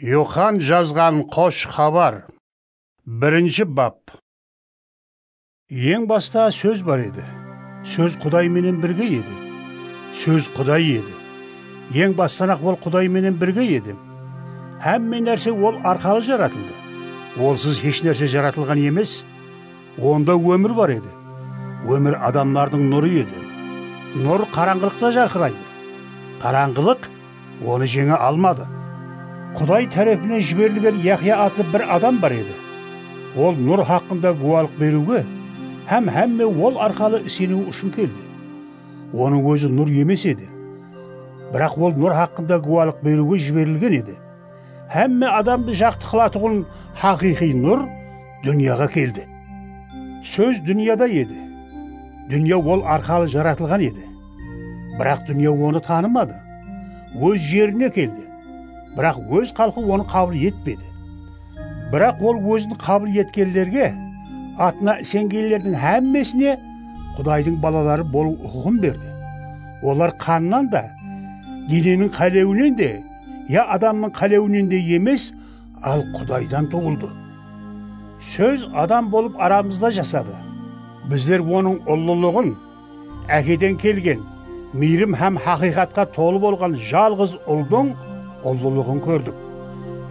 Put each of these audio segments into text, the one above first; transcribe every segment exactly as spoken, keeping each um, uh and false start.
Yoxan jazǵan Xosh xabar. Birinshi bap. Eń basta Sóz bar edi. Sóz Quday menen birge edi. Sóz Quday edi. Eń bastan-aq ol Quday menen birge edi. Hámme nárse ol arqalı jaratıldı. Olsız hesh nárse jaratılǵan emes. Onda ómir bar edi. Ómir adamlardıń nurı edi. Nur qarańǵılıqta jarqıraydı. Qarańǵılıq onı jeńe almadı. Quday tárepinen jiberilgen Yahya atlı bir adam bar edi. Ol nur haqqında gúwalıq beriwge hám hámme ol arqalı iseniwi ushın keldi. Onıń ózi nur emes edi. Biraq ol nur haqqında gúwalıq beriwge jiberilgen edi. Hámme adamdı jaqtı qılatuǵın haqıyqıy nur dúnyaǵa keldi. Sóz dúnyada edi. Dúnya ol arqalı jaratılǵan edi. Biraq dúnya onı tanımadı. Óz jerine keldi. Biraq óz xalqı onı qabıl etpedi. Biraq ol ózin qabıl etkenlerge, atına isengenlerdiń hámmesine Qudaydıń balaları bolıw huqıqın berdi. Olar qannan da, deneniń qálewinen de, ya adamnıń qálewinen de emes, al Qudaydan tuwıldı. Sóz adam bolıp aramızda jasadı. Bizler onıń ullılıǵın, Ákeden kelgen, miyrim hám haqıyqatqa tolı bolǵan jalǵız Uldıń ullılıǵın kórdik.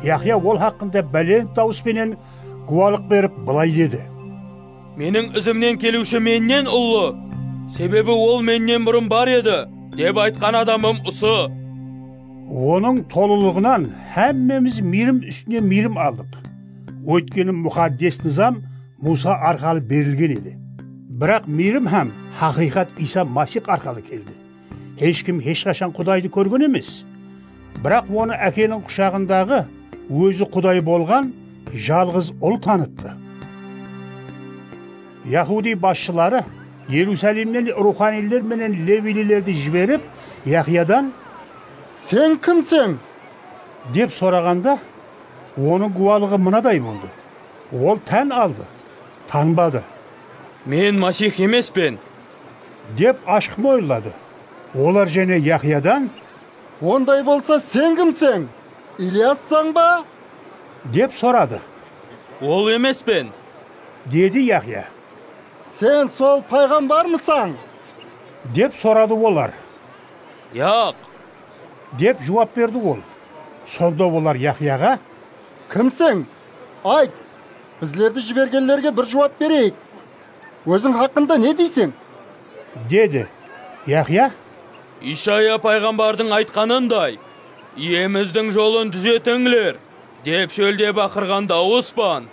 Yahya ol haqqında bálent dawıs penen gúwalıq berip, bılay dedi: Meniń izimnen keliwshi mennen ullı, sebebi ol mennen burın bar edi, dep aytqan adamım usı. Onıń tolılıǵınan hámmemiz miyrim ústine miyrim aldıq. Óytkeni muqaddes nızam Muwsa arqalı berilgen edi. Biraq miyrim hám haqıyqat Iysa Masih arqalı keldi. Hesh kim hesh qashan Qudaydı kórgen emes. Biraq onı Ákeniń qushaǵındaǵı, ózi Quday bolǵan jalǵız Ul tanıttı. Yahudiy basshıları Erusalimnen ruwxaniyler menen leviylilerdi jiberip, Yahyadan, "Sen kimseń?" dep soraǵanda, onıń gúwalıǵı mınaday boldı. Ol tán aldı, tanbadı. "Men Masih emespen," dep ashıq moyınladı. Olar jáne Yahyadan, "Onday bolsa, sen kimseń? Ilyassań ba?" dep soradı. "Ol emespen," dedi Yahya. "Sen sol payǵambarmısań?" dep soradı olar. "Yaq," dep juwap berdi ol. Sonda olar Yahyaǵa, "Kimseń? Ayt, bizlerdi jibergenlerge bir juwap bereyik. Óziń haqqında ne deyseń?" dedi. Yahya, "Ishaya payǵambardıń aytqanınday, 'Iyemizdiń jolın dúzetińler,' dep shólde baqırǵan dawıspan,"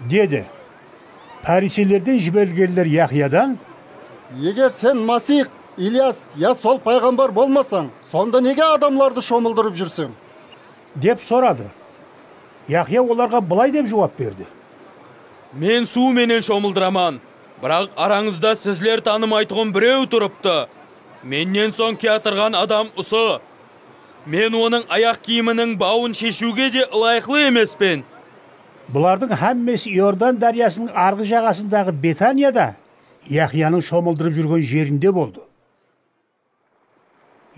dedi. Páriseylerden jiberilgenler Yahyadan, "Eger sen Masih, Ilyas ya sol payǵambar bolmasań, sonda nege adamlardı shomıldırıp júrseń?" dep soradı. Yahya olarǵa bılay dep juwap berdi. "Men suw menen shomıldıraman, biraq arańızda sizler tanımaytuǵın birew turıptı. Mennen soń kiyatırǵan adam usı. Men onıń ayaq kiyiminiń bawın sheshiwge de ılayıqlı emespen." Bulardıń hámmesi Iordan dáryasınıń arǵı jaǵasındaǵı Betaniyada, Yahyanıń shomıldırıp júrgen jerinde boldı.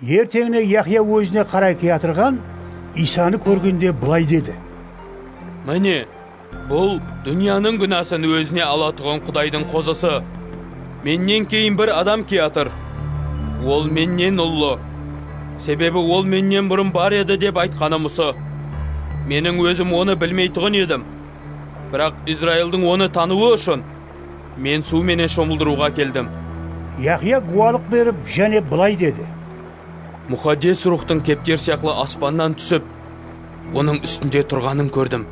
Erteńine Yahya ózine qaray kiyatırǵan Iysanı kórgende bılay dedi: "Mine, bul dúnyanıń gúnasın ózine alatuǵın Qudaydıń Qozısı. Mennen keyin bir adam kiyatır. Ol mennen ullı. Sebebi ol mennen burın bar edi dep aytqanım usı. Meniń ózim onı bilmeytuǵın edim. Biraq Izraildiń onı tanıwı ushın men suw menen shomıldırıwǵa keldim." Yahya gúwalıq berip, jáne bılay dedi: "Muqaddes Ruwxtıń kepter sıyaqlı aspannan túsip, onıń ústinde turǵanın kórdim.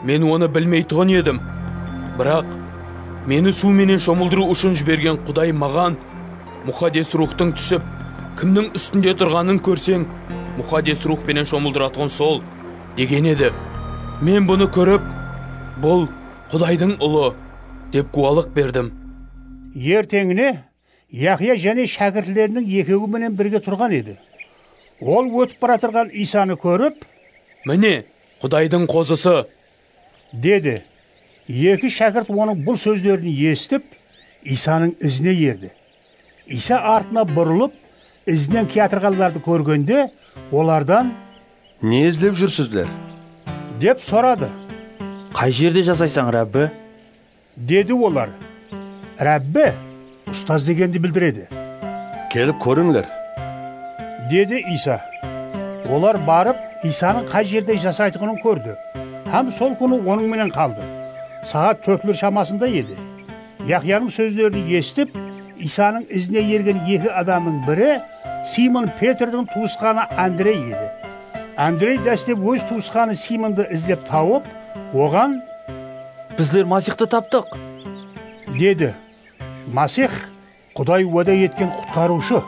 Men onı bilmeytuǵın edim. Biraq meni suw menen shomıldırıw ushın jibergen Quday maǵan, 'Muqaddes Ruwxtıń túsip, kimniń ústinde turǵanın kórseń, Muqaddes Ruwx penen shomıldıratuǵın sol,' degen edi. Men bunı kórip, 'Bul Qudaydıń Ulı,' dep gúwalıq berdim." Erteńine Yahya jáne shákirtleriniń ekewi menen birge turǵan edi. Ol ótip baratırǵan Iysanı kórip, "Mine, Qudaydıń Qozısı!" dedi. Eki shákirt onıń bul sózlerin esitip, Iysanıń izine erdi. Iysa artına burılıp, izinen kiyatırǵanlardı kórgende, olardan, "Ne izlep júrsizler?" dep soradı. Qay jerde jasaysań, Rábbi? Dedi olar. Rábbi, ustaz degendi bildiredi. Kelip kórińler, dedi Iysa. Olar barıp, Iysanıń qay jerde jasaytuǵının kórdi hám sol kúni onıń menen qaldı. Saat tórtler shamasında edi. Yahyanıń sózlerin esitip, Iysanıń izine ergen eki adamnıń biri Simon Petrdiń tuwısqanı Andrey edi. Andrey dáslep óz tuwısqanı Simondı izlep tawıp, oǵan, "Bizler Masixtı taptıq!" dedi. Masix, Quday wáde etken Qutqarıwshı.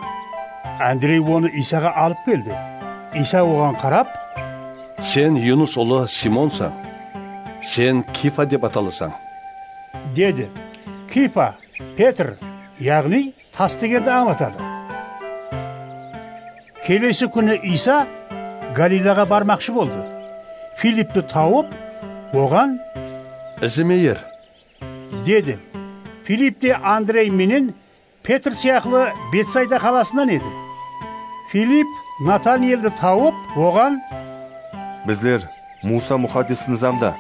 Andrey onı Iysaǵa alıp keldi. Iysa oǵan qarap, "Sen Yunus ulı Simonsań. Sen Kifa dep atalasań," dedi. Kifa, Petr, yaǵnıy tas degendi ańlatadı. Kelesi kúni Iysa Galilaǵa barmaqshı boldı. Filippti tawıp, oǵan, "Izime er," dedi. Filipp te Andrey menen Petr sıyaqlı Betsayda qalasınan edi. Filipp Nataniyeldi tawıp, oǵan, "Bizler Muwsa Muxaddes Nızamda,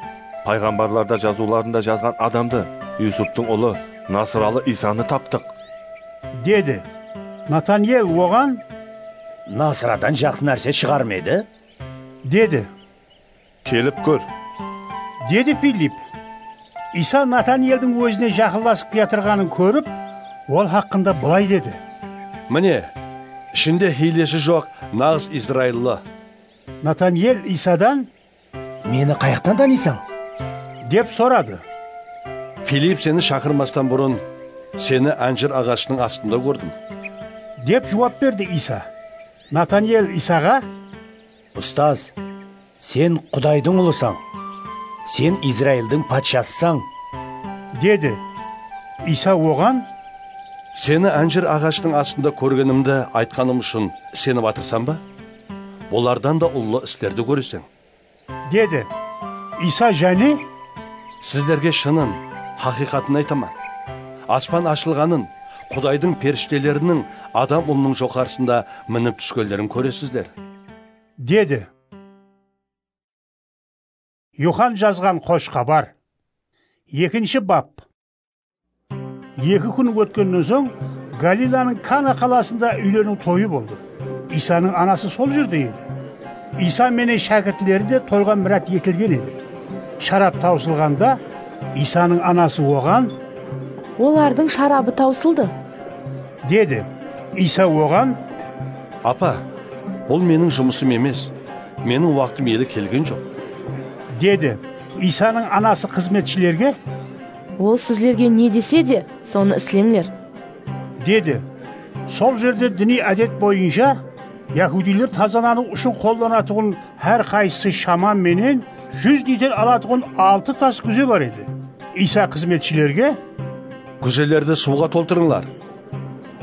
payǵambarlarda jazıwlarında jazǵan adamdı, Yusuptıń ulı, nasıralı Iysanı taptıq," dedi. Nataniyel oǵan, "Nasıradan jaqsı nárse shıǵar ma edi?" dedi. "Kelip kór," dedi Filipp. Iysa Nataniyeldiń ózine jaqınlasıp kiyatırǵanın kórip, ol haqqında bılay dedi, "Mine, ishinde hiylesi joq naǵız izraillı." Nataniyel Iysadan, "Meni qayaqtan tanıysań?" dep soradı. "Filipp seni shaqırmastan burın seni ánjir aǵashınıń astında kórdim," dep juwap berdi Iysa. Nataniyel Iysaǵa, "Ustaz, sen Qudaydıń Ulısań, sen Izraildiń patshasısań," dedi. Iysa oǵan, "Seni ánjir aǵashınıń astında kórgenimdi aytqanım ushın isenip atırsań ba? Olardan da ullı islerdi kóreseń," dedi. Iysa jáne, "Sizlerge shının, haqıyqatın aytaman. Aspan ashılǵanın, Qudaydıń perishteleriniń Adam Ulınıń joqarısında minip túskenlerin kóresizler," dedi. Yoxan jazǵan Xosh Xabar. Ekinshi bap. Eki kún ótkennen soń, Galilanıń Kana qalasında úyleniw toyı boldı. Iysanıń anası sol jerde edi. Iysa menen shákirtleri de toyǵa mirát etilgen edi. Sharap tawsılǵanda, Iysanıń anası oǵan, "Olardıń sharabı tawsıldı," dedi. Iysa oǵan, "Apa, bul meniń jumısım emes. Meniń waqtım ele kelgen joq," dedi. Iysanıń anası xızmetshilerge, "Ol sizlerge ne dese de, sonı isleńler," dedi. Sol jerde diniy ádet boyınsha yahudiyler tazalanıw ushın qollanatuǵın hár qaysısı shama menen júz dinar alatuǵın altı tas gúze bar edi. Iysa xızmetshilerge, "Gúzelerdi suwǵa toltırıńlar,"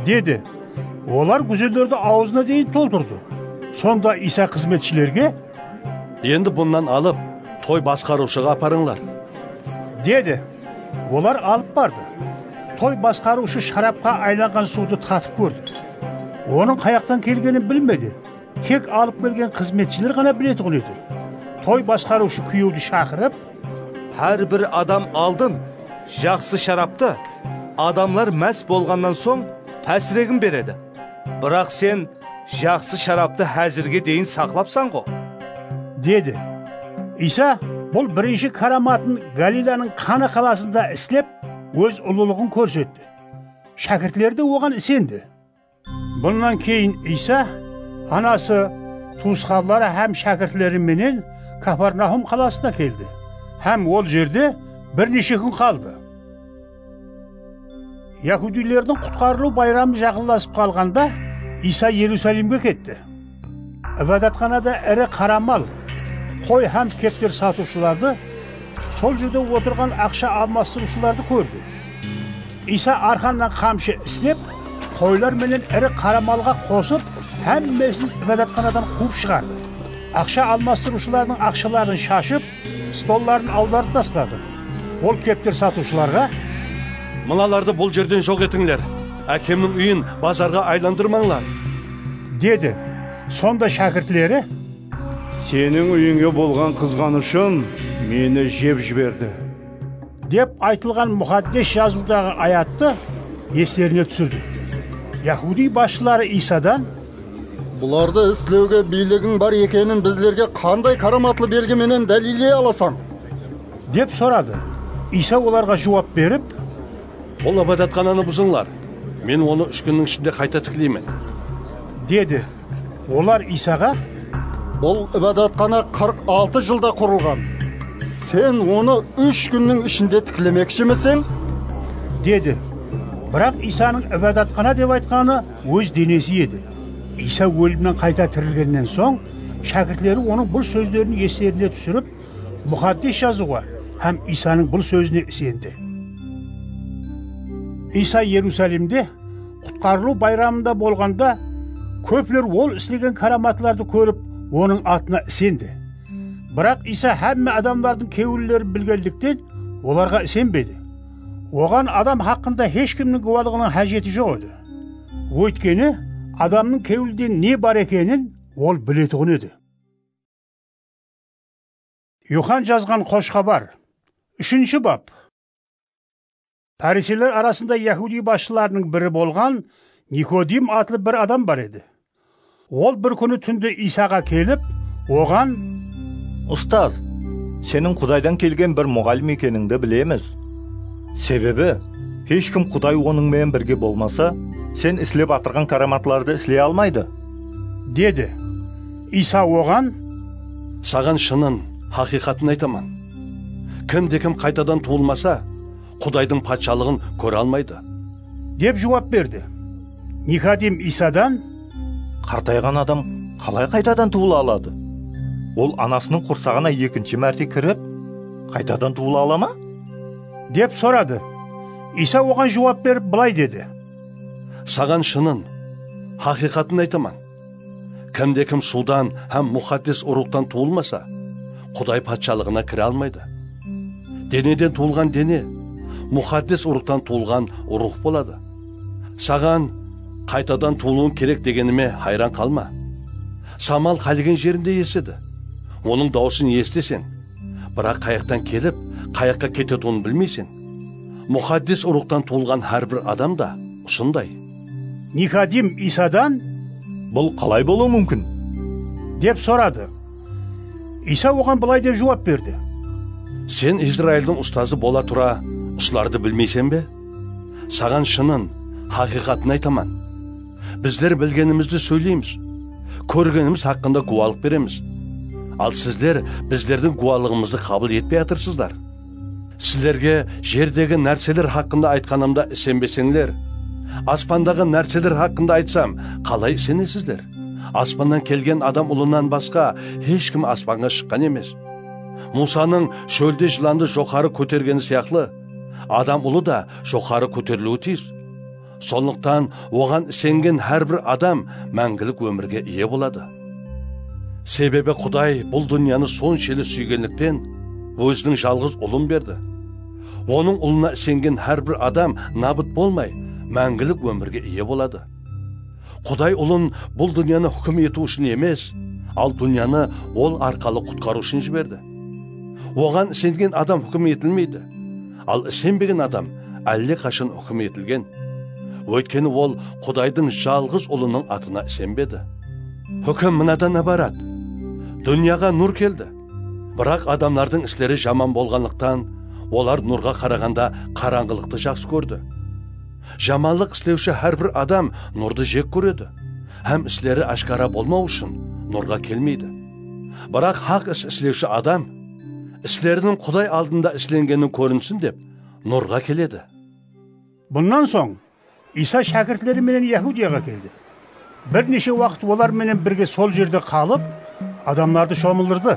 dedi. Olar gúzelerdi awzına deyin toltırdı. Sonda Iysa xızmetshilerge, "Endi bunnan alıp, toy basqarıwshıǵa aparıńlar," dedi. Olar alıp bardı. Toy basqarıwshı sharapqa aylanǵan suwdı tatıp kórdi. Onıń qayaqtan kelgenin bilmedi. Tek alıp kelgen xızmetshiler ǵana biletuǵın edi. Toy basqarıwshı kúyewdi shaqırıp, "Hár bir adam aldın jaqsı sharaptı, adamlar más bolǵannan soń, pásiregin beredi. Biraq sen jaqsı sharaptı házirge deyin saqlapsań-ǵo," dedi. Iysa bul birinshi káramatın Galilanıń Kana qalasında islep, óz ullılıǵın kórsetti. Shákirtleri de oǵan isendi. Bunnan keyin Iysa, anası, tuwısqanları hám shákirtleri menen Kafarnahum qalasına keldi hám ol jerde bir neshe kún qaldı. Yahudiylerdiń Qutqarılıw bayramı jaqınlasıp qalǵanda, Iysa Erusalimge ketti. Ibadatxanada iri qara mal, qoy hám kepter satıwshılardı, sol jerde otırǵan aqsha almastırıwshılardı kórdi. Iysa arqannan qamshı islep, qoylar menen iri qara malǵa qosıp, hámmesin ibadatxanadan quwıp shıǵardı. Aqsha almastırıwshılardıń aqshaların shashıp, stolların awdarıp tasladı. Ol kepter satıwshılarǵa, "Mınalardı bul jerden joq etińler. Ákemniń úyin bazarǵa aylandırmańlar," dedi. Sonda shákirtleri, Seniń úyińe bolǵan qızǵanıshım meni jep jiberdi, dep aytılǵan Muqaddes Jazıwdaǵı ayattı eslerine túsirdi. Yahudiy basshıları Iysadan, "Bulardı islewge biyligiń bar ekenin bizlerge qanday káramatlı belgi menen dálilley alasań?" dep soradı. Iysa olarǵa juwap berip, "Bul ibadatxananı buzıńlar, men onı úsh kúnniń ishinde qayta tikleymen," dedi. Olar Iysaǵa, "Bul ibadatxana qırq altı jılda qurılǵan. Sen onı úsh kúnniń ishinde tiklemekshimisiń?" dedi. Biraq Iysanıń ibadatxana dep aytqanı óz denesi edi. Iysa ólimnen qayta tirilgennen soń, shákirtleri onıń bul sózlerin eslerine túsirip, Muqaddes Jazıwǵa hám Iysanıń bul sózine isendi. Iysa Erusalimde Qutqarılıw bayramında bolǵanda, kópler ol islegen káramatlardı kórip, onıń atına isendi. Biraq Iysa hámme adamlardıń kewillerin bilgenlikten, olarǵa isenbedi. Oǵan adam haqqında hesh kimniń gúwalıǵınıń hájeti joq edi. Óytkeni, adamnıń kewlinde ne bar ekenin ol biletuǵın edi. Yuxan jazǵan Xosh Xabar. Úshinshi bap. Páriseyler arasında yahudiy basshılarınıń biri bolǵan Nikodim atlı bir adam bar edi. Ol bir kúni túnde Iysaǵa kelip, oǵan, "Ustaz, seniń Qudaydan kelgen bir muǵallim ekenińdi bilemiz. Sebebi, hesh kim Quday onıń menen birge bolmasa, sen islep atırǵan káramatlardı isley almaydı," dedi. Iysa oǵan, "Saǵan shının, haqıyqatın aytaman. Kim de kim qaytadan tuwılmasa, Qudaydıń patshalıǵın kóre almaydı," dep juwap berdi. Nikodim Iysadan, "Qartayǵan adam qalay qaytadan tuwıla aladı? Ol anasınıń qursaǵına ekinshi márte kirip, qaytadan tuwıla ala ma?" dep soradı. Iysa oǵan juwap berip, bılay dedi, "Saǵan shının, haqıyqatın aytaman. Kim de kim suwdan hám Muqaddes Urıqtan tuwılmasa, Quday patshalıǵına kire almaydı. Deneden tuwılǵan dene Muqaddes Urıqtan tuwılǵan urıq boladı. Saǵan qaytadan tuwılıwıń kerek degenime hayran qalma. Samal qálegen jerinde esedi. Onıń dawısın esiteseń, biraq qayaqtan kelip, qayaqqa ketetuǵının bilmeyseń. Muqaddes Urıqtan tuwılǵan hár bir adam da usınday." Nikodim Iysadan, "Bul qalay bolıwı múmkin?" dep soradı. Iysa oǵan bılay dep juwap berdi, "Sen Izraildiń ustazı bola tura, usılardı bilmeyseń be? Saǵan shının, haqıyqatın aytaman. Bizler bilgenimizdi sóyleymiz, kórgenimiz haqqında gúwalıq beremiz. Al sizler bizlerdiń gúwalıǵımızdı qabıl etpey atırsızlar. Sizlerge jerdegi nárseler haqqında aytqanımda isenbeseńler, aspandaǵı nárseler haqqında aytsam, qalay isenesizler? Aspannan kelgen Adam Ulınan basqa hesh kim aspanǵa shıqqan emes. Muwsanıń shólde jılandı joqarı kótergeni sıyaqlı, Adam Ulı da joqarı kóteriliwi tiyis. Sonlıqtan oǵan isengen hár bir adam máńgilik ómirge iye boladı. Sebebi Quday bul dúnyanı sonshelli súygenlikten Óziniń jalǵız Ulın berdi. Onıń Ulına isengen hár bir adam nabıt bolmay, máńgilik ómirge iye boladı. Quday Ulın bul dúnyanı húkim etiw ushın emes, al dúnyanı Ol arqalı qutqarıw ushın jiberdi. Oǵan isengen adam húkim etilmeydi. Al isenbegen adam álle qashan húkim etilgen. Óytkeni ol Qudaydıń jalǵız Ulınıń atına isenbedi. Húkim mınadan ibarat. Dúnyaǵa nur keldi. Biraq adamlardıń isleri jaman bolǵanlıqtan, olar nurǵa qaraǵanda qarańǵılıqtı jaqsı kórdi. Jamanlıq islewshi hár bir adam nurdı jek kóredi hám isleri áshkara bolmaw ushın nurǵa kelmeydi. Biraq haq is islewshi adam isleriniń Quday aldında islengenin kórinsin dep, nurǵa keledi. Bunnan soń Iysa shákirtleri menen Yahudiyaǵa keldi. Bir neshe waqıt olar menen birge sol jerde qalıp, adamlardı shomıldırdı.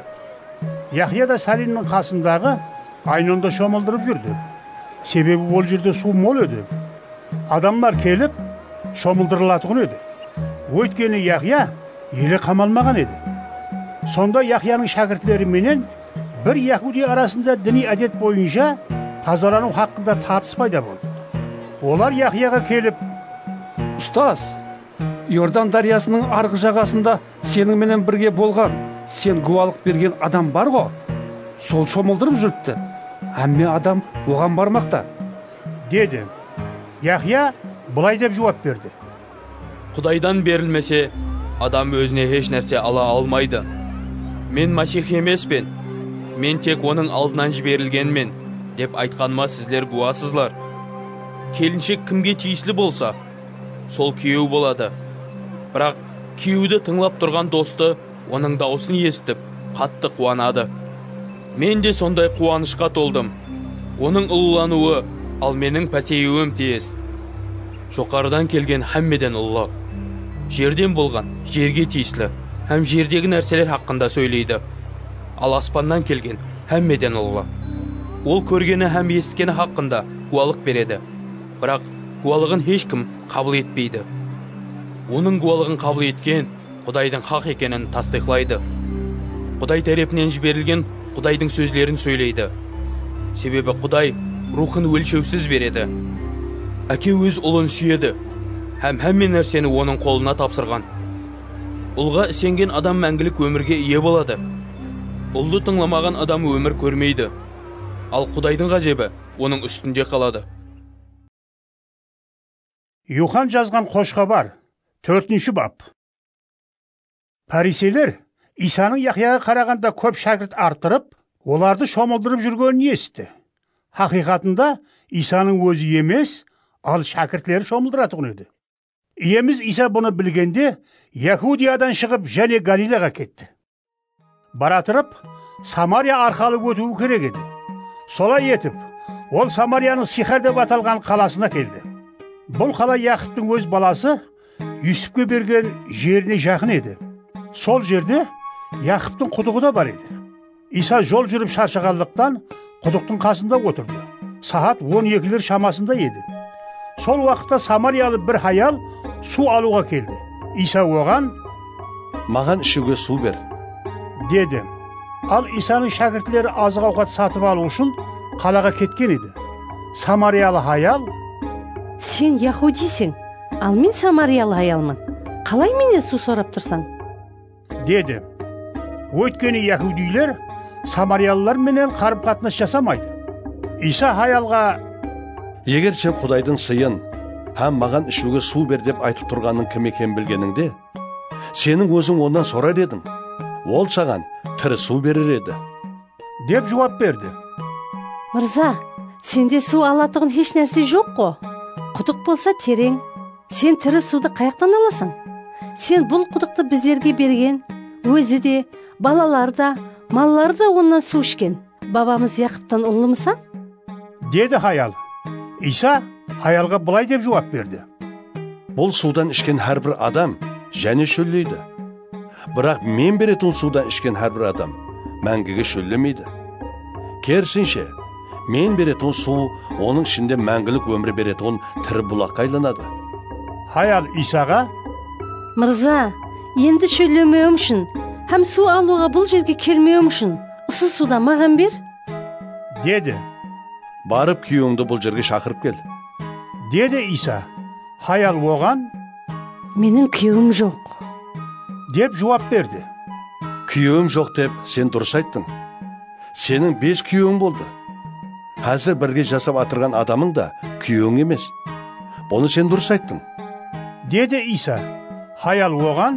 Yahya da Salimniń qasındaǵı Aynonda shomıldırıp júrdi. Sebebi ol jerde suw mol edi. Adamlar kelip, shomıldırılatuǵın edi. Óytkeni Yahya ele qamalmaǵan edi. Sonda Yahyanıń shákirtleri menen bir yahudiy arasında diniy ádet boyınsha tazalanıw haqqında tartıs payda boldı. Olar Yahyaǵa kelip, "Ustaz, Iordan dáryasınıń arǵı jaǵasında seniń menen birge bolǵan Sen gúwalıq bergen adam bar ǵo, sol shomıldırıp júripti. Hámme adam oǵan barmaqta. Dedi. Yahya bılay dep juwap berdi. Qudaydan berilmese, adam ózine hesh nárse ala almaydı. Men Masih emespen, men tek onıń aldınan jiberilgenmen, dep aytqanıma sizler gúwasızlar. Kelinshek kimge tiyisli bolsa, sol kúyew boladı. Biraq kúyewdi tıńlap turǵan dostı onıń dawısın esitip, qattı quwanadı. Men de sonday quwanıshqa toldım. Onıń ullılanıwı, al meniń páseyiwim tiyis. Joqarıdan kelgen hámmeden ullı. Jerden bolǵan jerge tiyisli hám jerdegi nárseler haqqında sóyleydi. Al aspannan kelgen hámmeden ullı. Ol kórgeni hám esitkeni haqqında gúwalıq beredi. Biraq gúwalıǵın hesh kim qabıl etpeydi. Onıń gúwalıǵın qabıl etken Qudaydıń haq ekenin tastıyıqlaydı. Quday tárepinen jiberilgen Qudaydıń sózlerin sóyleydi. Sebebi Quday Ruwxın ólshewsiz beredi. Áke óz ulın súyedi hám hámme nárseni onıń qolına tapsırǵan. Ulǵa isengen adam máńgilik ómirge iye boladı. Uldı tıńlamaǵan adam ómir kórmeydi. Al Qudaydıń ǵázebi onıń ústinde qaladı. Yuxan jazǵan Xosh xabar, tórtinshi bap. Pariseyler Iysanıń Yahyaǵa qaraǵanda kóp shákirt arttırıp, olardı shomıldırıp júrgenin esitti. Haqıyqatında Iysanıń ózi emes, al shákirtleri shomıldıratuǵın edi. Iyemiz Iysa bunı bilgende, Yahudiyadan shıǵıp, jáne Galilaǵa ketti. Baratırıp, Samariya arqalı ótiwi kerek edi. Solay etip, ol Samariyanıń Sixar dep atalǵan qalasına keldi. Bul qala Yaqıptıń óz balası Yusupke bergen jerine jaqın edi. Sol jerde Yaqıptıń qudıǵı da bar edi. Iysa jol júrip sharshaǵanlıqtan qudıqtıń qasında otırdı. Saat on ekiler shamasında edi. Sol waqıtta samariyalı bir hayal suw alıwǵa keldi. Iysa oǵan, "Maǵan ishiwge suw ber," dedi. Al Iysanıń shákirtleri azıq-awqat satıp alıw ushın qalaǵa ketken edi. Samariyalı hayal, "Sen yahudiyseń, al men samariyalı hayalman. Qalay mennen suw sorap tursań?" dedi. Óytkeni yahudiyler samariyalılar menen qarım-qatnas jasamaydı. Iysa hayalǵa, "Eger sen Qudaydıń sıyın hám maǵan ishiwge suw ber dep aytıp turǵannıń kim ekenin bilgenińde, seniń óziń onnan sorar ediń, ol saǵan tiri suw berer edi," dep juwap berdi. "Mırza, sende suw alatuǵın hesh nárse joq ǵo. Qudıq bolsa tereń. Sen tiri suwdı qayaqtan alasań? Sen bul qudıqtı bizlerge bergen, ózi de, balaları da, malları da onnan suw ishken babamız Yaqıptan ullımısań?" dedi hayal. Iysa hayalǵa bılay dep juwap berdi. Bul suwdan ishken hár bir adam jáne shólleydi. Biraq men beretuǵın suwdan ishken hár bir adam máńgige shóllemeydi. Kerisinshe, men beretuǵın suw onıń ishinde máńgilik ómir beretuǵın tiri bulaqqa aylanadı. Hayal Iysaǵa, "Mırza, endi shóllemewim ushın hám suw alıwǵa bul jerge kelmewim ushın usı suwdan maǵan ber," dedi. "Barıp kúyewińdi bul jerge shaqırıp kel," dedi Iysa. Hayal oǵan, "Meniń kúyewim joq," dep juwap berdi. "Kúyewim joq dep sen durıs ayttıń. Seniń bes kúyewiń boldı. Házir birge jasap atırǵan adamıń da kúyewiń emes. Bunı sen durıs ayttıń," dedi Iysa. Hayal oǵan,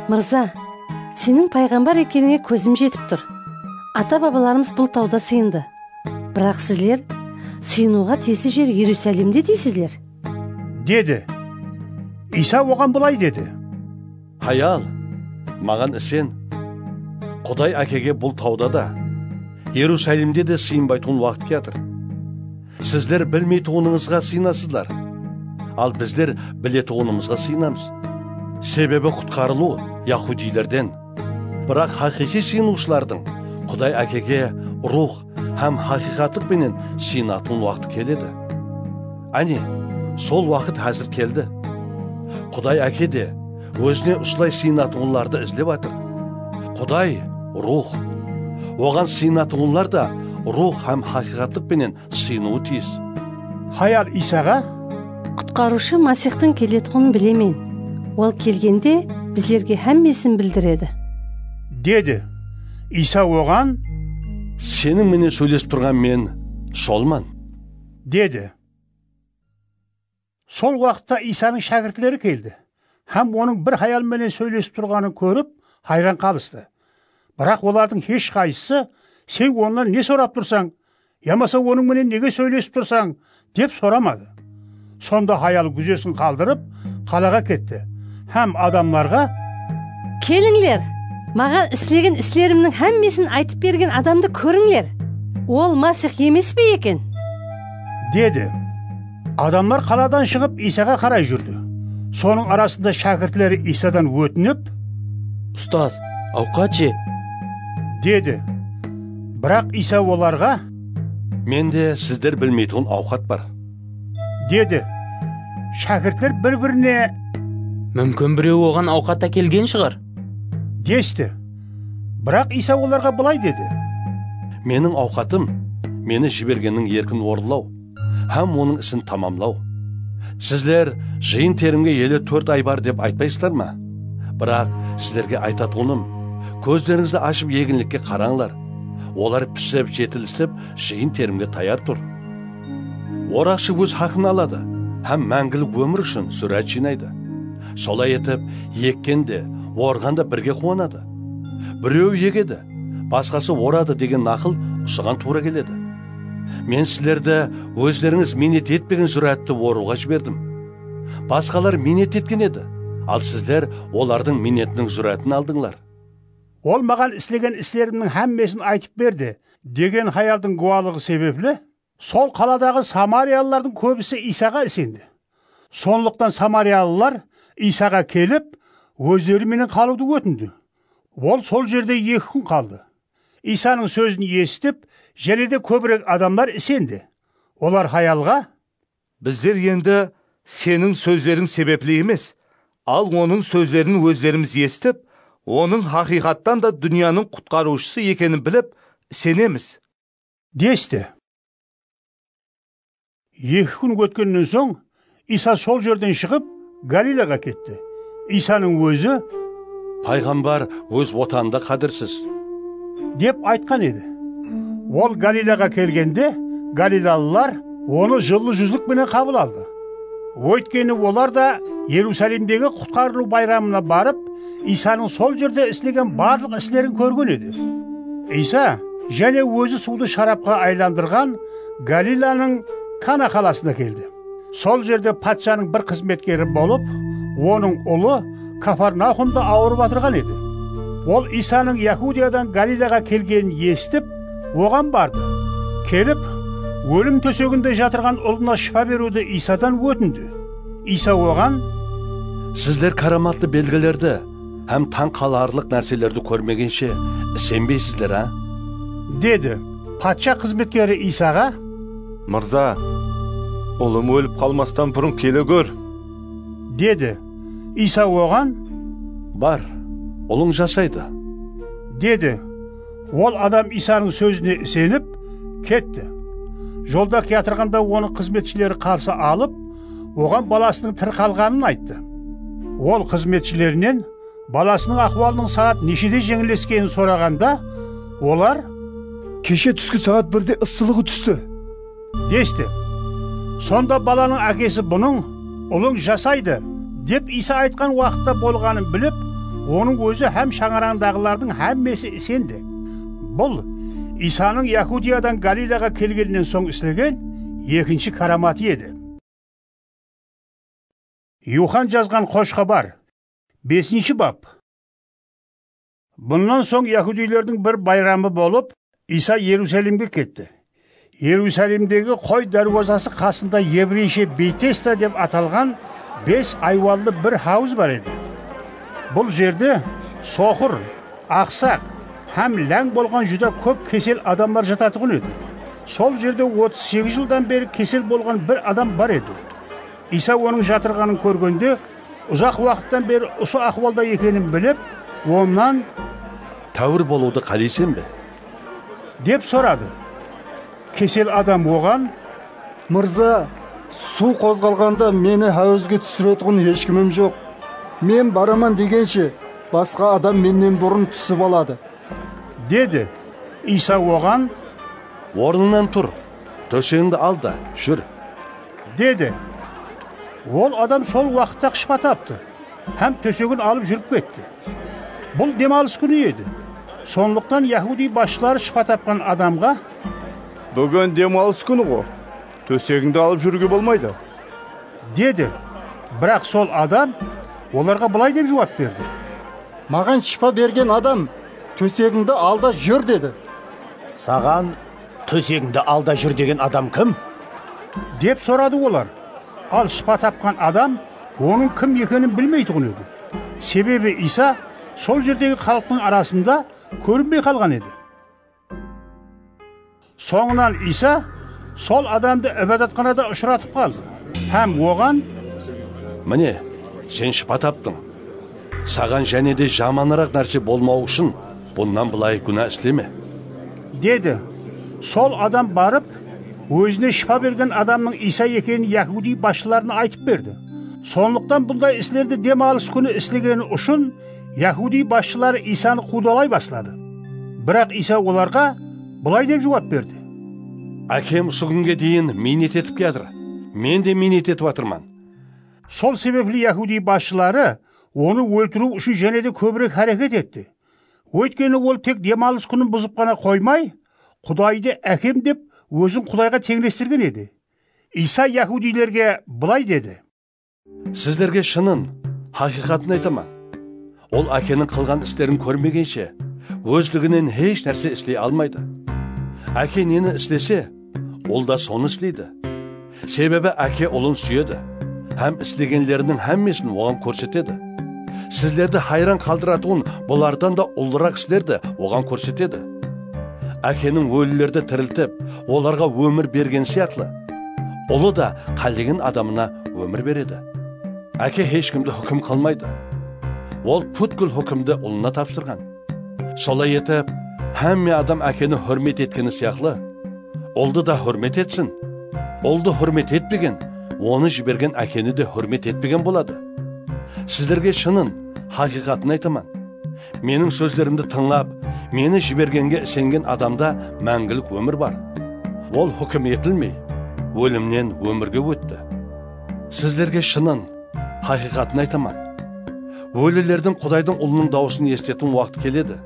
"Mırza, seniń payǵambar ekenińe kózim jetip tur. Ata-babalarımız bul tawda sıyındı. Biraq sizler, sıyınıwǵa tiyisli jer Erusalimde deysizler," dedi. Iysa oǵan bılay dedi, "Hayal, maǵan isen, Quday Ákege bul tawda da, Erusalimde de sıyınbaytuǵın waqıt kiyatır. Sizler bilmeytuǵınıńızǵa sıyınasızlar, al bizler biletuǵınımızǵa sıyınamız. Sebebi qutqarılıw yahudiylerden, biraq haqıyqıy sıyınıwshılardıń Quday Ákege ruwx hám haqıyqatlıq penen sıyınatuǵın waqtı keledi. Áne, sol waqıt házir keldi. Quday Áke de ózine usılay sıyınatuǵınlardı izlep atır. Quday ruwx. Oǵan sıyınatuǵınlar da ruwx hám haqıyqatlıq penen sıyınıwı tiyis." Hayal Iysaǵa, "Qutqarıwshı Masixtıń keletuǵının bilemen. Ol kelgende bizlerge hámmesin bildiredi," dedi. Iysa oǵan, "Seniń menen sóylesip turǵan men solman," dedi. Sol waqıtta Iysanıń shákirtleri keldi hám onıń bir hayal menen sóylesip turǵanın kórip, hayran qalıstı. Biraq olardıń hesh qaysısı, "Sen onnan ne sorap tursań? Yamasa onıń menen nege sóylesip tursań?" dep soramadı. Sonda hayal gúzesin qaldırıp, qalaǵa ketti hám adamlarǵa, "Kelińler, maǵan islegen islerimniń hámmesin aytıp bergen adamdı kórińler. Ol Masih emes pe eken?" dedi. Adamlar qaladan shıǵıp, Iysaǵa qaray júrdi. Sonıń arasında shákirtleri Iysadan ótinip, "Ustaz, awqat je," dedi. Biraq Iysa olarǵa, "Mende sizler bilmeytuǵın awqat bar," dedi. Shákirtler bir-birine, "Múmkin, birew oǵan awqat ákelgen shıǵar," desti. Biraq Iysa olarǵa bılay dedi, "Meniń awqatım meni jibergenniń erkin orınlaw hám onıń isin tamamlaw. Sizler jıyın-terimge ele tórt ay bar dep aytpaysızlar ma? Biraq sizlerge aytatuǵınım, kózlerińizdi ashıp eginlikke qarańlar. Olar pisip, jetilisip, jıyın-terimge tayar tur. Oraqshı óz haqın aladı hám máńgilik ómir ushın zúráát jıynaydı. Solay etip, ekken de, orǵan da birge quwanadı. Birewi egedi, basqası oradı degen naqıl usıǵan tuwra keledi. Men sizlerdi ózlerińiz miynet etpegen zúráátti orıwǵa jiberdim. Basqalar miynet etken edi, al sizler olardıń miynetiniń zúráátin aldıńlar." "Ol maǵan islegen islerimniń hámmesin aytıp berdi," degen hayaldıń gúwalıǵı sebepli, sol qaladaǵı samariyalılardıń kóbisi Iysaǵa isendi. Sonlıqtan samariyalılar Iysaǵa kelip, ózleri menen qalıwdı ótindi. Ol sol jerde eki kún qaldı. Iysanıń sózin esitip, jáne de kóbirek adamlar isendi. Olar hayalǵa, "Bizler endi seniń sózleriń sebepli emes, al onıń sózlerin ózlerimiz esitip, onıń haqıyqattan da dúnyanıń qutqarıwshısı ekenin bilip isenemiz," desti. Eki kún ótkennen soń, Iysa sol jerden shıǵıp, Galilaǵa ketti. Iysanıń ózi, "Payǵambar óz watanında qádirsiz," dep aytqan edi. Ol Galilaǵa kelgende, galilalılar onı jıllı júzlik penen qabıl aldı. Óytkeni olar da Erusalimdegi Qutqarılıw bayramına barıp, Iysanıń sol jerde islegen barlıq islerin kórgen edi. Iysa jáne ózi suwdı sharapqa aylandırǵan Galilanıń Kana qalasına keldi. Sol jerde patshanıń bir xızmetkeri bolıp, onıń ulı Kafarnahumda awırıp atırǵan edi. Ol Iysanıń Yahudiyadan Galilaǵa kelgenin esitip, oǵan bardı. Kelip, ólim tóseginde jatırǵan ulına shıpa beriwdi Iysadan ótindi. Iysa oǵan, "Sizler káramatlı belgilerdi hám tań qalarlıq nárselerdi kórmegenshe isenbeysizler, á?" dedi. Patsha xızmetkeri Iysaǵa, "Mırza, ulım ólip qalmastan burın kele gór," dedi. Iysa oǵan, "Bar, ulıń jasaydı," dedi. Ol adam Iysanıń sózine isenip, ketti. Jolda kiyatırǵanda onı xızmetshileri qarsı alıp, oǵan balasınıń tiri qalǵanın ayttı. Ol xızmetshilerinen balasınıń ahwalınıń saat neshede jeńilleskenin soraǵanda, olar, "Keshe túski saat birde ıssılıǵı tústi," desti. Sonda balanıń ákesi bunıń, "Ulıń jasaydı," dep Iysa aytqan waqıtta bolǵanın bilip, onıń ózi hám shańarańdaǵılardıń hámmesi isendi. Bul Iysanıń Yahudiyadan Galilaǵa kelgennen soń islegen ekinshi káramatı edi. Yuxan jazǵan Xosh Xabar. Besinshi bap. Bunnan soń yahudiylerdiń bir bayramı bolıp, Iysa Erusalimge ketti. Erusalimdegi Qoy dárwazası qasında evreyshe Beytesda dep atalǵan bes aywanlı bir hawız bar edi. Bul jerde soqır, aqsaq hám láń bolǵan júdá kóp kesel adamlar jatatuǵın edi. Sol jerde otız segiz jıldan beri kesel bolǵan bir adam bar edi. Iysa onıń jatırǵanın kórgende, uzaq waqıttan beri usı ahwalda ekenin bilip, onnan, "Táwir bolıwdı qáleysen be?" dep soradı. Kesel adam oǵan, "Mırza, suw qozǵalǵanda meni háwizge túsiretuǵın hesh kimim joq. Men baraman degenshe, basqa adam mennen burın túsip aladı." Dedi. Iysa oǵan, "Ornıńnan tur, tósegińdi al da, júr," dedi. Ol adam sol waqıtta-aq shıpa taptı hám tósegin alıp júrip ketti. Bul dem alıs kúni edi. Sonlıqtan yahudiy basshıları shıpa tapqan adamǵa, "Búgin dem alıs kúni ǵo, tósegińdi alıp júriwge bolmaydı," dedi. Biraq sol adam olarǵa bılay dep juwap berdi, "Maǵan shıpa bergen adam, 'Tósegińdi al da júr,' dedi." "Saǵan, 'Tósegińdi al da júr' degen adam kim?" dep soradı olar. Al shıpa tapqan adam onıń kim ekenin bilmeytuǵın edi. Sebebi Iysa sol jerdegi xalıqtıń arasında kórinbey qalǵan edi. Sońınan Iysa sol adamdı ibadatxanada ushıratıp qaldı hám oǵan, "Mine, sen shıpa taptıń. Saǵan jáne de jamanıraq nárse bolmawı ushın bunnan bılay gúna isleme," dedi. Sol adam barıp, ózine shıpa bergen adamnıń Iysa ekenin yahudiy basshılarına aytıp berdi. Sonlıqtan bunday islerdi dem alıs kúni islegeni ushın yahudiy basshıları Iysanı quwdalay basladı. Biraq Iysa olarǵa bılay dep juwap berdi, "Ákem usı kúnge deyin miynet etip kiyatır, men de miynet etip atırman." Sol sebepli yahudiy basshıları onı óltiriw ushın jáne de kóbirek háreket etti. Óytkeni ol tek dem alıs kúnin buzıp ǵana qoymay, Qudaydı Ákem dep ózin Qudayǵa teńlestirgen edi. Iysa yahudiylerge bılay dedi, "Sizlerge shının, haqıyqatın aytaman. Ol Ákeniń qılǵan islerin kórmegenshe, ózliginen hesh nárse isley almaydı. Áke neni islese, ol da sonı isleydi. Sebebi Áke Ulın súyedi hám islegenleriniń hámmesin oǵan kórsetedi. Sizlerdi hayran qaldıratuǵın bulardan da ullıraq islerdi oǵan kórsetedi. Ákeniń ólilerdi tiriltip, olarǵa ómir bergeni sıyaqlı, Ulı da qálegen adamına ómir beredi. Áke hesh kimdi húkim qılmaydı. Ol pútkil húkimdi Ulına tapsırǵan. Solay etip, hámme adam Ákeni húrmet etkeni sıyaqlı, Uldı da húrmet etsin. Uldı húrmet etpegen, Onı jibergen Ákeni de húrmet etpegen boladı. Sizlerge shının, haqıyqatın aytaman. Meniń sózlerimdi tıńlap, Meni jibergenge isengen adamda máńgilik ómir bar. Ol húkim etilmey, ólimnen ómirge ótti. Sizlerge shının, haqıyqatın aytaman. Ólilerdiń Qudaydıń Ulınıń dawısın esitetuǵın waqtı keledi.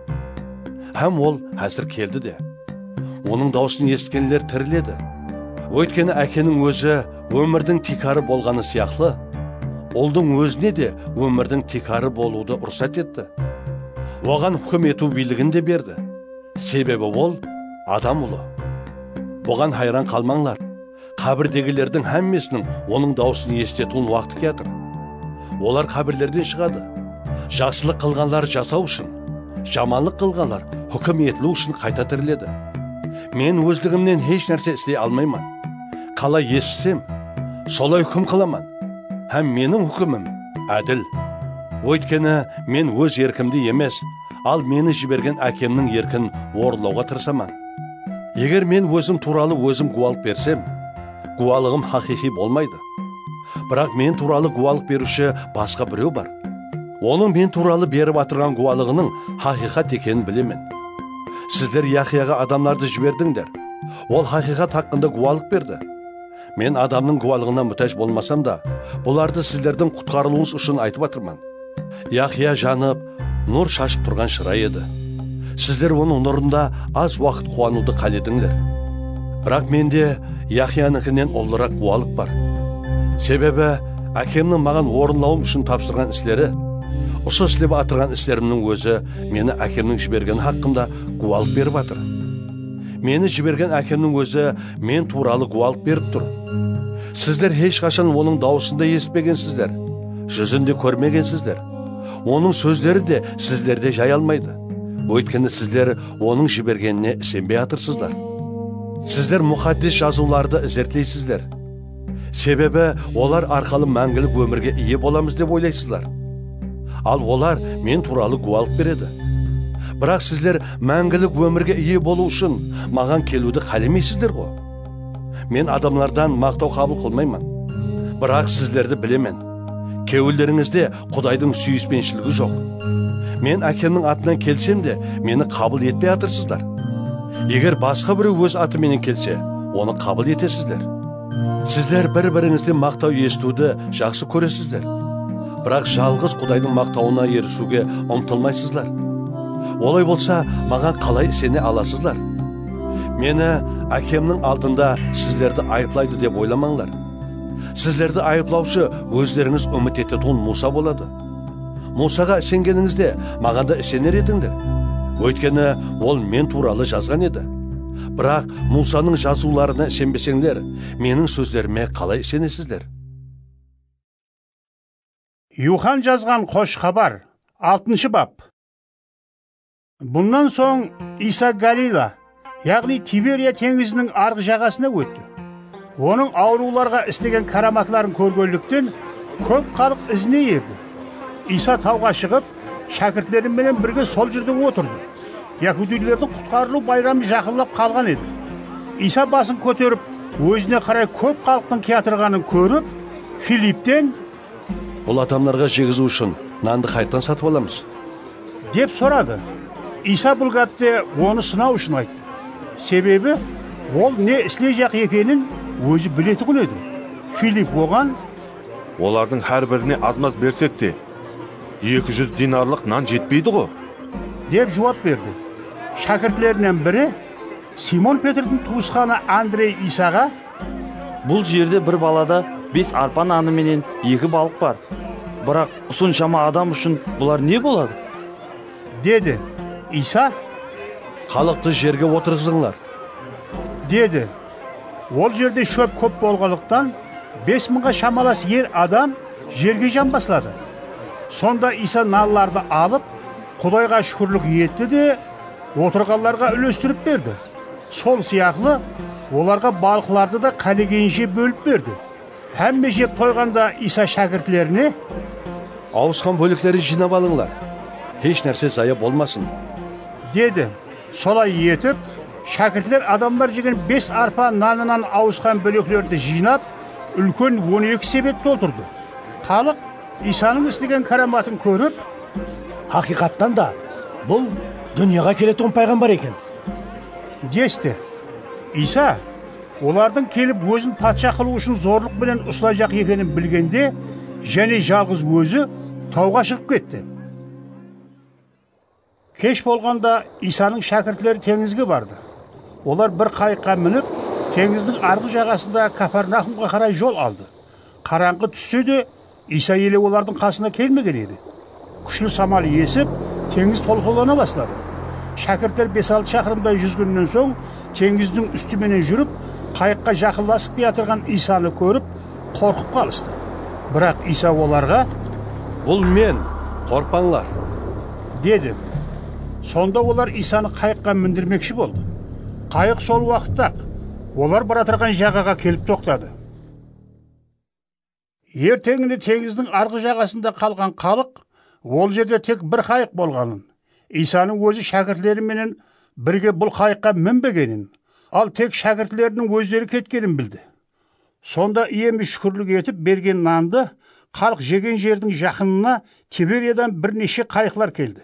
Hám ol házir keldi de. Onıń dawısın esitkenler tiriledi. Óytkeni Ákeniń Ózi ómirdiń tiykarı bolǵanı sıyaqlı, Uldıń Ózine de ómirdiń tiykarı bolıwdı ruxsat etti. Oǵan húkim etiw biyligin de berdi. Sebebi Ol Adam Ulı. Buǵan hayran qalmańlar. Qábirdegilerdiń hámmesiniń Onıń dawısın esitetuǵın waqtı kiyatır. Olar qábirlerden shıǵadı. Jaqsılıq qılǵanlar jasaw ushın, jamanlıq qılǵanlar húkim etiliw ushın qayta tiriledi. Men ózligimnen hesh nárse isley almayman. Qalay esitsem, solay húkim qılaman. Hám meniń húkimim ádil. Óytkeni men óz erkimdi emes, al Meni jibergen Ákemniń erkin orınlawǵa tırısaman. Eger men ózim tuwralı ózim guwalıq bersem, guwalıǵım haqıyqıy bolmaydı. Biraq men tuwralı guwalıq beriwshi basqa birew bar. Onıń men tuwralı berip atırǵan guwalıǵınıń haqıyqat ekenin bilemen. Sizler Yahyaǵa adamlardı jiberdińler. Ol haqıyqat haqqında guwalıq berdi. Men adamnıń guwalıǵına mútáj bolmasam da, bulardı sizlerdiń qutqarılıwıńız ushın aytıp atırman. Yahya janıp, nur shashıp turǵan shıray edi. Sizler onıń nurında az waqıt quwanıwdı qáledińler. Biraq mende Yahyanıkinen ullıraq guwalıq bar. Sebebi Ákemniń maǵan orınlawım ushın tapsırǵan isleri, usı islep atırǵan islerimniń ózi meni Ákemniń jibergeni haqqında guwalıq berip atır. Meni jibergen Ákemniń Ózi men tuwralı guwalıq berip tur. Sizler hesh qashan Onıń dawısın da esitpegensizler, júzin de kórmegensizler. Onıń sózleri de sizlerde jayalmaydı. Óytkeni sizler Onıń jibergenine isenbey atırsızlar. Sizler Muqaddes Jazıwlardı izertleysizler. Sebebi olar arqalı máńgilik ómirge iye bolamız dep oylaysızlar. Al olar men tuwralı guwalıq beredi. Biraq sizler máńgilik ómirge iye bolıw ushın maǵan keliwdi qálemeysizler ǵo. Men adamlardan maqtaw qabıl qılmayman. Biraq sizlerdi bilemen. Kewillerińizde Qudaydıń súyispenshiligı joq. Men Ákemniń atınan kelsem de, meni qabıl etpey atırsızlar. Eger basqa birew óz atı menen kelse, onı qabıl etesizler. Sizler bir-birińizden maqtaw esitiwdi jaqsı kóresizler. Biraq jalǵız Qudaydıń maqtawına erisiwge umtılmaysızlar. Olay bolsa, maǵan qalay isene alasızlar? Meni Ákemniń aldında sizlerdi ayıplaydı dep oylamańlar. Sizlerdi ayıplawshı ózlerińiz úmit etetuǵın Muwsa boladı. Muwsaǵa isengenińizde, maǵan da isener edińler. Óytkeni, ol men tuwralı jazǵan edi. Biraq Muwsanıń jazıwlarına isenbeseńler, meniń sózlerime qalay isenesizler? Yuxan jazǵan Xosh Xabar, altınshı bap. Bunnan soń Iysa Galila, yaǵnıy Tiberiya teńiziniń arǵı jaǵasına ótti. Onıń awırıwlarǵa islegen káramatların kórgenlikten, kóp xalıq izine erdi. Iysa tawǵa shıǵıp, shákirtleri menen birge sol jerde otırdı. Yahudiylerdiń Qutqarılıw bayramı jaqınlap qalǵan edi. Iysa basın kóterip, ózine qaray kóp xalıqtıń kiyatırǵanın kórip, Filipten, "Bul adamlarǵa jegiziw ushın nandı qayaqtan satıp alamız?" dep soradı. Iysa bul gápti onı sınaw ushın ayttı. Sebebi ol ne isleyjaq ekenin ózi biletuǵın edi. Filip oǵan, "Olardıń hár birine az-maz bersek te, eki júz dinarlıq nan jetpeydi ǵo," dep juwap berdi. Shákirtlerinen biri, Simon Petrdiń tuwısqanı Andrey Iysaǵa, "Bul jerde bir balada bes arpa nanı menen eki balıq bar. Biraq usınshama adam ushın bular ne boladı?" dedi. Iysa, "Xalıqtı jerge otırǵızıńlar," dedi. Ol jerde shóp kóp bolǵanlıqtan, bes mıńǵa shamalas er adam jerge janbasladı. Sonda Iysa nanlardı alıp, Qudayǵa shúkirlik etti de, otırǵanlarǵa úlestirip berdi. Sol sıyaqlı, olarǵa balıqlardı da qálegeninshe bólip berdi. Hámme jep toyǵanda Iysa shákirtlerine, "Awısqan bóleklerdi jıynap alıńlar, hesh nárse zaya bolmasın," dedi. Solay etip, shákirtler adamlar jegen bes arpa nanınan awısqan bóleklerdi jıynap, úlken on eki sebet toltırdı. Xalıq Iysanıń islegen káramatın kórip, "Haqıyqattan da, bul dúnyaǵa keletuǵın payǵambar eken," desti. Iysa, olardıń kelip ózin patsha qılıw ushın zorlıq penen uslayjaq ekenin bilgende, jáne jalǵız ózi tawǵa shıǵıp ketti. Kesh bolǵanda Iysanıń shákirtleri teńizge bardı. Olar bir qayıqqa minip, teńizdiń arǵı jaǵasında Kafarnaxumǵa qaray jol aldı. Qarańǵı tússe de, Iysa ele olardıń qasına kelmegen edi. Kúshli samal esip, teńiz tolqınlana basladı. Shákirtler bes-altı shaqırımday júzgennen soń, teńizdiń ústi menen júrip, qayıqqa jaqınlasıp kiyatırǵan Iysanı kórip, qorqıp qalıstı. Biraq Iysa olarǵa, "Bul men, qorqpańlar," dedi. Sonda olar Iysanı qayıqqa mindirmekshi boldı. Qayıq sol waqıtta-aq olar baratırǵan jaǵaǵa kelip toqtadı. Erteńine teńizdiń arǵı jaǵasında qalǵan xalıq ol jerde tek bir qayıq bolǵanın, Iysanıń ózi shákirtleri menen birge bul qayıqqa minbegenin, al tek shákirtleriniń ózleri ketkenin bildi. Sonda iyemiz shúkirlik etip bergen nandı xalıq jegen jerdiń jaqınına Tiberiyadan bir neshe qayıqlar keldi.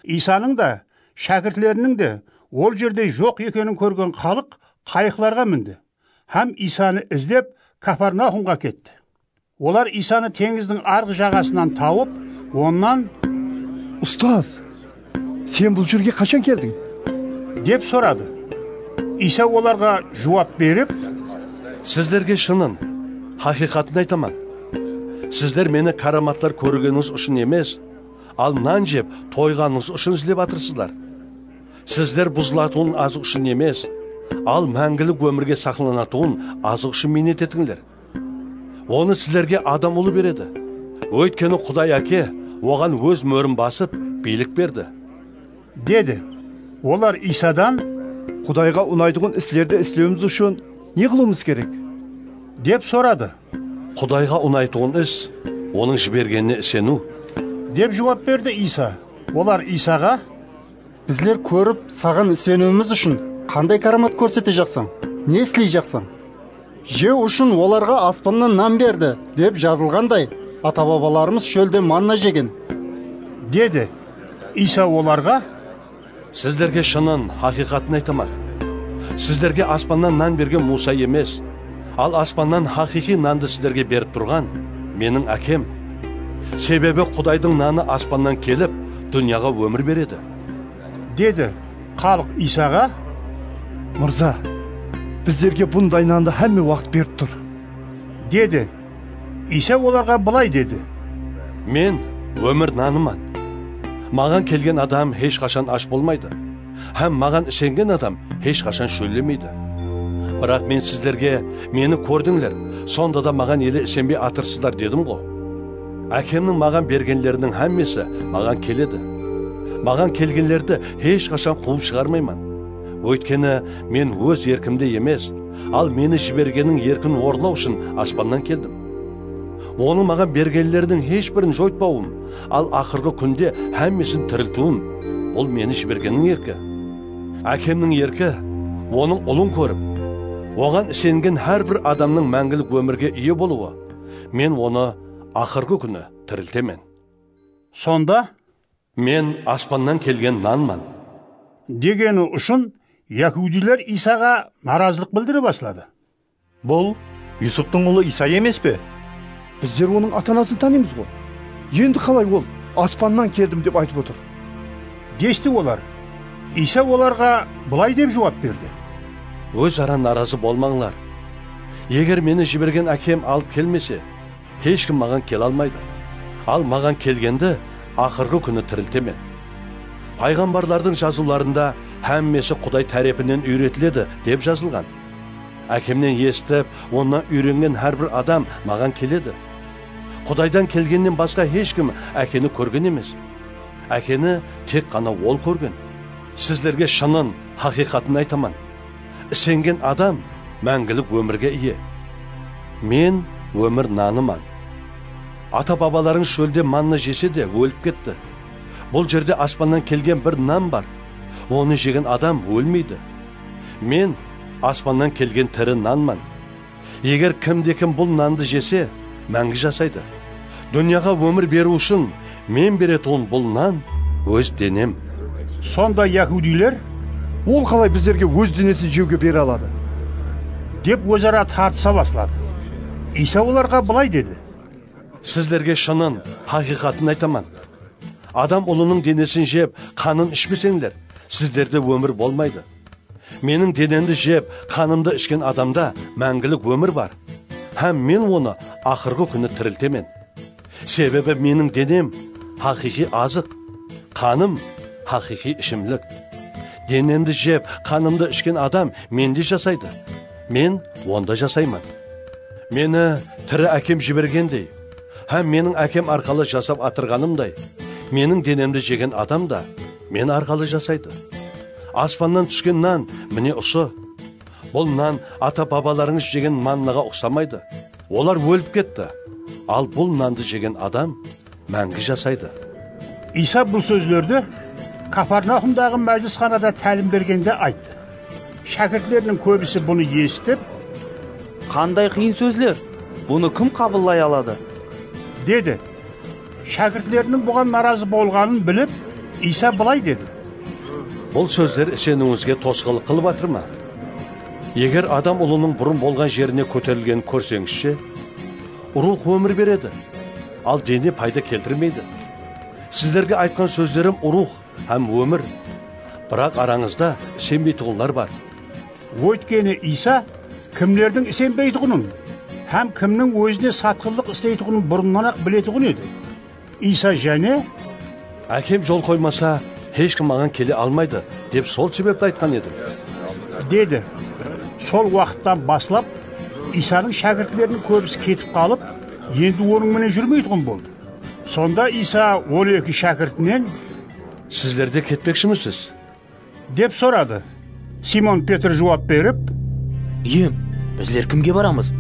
Iysanıń da, shákirtleriniń de ol jerde joq ekenin kórgen xalıq qayıqlarǵa mindi hám Iysanı izlep Kafarnaxumǵa ketti. Olar Iysanı teńizdiń arǵı jaǵasınan tawıp, onnan, "Ustaz, sen bul jerge qashan keldiń?" dep soradı. Iysa olarǵa juwap berip, "Sizlerge shının, haqıyqatın aytaman. Sizler meni káramatlar kórgenińiz ushın emes, al nan jep toyǵanıńız ushın izlep atırsızlar. Sizler buzılatuǵın azıq ushın emes, al máńgilik ómirge saqlanatuǵın azıq ushın miynet etińler. Onı sizlerge Adam Ulı beredi. Óytkeni Quday Áke oǵan óz mórin basıp, biylik berdi," dedi. Olar Iysadan, "Qudayǵa unaytuǵın islerdi islewimiz ushın ne qılıwımız kerek?" dep soradı. "Qudayǵa unaytuǵın is, Onıń jibergenine iseniw," dep juwap berdi Iysa. Olar Iysaǵa, "Bizler kórip, saǵan iseniwimiz ushın qanday káramat kórsetejaqsań? Ne isleyjaqsań? 'Jew ushın olarǵa aspannan nan berdi,' dep jazılǵanday, Ata-babalarımız shólde manna jegen, dedi. Iysa olarǵa, Sizlerge shının, haqıyqatın aytaman. Sizlerge aspannan nan bergen Muwsa emes, al aspannan haqıyqıy nandı sizlerge berip turǵan Meniń Ákem. Sebebi Qudaydıń nanı aspannan kelip, dúnyaǵa ómir beredi, dedi. Xalıq Iysaǵa, Mırza, bizlerge bunday nandı hámme waqıt berip tur, dedi. Iysa olarǵa bılay dedi. Men ómir nanıman. Maǵan kelgen adam hesh qashan ash bolmaydı, hám Maǵan isengen adam hesh qashan shóllemeydi. Biraq Men sizlerge, Meni kórdińler, sonda da Maǵan ele isenbey atırsızlar, dedim ǵo. Ákemniń Maǵan bergenleriniń hámmesi Maǵan keledi. Maǵan kelgenlerdi hesh qashan quwıp shıǵarmayman. Óytkeni Men óz erkimde emes, al Meni jibergenniń erkin orınlaw ushın aspannan keldim. Onıń Maǵan bergenleriniń hesh birin joytpawım, al aqırǵı kúnde hámmesin tiriltiwim, bul Meni jibergenniń erki. Ákemniń erki, Onıń Ulın kórip, Oǵan isengen hár bir adamnıń máńgilik ómirge iye bolıwı. Men onı aqırǵı kúni tiriltemen. Sonda Men aspannan kelgen nanman, degeni ushın yahudiyler Iysaǵa narazılıq bildire basladı. Bul Yusuptıń ulı Iysa emes pe? Bizler onıń ata-anasın tanıymız ǵo. Endi qalay ol, aspannan keldim dep aytıp otır? Desti olar. Iysa olarǵa bılay dep juwap berdi. Óz-ara narazı bolmańlar. Eger Meni jibergen Ákem alıp kelmese, hesh kim Maǵan kele almaydı. Al Maǵan kelgendi aqırǵı kúni tiriltemen. Payǵambarlardıń jazıwlarında hámmesi Quday tárepinen úyretiledi, dep jazılǵan. Ákemnen esitip, Onnan úyrengen hár bir adam Maǵan keledi. Qudaydan kelgennen basqa hesh kim Ákeni kórgen emes. Ákeni tek ǵana Ol kórgen. Sizlerge shının, haqıyqatın aytaman. Isengen adam máńgilik ómirge iye. Men ómir nanıman. Ata-babalarıńız shólde manna jese de, ólip ketti. Bul jerde aspannan kelgen bir nan bar. Onı jegen adam ólmeydi. Men aspannan kelgen tiri nanman. Eger kimde-kim bul nandı jese, máńgi jasaydı. Dúnyaǵa ómir beriw ushın Men beretuǵın bul nan óz denem. Sonda yahudiyler, Ol qalay bizlerge óz denesin jewge bere aladı? Dep óz-ara tartısa basladı. Iysa olarǵa bılay dedi. Sizlerge shının, haqıyqatın aytaman. Adam Ulınıń denesin jep, qanın ishpeseńler, sizlerde ómir bolmaydı. Meniń denemdi jep, qanımdı ishken adamda máńgilik ómir bar, hám Men onı aqırǵı kúni tiriltemen. Sebebi Meniń denem haqıyqıy azıq, qanım haqıyqıy ishimlik. Denemdi jep, qanımdı ishken adam Mende jasaydı, Men onda jasayman. Meni tiri Ákem jibergendey, hám Meniń Ákem arqalı jasap atırǵanımday, Meniń denemdi jegen adam da Men arqalı jasaydı. Aspannan túsken nan, mine, usı. Bul nan ata-babalarıńız jegen mannaǵa uqsamaydı. Olar ólip ketti. Al bul nandı jegen adam máńgi jasaydı. Iysa bul sózlerdi Kafarnaumdaǵı májilisxanada tálim bergende ayttı. Shákirtleriniń kóbisi bunı esitip, Qanday qıyın sózler! Bunı kim qabıllay aladı? Dedi. Shákirtleriniń buǵan narazı bolǵanın bilip, Iysa bılay dedi. Bul sózler iseniwińizge tosqınlıq qılıp atır ma? Eger Adam Ulınıń burın bolǵan jerine kóterilgenin kórseńizshe, ruwx ómir beredi, al dene payda keltirmeydi. Sizlerge aytqan sózlerim ruwx hám ómir. Biraq arańızda isenbeytuǵınlar bar. Óytkeni Iysa kimlerdiń isenbeytuǵının hám kimniń ózine satqınlıq isleytuǵının burınnan-aq biletuǵın edi. Iysa jáne, Ákem jol qoymasa, hesh kim Maǵan kele almaydı, dep sol sebepti aytqan edim, dedi. Sol waqıttan baslap Iysanıń shákirtleriniń kóbisi ketip qalıp, endi Onıń menen júrmeytuǵın boldı. Sonda Iysa on eki shákirtinen, Sizler de ketpekshimisiz? Dep soradı. Simon Petr juwap berip, Iyem, bizler kimge baramız?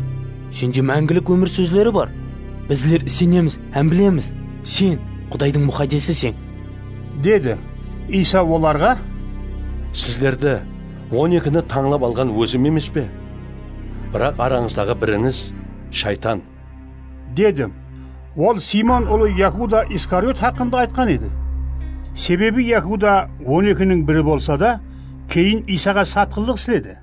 Sende máńgilik ómir sózleri bar. Bizler isenemiz hám bilemiz, Sen Qudaydıń Muqaddesiseń, dedi. Iysa olarǵa, Sizlerdi on ekini tańlap alǵan Ózim emes pe? Biraq arańızdaǵı birińiz shaytan, dedi. Ol Simon ulı Yahuda Iskariot haqqında aytqan edi. Sebebi Yahuda on ekiniń biri bolsa da, keyin Iysaǵa satqınlıq isledi.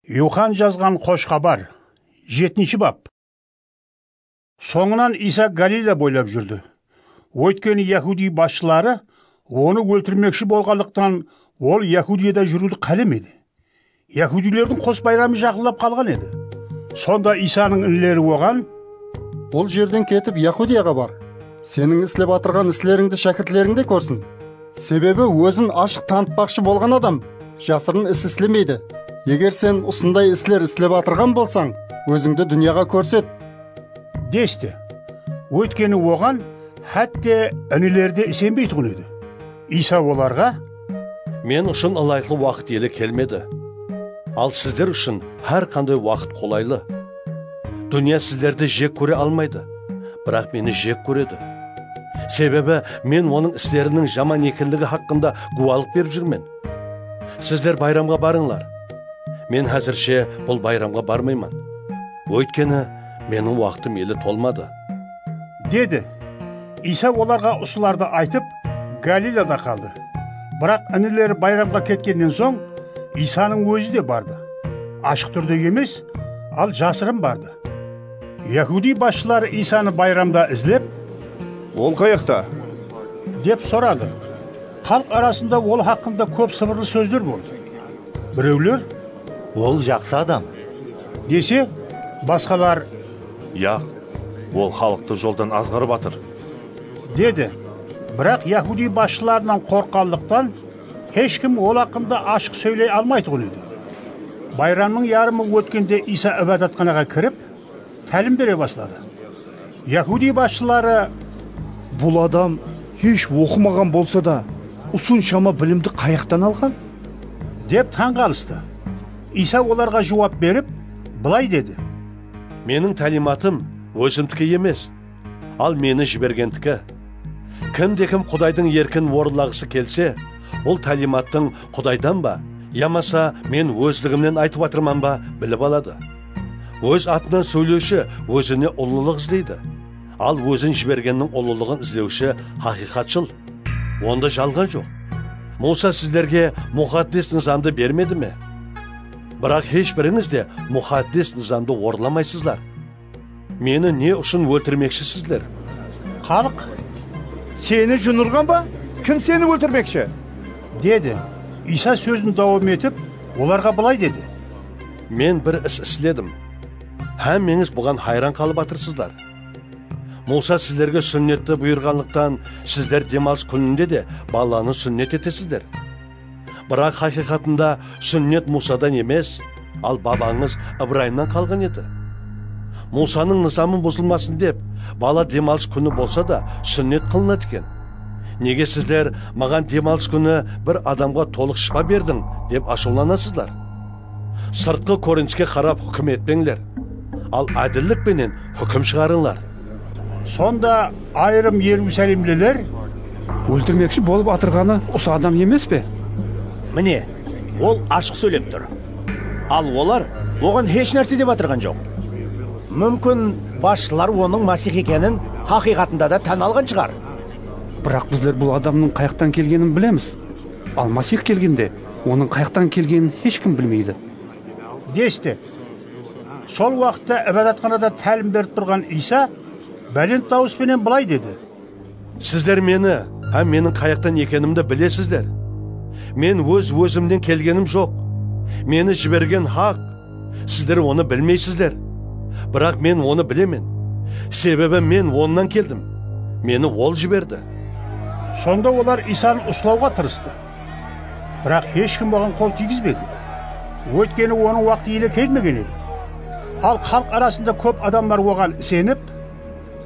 Yuxan jazǵan Xosh Xabar, jetinshi bap. Sońınan Iysa Galila boylap júrdi. Óytkeni yahudiy basshıları onı óltirmekshi bolǵanlıqtan, ol Yahudiyada júriwdi qálemedi. Yahudiylerdiń qos bayramı jaqınlap qalǵan edi. Sonda Iysanıń inileri oǵan, Bul jerden ketip, Yahudiyaǵa bar. Seniń islep atırǵan islerińdi shákirtleriń de kórsin. Sebebi ózin ashıq tanıtpaqshı bolǵan adam jasırın is islemeydi. Eger sen usınday isler islep atırǵan bolsań, ózińdi dúnyaǵa kórset, desti. Óytkeni oǵan hátte inileri de isenbeytuǵın edi. Iysa olarǵa, Men ushın ılayıqlı waqıt ele kelmedi. Al sizler ushın hár qanday waqıt qolaylı. Dúnya sizlerdi jek kóre almaydı, biraq meni jek kóredi. Sebebi men onıń isleriniń jaman ekenligi haqqında gúwalıq berip júrmen. Sizler bayramǵa barıńlar. Men házirshe bul bayramǵa barmayman. Óytkeni meniń waqtım ele tolmadı, dedi. Iysa olarǵa usılardı aytıp, Galilada qaldı. Biraq inileri bayramǵa ketkennen soń, Iysanıń ózi de bardı. Ashıq túrde emes, al jasırın bardı. Yahudiy basshıları Iysanı bayramda izlep, Ol qayaqta? Dep soradı. Xalıq arasında ol haqqında kóp sıbırlı sózler boldı. Birewler, Ol jaqsı adam, dese, basqalar, Yaq, ol xalıqtı joldan azǵarıp atır, dedi. Biraq yahudiy basshılarınan qorqqanlıqtan, hesh kim ol haqqında ashıq sóyley almaytuǵın edi. Bayramnıń yarımı ótkende Iysa ibadatxanaǵa kirip, tálim bere basladı. Yahudiy basshıları, Bul adam hesh oqımaǵan bolsa da, usınshama bilimdi qayaqtan alǵan? Dep tań qalıstı. Iysa olarǵa juwap berip, bılay dedi. Meniń táliymatım ózimdiki emes, al meni jibergendiki. Kimde-kim Qudaydıń erkin orınlaǵısı kelse, bul táliymattıń Qudaydan ba, yamasa men ózligimnen aytıp atırman ba, bilip aladı. Óz atınan sóylewshi ózine ullılıq izleydi. Al ózin jibergenniń ullılıǵın izlewshi haqıyqatshıl. Onda jalǵan joq. Muwsa sizlerge muqaddes nızamdı bermedi me? Biraq hesh birińiz de muqaddes nızamdı orınlamaysızlar. Meni ne ushın óltirmekshisizler? Xalıq, Seni juńırǵan ba? Kim seni óltirmekshi? Dedi. Iysa sózin dawam etip, olarǵa bılay dedi. Men bir is isledim. Hámmeńiz buǵan hayran qalıp atırsızlar. Muwsa sizlerge súnnetti buyırǵanlıqtan, sizler dem alıs kúninde de balanı súnnet etesizler. Biraq haqıyqatında súnnet Muwsadan emes, al babańız Ibrayımnan qalǵan edi. Muwsanıń nızamı buzılmasın dep, bala dem alıs kúni bolsa da súnnet qılınadı eken. Nege sizler maǵan dem alıs kúni bir adamǵa tolıq shıpa berdiń dep ashıwlanasızlar? Sırtqı kóriniske qarap húkim etpeńler, al ádillik penen húkim shıǵarıńlar. Sonda ayırım Erusalimliler, Óltirmekshi bolıp atırǵanı usı adam emes pe? Mine, ol ashıq sóylep tur. Al olar oǵan hesh nárse dep atırǵan joq. Múmkin, basshılar onıń Masih ekenin haqıyqatında da tán alǵan shıǵar. Biraq bizler bul adamnıń qayaqtan kelgenin bilemiz. Al Masih kelgende, onıń qayaqtan kelgenin hesh kim bilmeydi, desti. Sol waqıtta ibadatxanada tálim berip turǵan Iysa bálent dawıs penen bılay dedi. Sizler meni hám meniń qayaqtan ekenimdi bilesizler. Men óz-ózimnen kelgenim joq. Meni jibergen haq. Sizler onı bilmeysizler. Biraq men onı bilemen. Sebebi men onnan keldim. Meni ol jiberdi. Sonda olar Iysanı uslawǵa tırıstı. Biraq hesh kim oǵan qol tiygizbedi. Óytkeni onıń waqtı ele kelmegen edi. Al xalıq arasında kóp adamlar oǵan isenip,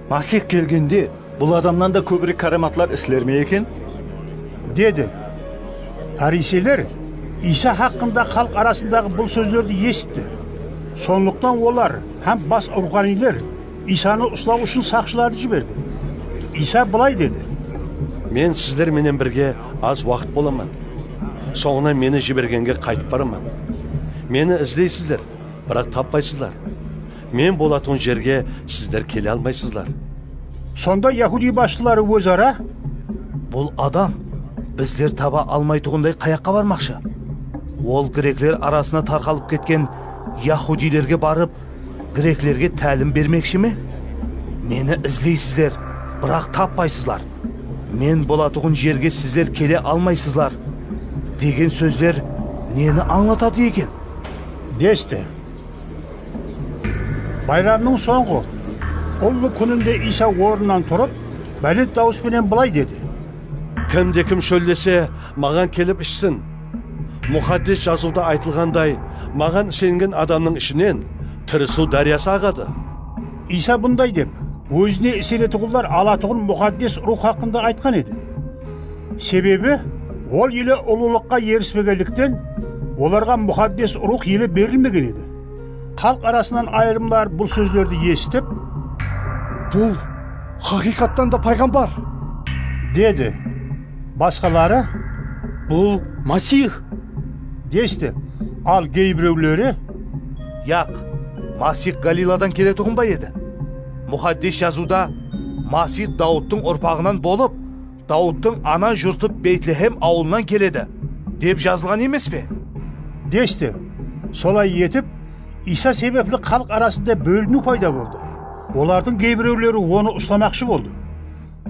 Masih kelgende, bul adamnan da kóbirek káramatlar isler me eken? Dedi. Fariseyler Iysa haqqında xalıq arasındaǵı bul sózlerdi esitti. Sonlıqtan olar hám bas ruwxaniyler Iysanı uslaw ushın saqshılardı jiberdi. Iysa bılay dedi. Men sizler menen birge az waqıt bolaman. Sońınan meni jibergenge qaytıp baraman. Meni izleysizler, biraq tappaysızlar. Men bolatuǵın jerge sizler kele almaysızlar. Sonda yahudiy basshıları óz-ara, "Bul adam bizler taba almaytuǵınday qayaqqa barmaqshı? Ol grekler arasına tarqalıp ketken yahudiylerge barıp, greklerge tálim bermekshi me? Meni izleysizler, biraq tappaysızlar. Men bolatuǵın jerge sizler kele almaysızlar" degen sózler neni ańlatadı eken? Desti. Bayramnıń sońǵı ullı kúninde Iysa ornınan turıp, bálent dawıs penen bılay dedi: Kimde-kim shóllese, maǵan kelip ishsin. Muqaddes Jazıwda aytılǵanday, maǵan isengen adamnıń ishinen tiri suw dáryası aǵadı. Iysa bunday dep, ózine isenetuǵınlar alatuǵın Muqaddes Ruwx haqqında aytqan edi. Sebebi, ol ele ullılıqqa erispegenlikten, olarǵa Muqaddes Ruwx ele berilmegen edi. Xalıq arasınan ayırımlar bul sózlerdi esitip, "Bul, haqıyqattan da, payǵambar!" dedi. Basqaları, "Bul Masih!" desti. Al, geybirewleri, "Yaq, Masih Galiladan keletuǵın ba edi? Muqaddes Jazıwda, 'Masih Dawıttıń urpaǵınan bolıp, Dawıttıń ana jurtı Betlehem awılınan keledi', dep jazılǵan emes pe?" desti. Solay etip, Iysa sebepli xalıq arasında bóliniw payda boldı. Olardıń geybirewleri onı uslamaqshı boldı.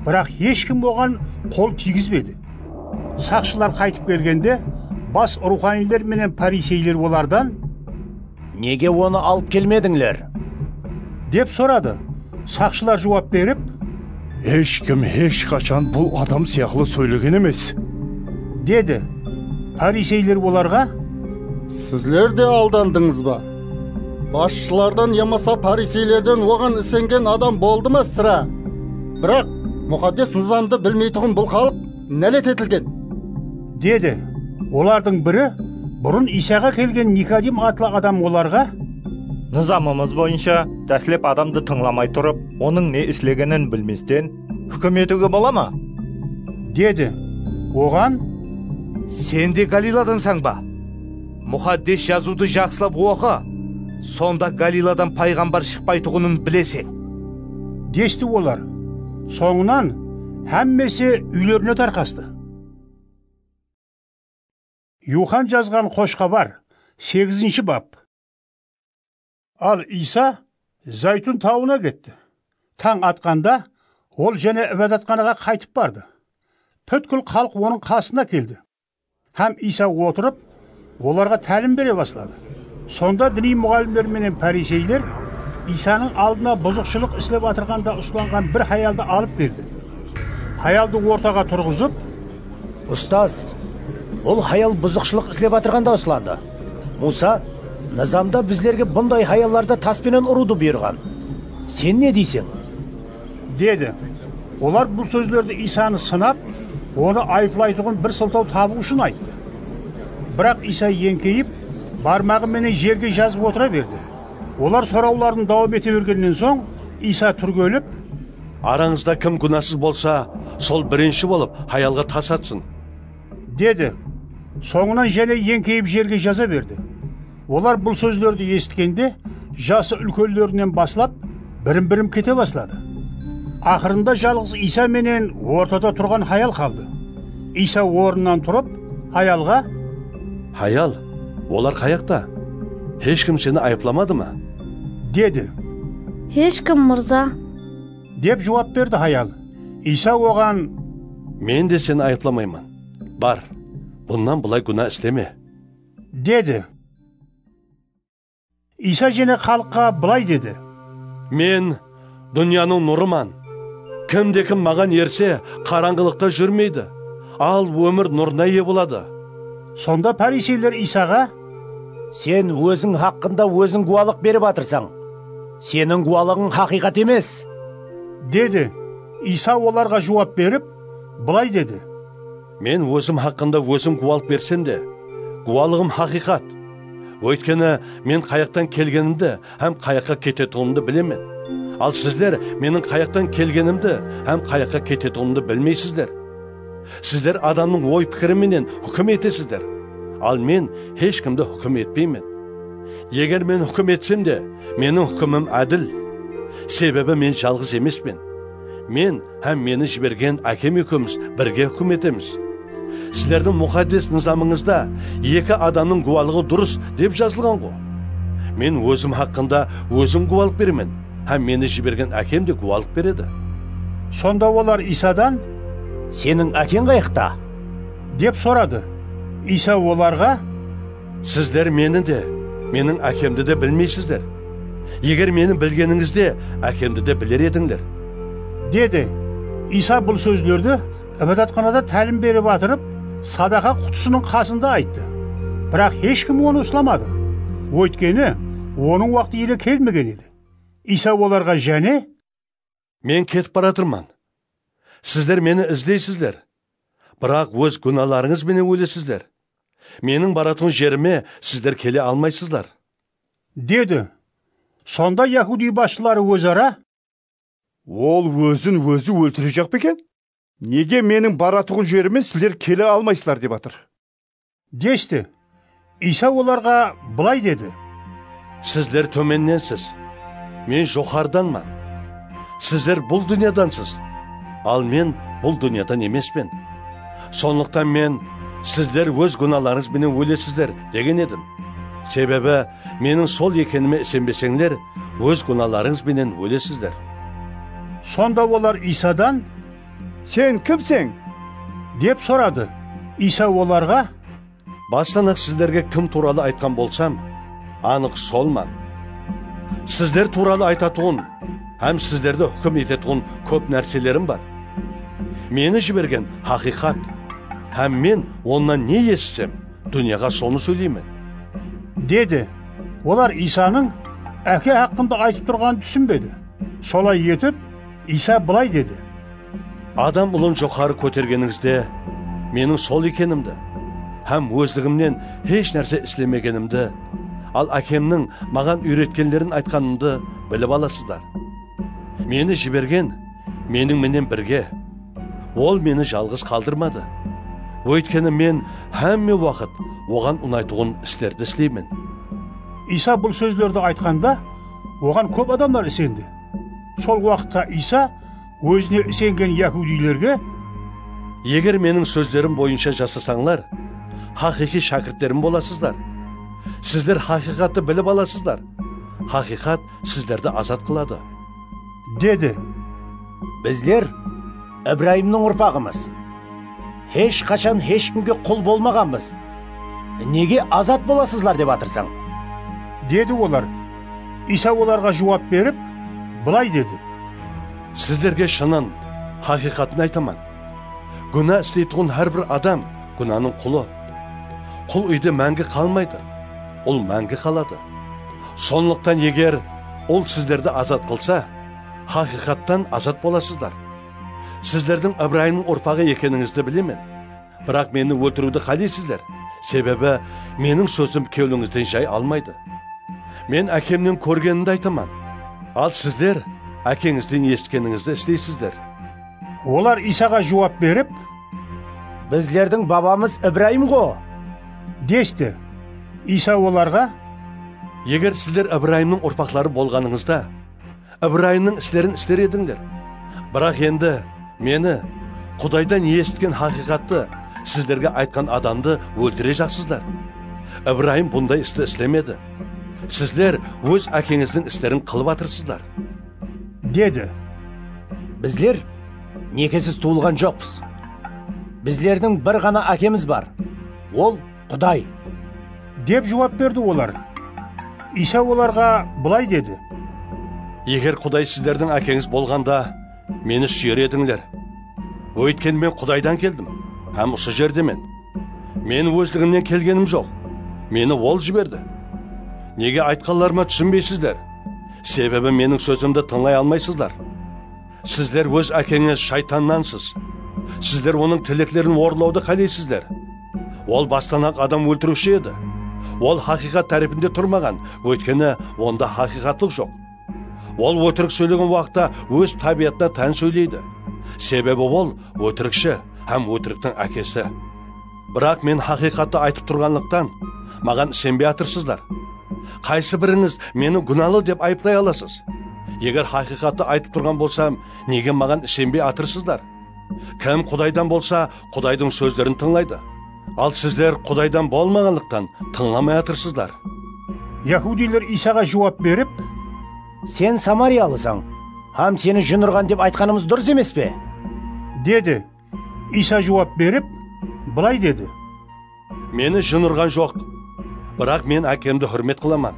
Biraq hesh kim oǵan qol tiygizbedi. Saqshılar qaytıp kelgende, bas ruwxaniyler menen pariseyler olardan, "Nege onı alıp kelmedińler?" dep soradı. Saqshılar juwap berip, "Hesh kim hesh qashan bul adam sıyaqlı sóylegen emes," dedi. Pariseyler olarǵa, "Sizler de aldandıńız ba? Basshılardan yamasa pariseylerden oǵan isengen adam boldı ma sirá? Biraq Muqaddes Nızamdı bilmeytuǵın bul xalıq nálet etilgen," dedi. Olardıń biri, burın Iysaǵa kelgen Nikodim atlı adam olarǵa, "Nızamımız boyınsha, dáslep adamdı tıńlamay turıp, onıń ne islegenin bilmesten, húkim etiwge bola ma?" dedi. Oǵan, "Sen de Galiladansań ba? Muqaddes Jazıwdı jaqsılap oqı, sonda Galiladan payǵambar shıqpaytuǵının bileseń," desti olar. Sońınan hámmesi úylerine tarqastı. Yuxan jazǵan Xosh Xabar, segizinshi bap. Al Iysa Zaytun tawına ketti. Tań atqanda ol jáne ibadatxanaǵa qaytıp bardı. Pútkil xalıq onıń qasına keldi. Hám Iysa otırıp, olarǵa tálim bere basladı. Sonda diniy muǵallimler menen pariseyler Iysanıń aldına buzıqshılıq islep atırǵanda uslanǵan bir hayaldı alıp keldi. Hayaldı ortaǵa turǵızıp, "Ustaz, bul hayal buzıqshılıq islep atırǵanda uslandı. Musa Nızamda bizlerge bunday hayallardı tas penen urıwdı buyırǵan. Sen ne deyseń?" dedi. Olar bul sózlerdi Iysanı sınap, onı ayıplaytuǵın bir sıltaw tabıw ushın ayttı. Biraq Iysa eńkeyip, barmaǵı menen jerge jazıp otıra berdi. Olar sorawların dawam ete bergennen soń, Iysa túrgelip, "Arańızda kim gúnasız bolsa, sol birinshi bolıp hayalǵa tas atsın," dedi. Sońınan jáne eńkeyip jerge jaza berdi. Olar bul sózlerdi esitkende, jası úlkenlerinen baslap, birim-birim kete basladı. Aqırında jalǵız Iysa menen ortada turǵan hayal qaldı. Iysa ornınan turıp, hayalǵa, "Hayal, olar qayaqta? Hesh kim seni ayıplamadı ma?" dedi. "Hesh kim, Mırza," dep juwap berdi hayal. Iysa oǵan, "Men de seni ayıplamayman. Bar, bunnan bılay gúna isleme," dedi. Iysa jáne xalıqqa bılay dedi, "Men dúnyanıń nurıman. Kimde-kim maǵan erse, qarańǵılıqta júrmeydi, al ómir nurına iye boladı." Sonda pariseyler Iysaǵa, "Sen óziń haqqında óziń gúwalıq berip atırsań. Seniń gúwalıǵıń haqıyqat emes," dedi. Iysa olarǵa juwap berip, bılay dedi, "Men ózim haqqında ózim gúwalıq bersem de, gúwalıǵım haqıyqat. Óytkeni men qayaqtan kelgenimdi hám qayaqqa ketetuǵınımdı bilemen. Al sizler meniń qayaqtan kelgenimdi hám qayaqqa ketetuǵınımdı bilmeysizler. Sizler adamnıń oy-pikiri menen húkim etesizler. Al men hesh kimdi húkim etpeymen." Eger men húkim etsem de, meniń húkimim ádil. Sebebi men jalǵız emespen. Men hám meni jibergen Ákem ekewimiz birge húkim etemiz. Sizlerdiń muqaddes nızamıńızda eki adamnıń gúwalıǵı durıs dep jazılǵan-ǵo. Men ózim haqqında ózim gúwalıq beremen, hám meni jibergen Ákem de gúwalıq beredi. Sonda olar Iysadan, "Seniń Ákeń qayaqta?" dep soradı. Iysa olarǵa, "Sizler meni de, meniń Ákemdi de bilmeysizler. Eger meni bilgenińizde, Ákemdi de biler edińler." dedi. Iysa bul sózlerdi ibadatxanada tálim berip atırıp, sadaqa qutısınıń qasında ayttı. Biraq hesh kim onı uslamadı. Óytkeni, onıń waqtı ele kelmegen edi. Iysa olarǵa jáne, "Men ketip baratırman. Sizler meni izleysizler. Biraq óz gúnalarıńız benen ólesizler. Meniń baratuǵın jerime sizler kele almaysızlar," dedi. Sonda yahudiy basshıları óz-ara, "Ol ózin ózi óltirejaq pa eken? Nege meniń baratuǵın jerime sizler kele almaysızlar dep atır?" desti. Iysa olarǵa bılay dedi, "Sizler tómendensiz, men joqarıdanman. Sizler bul dúnyadansız, al men bul dúnyadan emespen. Sonlıqtan men, 'Sizler óz gúnalarıńız benen ólesizler,' degen edim. Sebebi meniń sol ekenime isenbeseńler, óz gúnalarıńız benen ólesizler." Sonda olar Iysadan, "Sen kimseń?" dep soradı. Iysa olarǵa, "Bastan-aq sizlerge kim tuwralı aytqan bolsam, anıq solman. Sizler tuwralı aytatuǵın hám sizlerdi húkim etetuǵın kóp nárselerim bar. Meni jibergen haqıyqat, hám men onnan ne esitsem, dúnyaǵa sonı sóyleymen," dedi. Olar Iysanıń Áke haqqında aytıp turǵanın túsinbedi. Solay etip, Iysa bılay dedi, "Adam Ulın joqarı kótergenińizde, meniń sol ekenimdi hám ózligimnen hesh nárse islemegenimdi, al Ákemniń maǵan úyretkenlerin aytqanımdı bilip alasızlar. Meni jibergen meniń menen birge. Ol meni jalǵız qaldırmadı. Óytkeni men hámme waqıt oǵan unaytuǵın islerdi isleymen." Iysa bul sózlerdi aytqanda, oǵan kóp adamlar isendi. Sol waqıtta Iysa ózine isengen yahudiylerge, "Eger meniń sózlerim boyınsha jasasańlar, haqıyqıy shákirtlerim bolasızlar. Sizler haqıyqattı bilip alasızlar. Haqıyqat sizlerdi azat qıladı," dedi. "Bizler Ibrayımnıń urpaǵımız. Hesh qashan hesh kimge qul bolmaǵanbız. Nege azat bolasızlar dep atırsań?" dedi olar. Iysa olarǵa juwap berip, bılay dedi, "Sizlerge shının, haqıyqatın aytaman. Gúna isleytuǵın hár bir adam gúnanıń qulı. Qul úyde máńgi qalmaydı, ul máńgi qaladı. Sonlıqtan eger ul sizlerdi azat qılsa, haqıyqattan azat bolasızlar. Sizlerdiń Ibrayımnıń urpaǵı ekenińizdi bilemen. Biraq meni óltiriwdi qáleysizler, sebebi meniń sózim kewlińizden jay almaydı. Men Ákemnen kórgenimdi aytaman, al sizler Ákeńizden esitkenińizdi isleysizler." Olar Iysaǵa juwap berip, "Bizlerdiń babamız Ibrayım-ǵo," desti. Iysa olarǵa, "Eger sizler Ibrayımnıń urpaqları bolǵanıńızda, Ibrayımnıń islerin isler edińler. Biraq endi meni, Qudaydan esitken haqıyqattı sizlerge aytqan adamdı óltirejaqsızlar. Ibrayım bunday isti islemedi. Sizler óz ákeńizdiń islerin qılıp atırsızlar," dedi. "Bizler nekesiz tuwılǵan joqpız. Bizlerdiń bir ǵana Ákemiz bar, ol Quday," dep juwap berdi olar. Iysa olarǵa bılay dedi, "Eger Quday sizlerdiń Ákeńiz bolǵanda, meni súyer edińler. Óytkeni men Qudaydan keldim hám usı jerdemen. Men ózligimnen kelgenim joq, meni Ol jiberdi. Nege aytqanlarıma túsinbeysizler? Sebebi meniń sózimdi tıńlay almaysızlar. Sizler óz ákeńiz shaytannansız. Sizler onıń tileklerin orınlawdı qáleysizler. Ol bastan-aq adam óltiriwshi edi. Ol haqıyqat tárepinde turmaǵan, óytkeni onda haqıyqatlıq joq. Ol ótirik sóylegen waqıtta óz tábiyatına tán sóyleydi. Sebebi ol ótirikshi hám ótiriktiń ákesi. Biraq men haqıyqattı aytıp turǵanlıqtan, maǵan isenbey atırsızlar. Qaysı birińiz meni gúnalı dep ayıplay alasız? Eger haqıyqattı aytıp turǵan bolsam, nege maǵan isenbey atırsızlar? Kim Qudaydan bolsa, Qudaydıń sózlerin tıńlaydı. Al sizler Qudaydan bolmaǵanlıqtan tıńlamay atırsızlar. Yahudiyler Isaǵa juwap berip, "Sen samariyalısań hám seni jın urǵan dep aytqanımız durıs emes pe?" dedi. Isa juwap berip, bılay dedi. Meni jın urǵan joq, biraq men Ákemdi húrmet qılaman.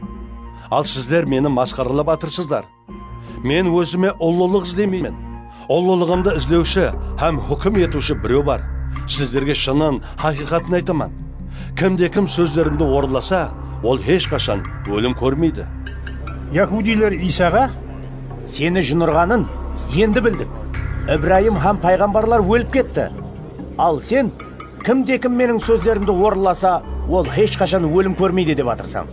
Al sizler meni masqaralap atırsızlar. Men ózime ullılıq izlemeymen. Ullılıǵımdı izlewshi hám húkim etiwshi birew bar. Sizlerge shının, haqıyqatın aytaman. Kimde-kim sózlerimdi orınlasa, ol hesh qashan ólim kórmeydi. Yahudiyler Isaǵa, "Seni jın urǵanın endi bildik. Ibrayım hám payǵambarlar ólip ketti. Al sen, 'Kimde-kim meniń sózlerimdi orınlasa, ol hesh qashan ólim kórmeydi,' dep atırsań.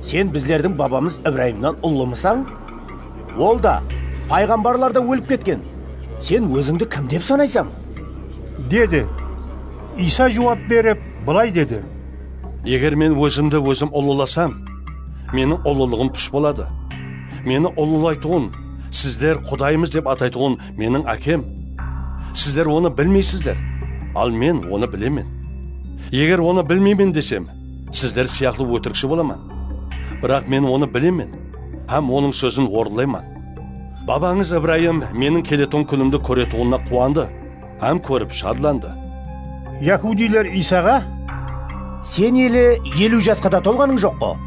Sen bizlerdiń babamız Ibrayımnan ullımısań? Ol da, payǵambarlar da ólip ketken. Sen ózińdi kim dep sanaysań?" dedi. Isa juwap berip, bılay dedi. Eger men ózimdi ózim ullılasam, meniń ullılıǵım púsh boladı. Meni ullılaytuǵın, sizler Qudaymız dep ataytuǵın meniń Ákem. Sizler onı bilmeysizler, al men onı bilemen. Eger onı bilmeymen desem, sizler sıyaqlı ótirikshi bolaman. Biraq men onı bilemen hám onıń sózin orınlayman. Babańız Ibrayım meniń keletuǵın kúnimdi kóretuǵınına quwandı hám kórip shadlandı. Yahudiyler Isaǵa, "Sen ele eliw jasqa da tolǵanıń joq ǵo.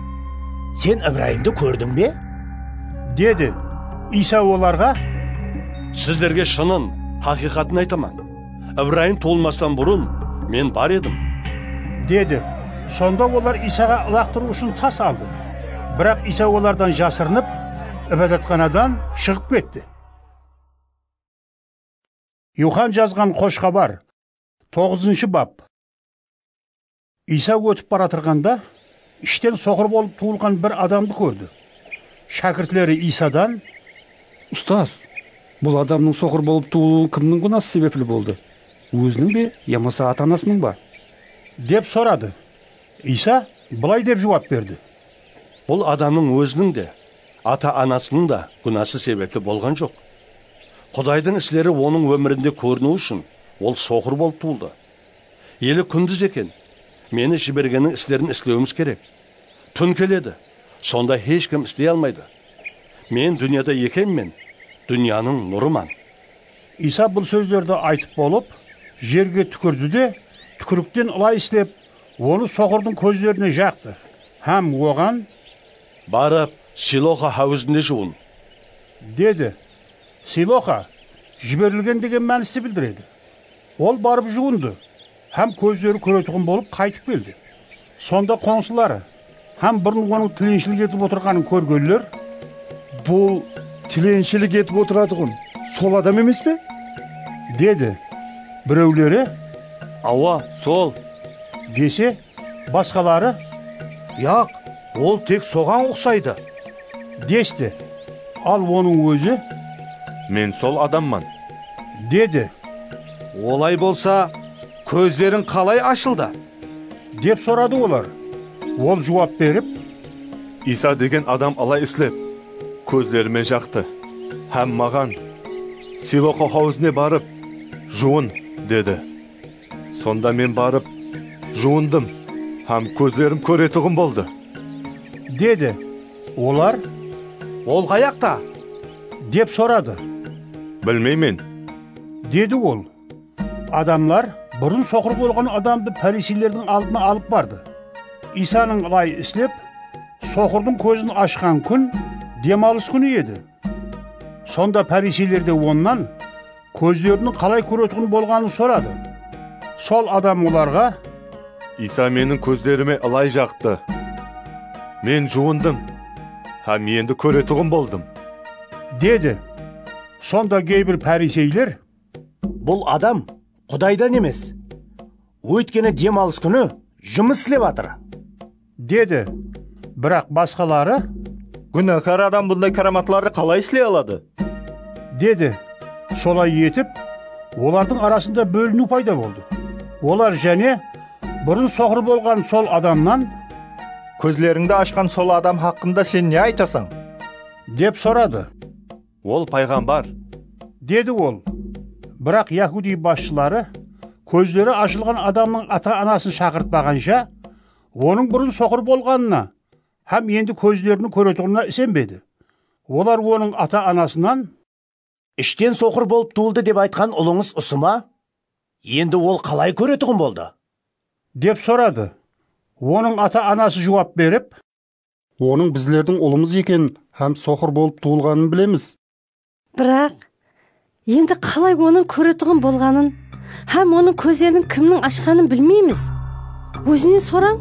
Sen Ibrayımdı kórdiń be?" dedi. Isa olarǵa, "Sizlerge shının, haqıyqatın aytaman. Ibrayım tuwılmastan burın men bar edim," dedi. Sonda olar Isaǵa ılaqtırıw ushın tas aldı. Biraq Isa olardan jasırınıp, ibadatxanadan shıǵıp ketti. Yuxan jazǵan Xosh Xabar, toǵızınshı bap. Isa ótip baratırǵanda, ishten soqır bolıp tuwılǵan bir adamdı kórdi. Shákirtleri Isadan, "Ustaz, bul adamnıń soqır bolıp tuwılıwı kimniń gúnası sebepli boldı? Óziniń be yamasa ata-anasınıń ba?" dep soradı. Isa bılay dep juwap berdi. Bul adamnıń óziniń de, ata-anasınıń da gúnası sebepli bolǵan joq. Qudaydıń isleri onıń ómirinde kóriniw ushın ol soqır bolıp tuwıldı. Ele kúndiz eken, meni jibergenniń islerin islewimiz kerek. Tún keledi, sonda hesh kim isley almaydı. Men dúnyada ekenmen, dúnyanıń nurıman. Isa bul sózlerdi aytıp bolıp, jerge túkirdi de, túkirikten ılay islep, onı soqırdıń kózlerine jaqtı hám oǵan, "Barıp, Siloxa háwizinde juwın," dedi. Siloxa, jiberilgen degen mánisti bildiredi. Ol barıp juwındı hám kózleri kóretuǵın bolıp qaytıp keldi. Sonda qońsıları hám burın onıń tilenshilik etip otırǵanın kórgenler, "Bul tilenshilik etip otıratuǵın sol adam emes pe?" dedi. Birewleri, "Awa, sol," dese, basqaları, "Yaq, ol tek soǵan uqsaydı," desti. Al onıń ózi, "Men sol adamman," dedi. "Olay bolsa, kózleriń qalay ashıldı?" dep soradı olar. Ol juwap berip, "Isa degen adam alay islep, kózlerime jaqtı hám maǵan, 'Siloxo háwizine barıp, juwın,' dedi. Sonda men barıp, juwındım hám kózlerim kóretuǵın boldı," dedi. Olar, "Ol qayaqta?" dep soradı. "Bilmeymen," dedi ol. Adamlar burın soqır bolǵan adamdı páriseylerdiń aldına alıp bardı. Isanıń ılay islep, soqırdıń kózin ashqan kún dem alıs kúni edi. Sonda páriseyler de onnan kózleriniń qalay kóretuǵın bolǵanın soradı. Sol adam olarǵa, "Isa meniń kózlerime ılay jaqtı. Men juwındım hám endi kóretuǵın boldım," dedi. Sonda geybir páriseyler, "Bul adam Qudaydan emes, óytkeni dem alıs kúni jumıs islep atır," dedi. Biraq basqaları, "Gúnahkar adam bunday káramatlardı qalay isley aladı?" dedi. Solay etip, olardıń arasında bóliniw payda boldı. Olar jáne burın soqır bolǵan sol adamnan, Kózlerińdi ashqan sol adam haqqında sen ne aytasań? Dep soradı. Ol payǵambar, dedi ol. Biraq yahudiy basshıları kózleri ashılǵan adamnıń ata-anasın shaqırtpaǵansha, onıń burın soqır bolǵanına hám endi kózleriniń kóretuǵınına isenbedi. Olar onıń ata-anasınan, ishten soqır bolıp tuwıldı dep aytqan ulıńız usı ma? Endi ol qalay kóretuǵın boldı? Dep soradı. Onıń ata-anası juwap berip, onıń bizlerdiń ulımız ekenin hám soqır bolıp tuwılǵanın bilemiz. Biraq endi qalay onıń kóretuǵın bolǵanın hám onıń kózlerin kimniń ashqanın bilmeymiz. Ózinen sorań,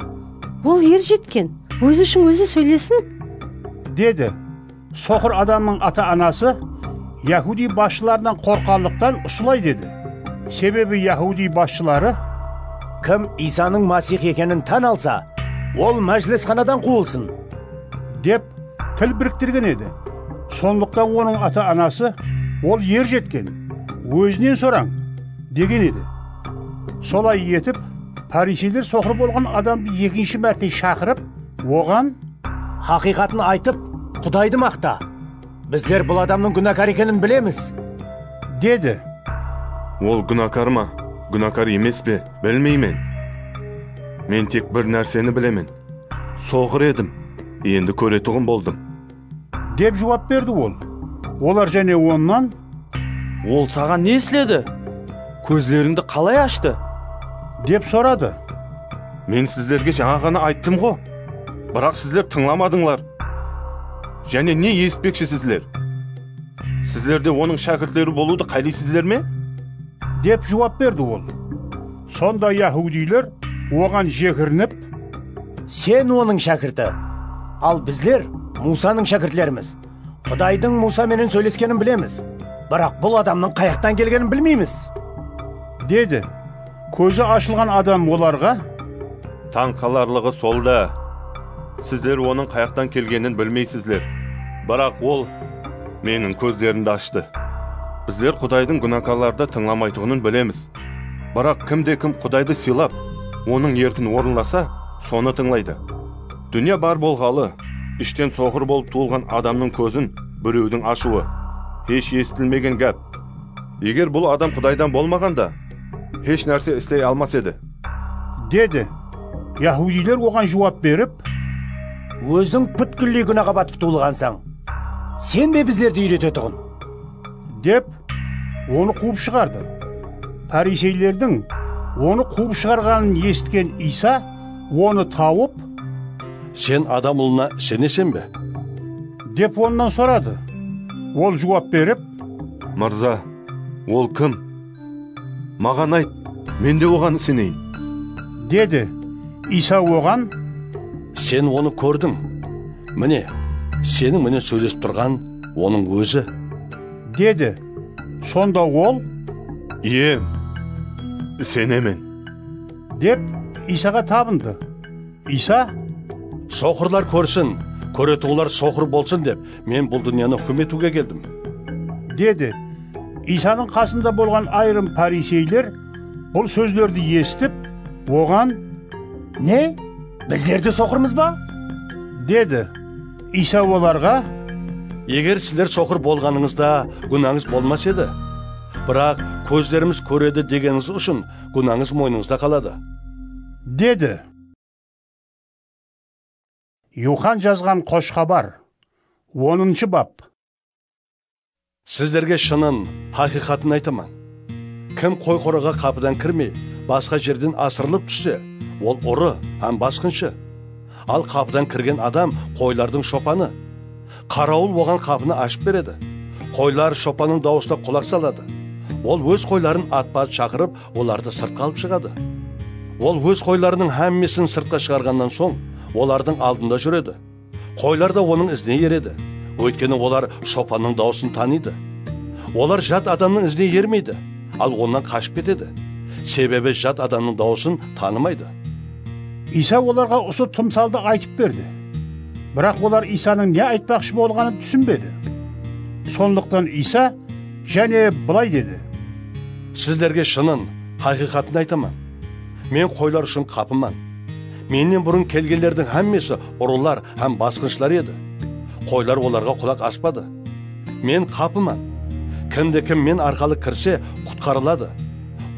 ol er jetken, ózi ushın ózi sóylesin, dedi. Soqır adamnıń ata-anası yahudiy basshılarınan qorqqanlıqtan usılay dedi. Sebebi yahudiy basshıları, kim Iysanıń Masih ekenin tán alsa, ol májilisxanadan quwılsın, dep til biriktirgen edi. Sonlıqtan onıń ata-anası, ol er jetken, ózinen sorań, degen edi. Solay etip, pariseyler soqır bolǵan adamdı ekinshi márte shaqırıp, oǵan, haqıyqatın aytıp, Qudaydı maqta. Bizler bul adamnıń gúnakar ekenin bilemiz, dedi. Ol gúnakar ma, gúnakar emes pe, bilmeymen. Men tek bir nárseni bilemen. Soqır edim, endi kóretuǵın boldım, dep juwap berdi ol. Olar jáne onnan, ol saǵan ne isledi? Kózlerińdi qalay ashtı? Dep soradı. Men sizlerge jańa ǵana ayttım-ǵo, biraq sizler tıńlamadıńlar. Jáne ne esitpekshisizler? Sizler de onıń shákirtleri bolıwdı qáleysizler me? Dep juwap berdi ol. Sonda yahudiyler oǵan jekirinip, sen onıń shákirti, al bizler Musanıń shákirtlerimiz. Qudaydıń Musa menen sóyleskenin bilemiz, biraq bul adamnıń qayaqtan kelgenin bilmeymiz, dedi. Kózi ashılǵan adam olarǵa, tań qalarlıǵı sol da, sizler onıń qayaqtan kelgenin bilmeysizler, biraq ol meniń kózlerimdi ashtı. Bizler Qudaydıń gúnakarlardı tıńlamaytuǵının bilemiz. Biraq kim de kim Qudaydı sıylap, onıń erkin orınlasa, sonı tıńlaydı. Dúnya bar bolǵalı, ishten soqır bolıp tuwılǵan adamnıń kózin birewdiń ashıwı, hesh esitilmegen gáp. Eger bul adam Qudaydan bolmaǵanda, hesh nárse isley almas edi, dedi. Yahudiyler oǵan juwap berip, óziń pútkilley gúnaǵa batıp tuwılǵansań, sen be bizlerdi úyretetuǵın? Dep, onı quwıp shıǵardı. Pariseylerdiń onı quwıp shıǵarǵanın esitken Iysa onı tawıp, sen Adam Ulına iseneseń be? Dep onnan soradı. Ol juwap berip, Mırza, ol kim? Maǵan ayt, men de oǵan iseneyin, dedi. Iysa oǵan, sen onı kórdiń. Mine, seniń menen sóylesip turǵan onıń ózi, dedi. Sonda ol, iyem, isenemen, dep, Iysaǵa tabındı. Iysa, soqırlar kórsin, kóretuǵınlar soqır bolsın dep, men bul dúnyanı húkim etiwge keldim, dedi. Iysanıń qasında bolǵan ayırım pariseyler bul sózlerdi esitip, oǵan, ne, bizler de soqırmız ba? dedi. Iysa olarǵa, eger sizler soqır bolǵanıńızda gúnańız bolmas edi. Biraq kózlerimiz kóredi degenińiz ushın gúnańız moynıńızda qaladı, dedi. Yuxan jazǵan Xosh Xabar, onınshı bap. Sizlerge shının, haqıyqatın aytaman. Kim qoy qoraǵa qapıdan kirmey, basqa jerden asırılıp tússe, ol urı hám basqınshı. Al qapıdan kirgen adam qoylardıń shopanı. Qarawıl oǵan qapını ashıp beredi. Qoylar shopannıń dawısına qulaq saladı. Ol óz qoyların atpa-at shaqırıp, olardı sırtqa alıp shıǵadı. Ol óz qoylarınıń hámmesin sırtqa shıǵarǵannan soń, olardıń aldında júredi. Qoylar da onıń izine eredi, óytkeni olar shopannıń dawısın tanıydı. Olar jat adamnıń izine ermeydi, al onnan qashıp ketedi, sebebi jat adamnıń dawısın tanımaydı. Iysa olarǵa usı tımsaldı aytıp berdi. Biraq olar Iysanıń ne aytpaqshı bolǵanın túsinbedi. Sonlıqtan Iysa jáne bılay dedi. Sizlerge shının, haqıyqatın aytaman. Men qoylar ushın qapıman. Mennen burın kelgenlerdiń hámmesi urılar hám basqınshılar edi. Qoylar olarǵa qulaq aspadı. Men qapıman. Kimde-kim men arqalı kirse, qutqarıladı.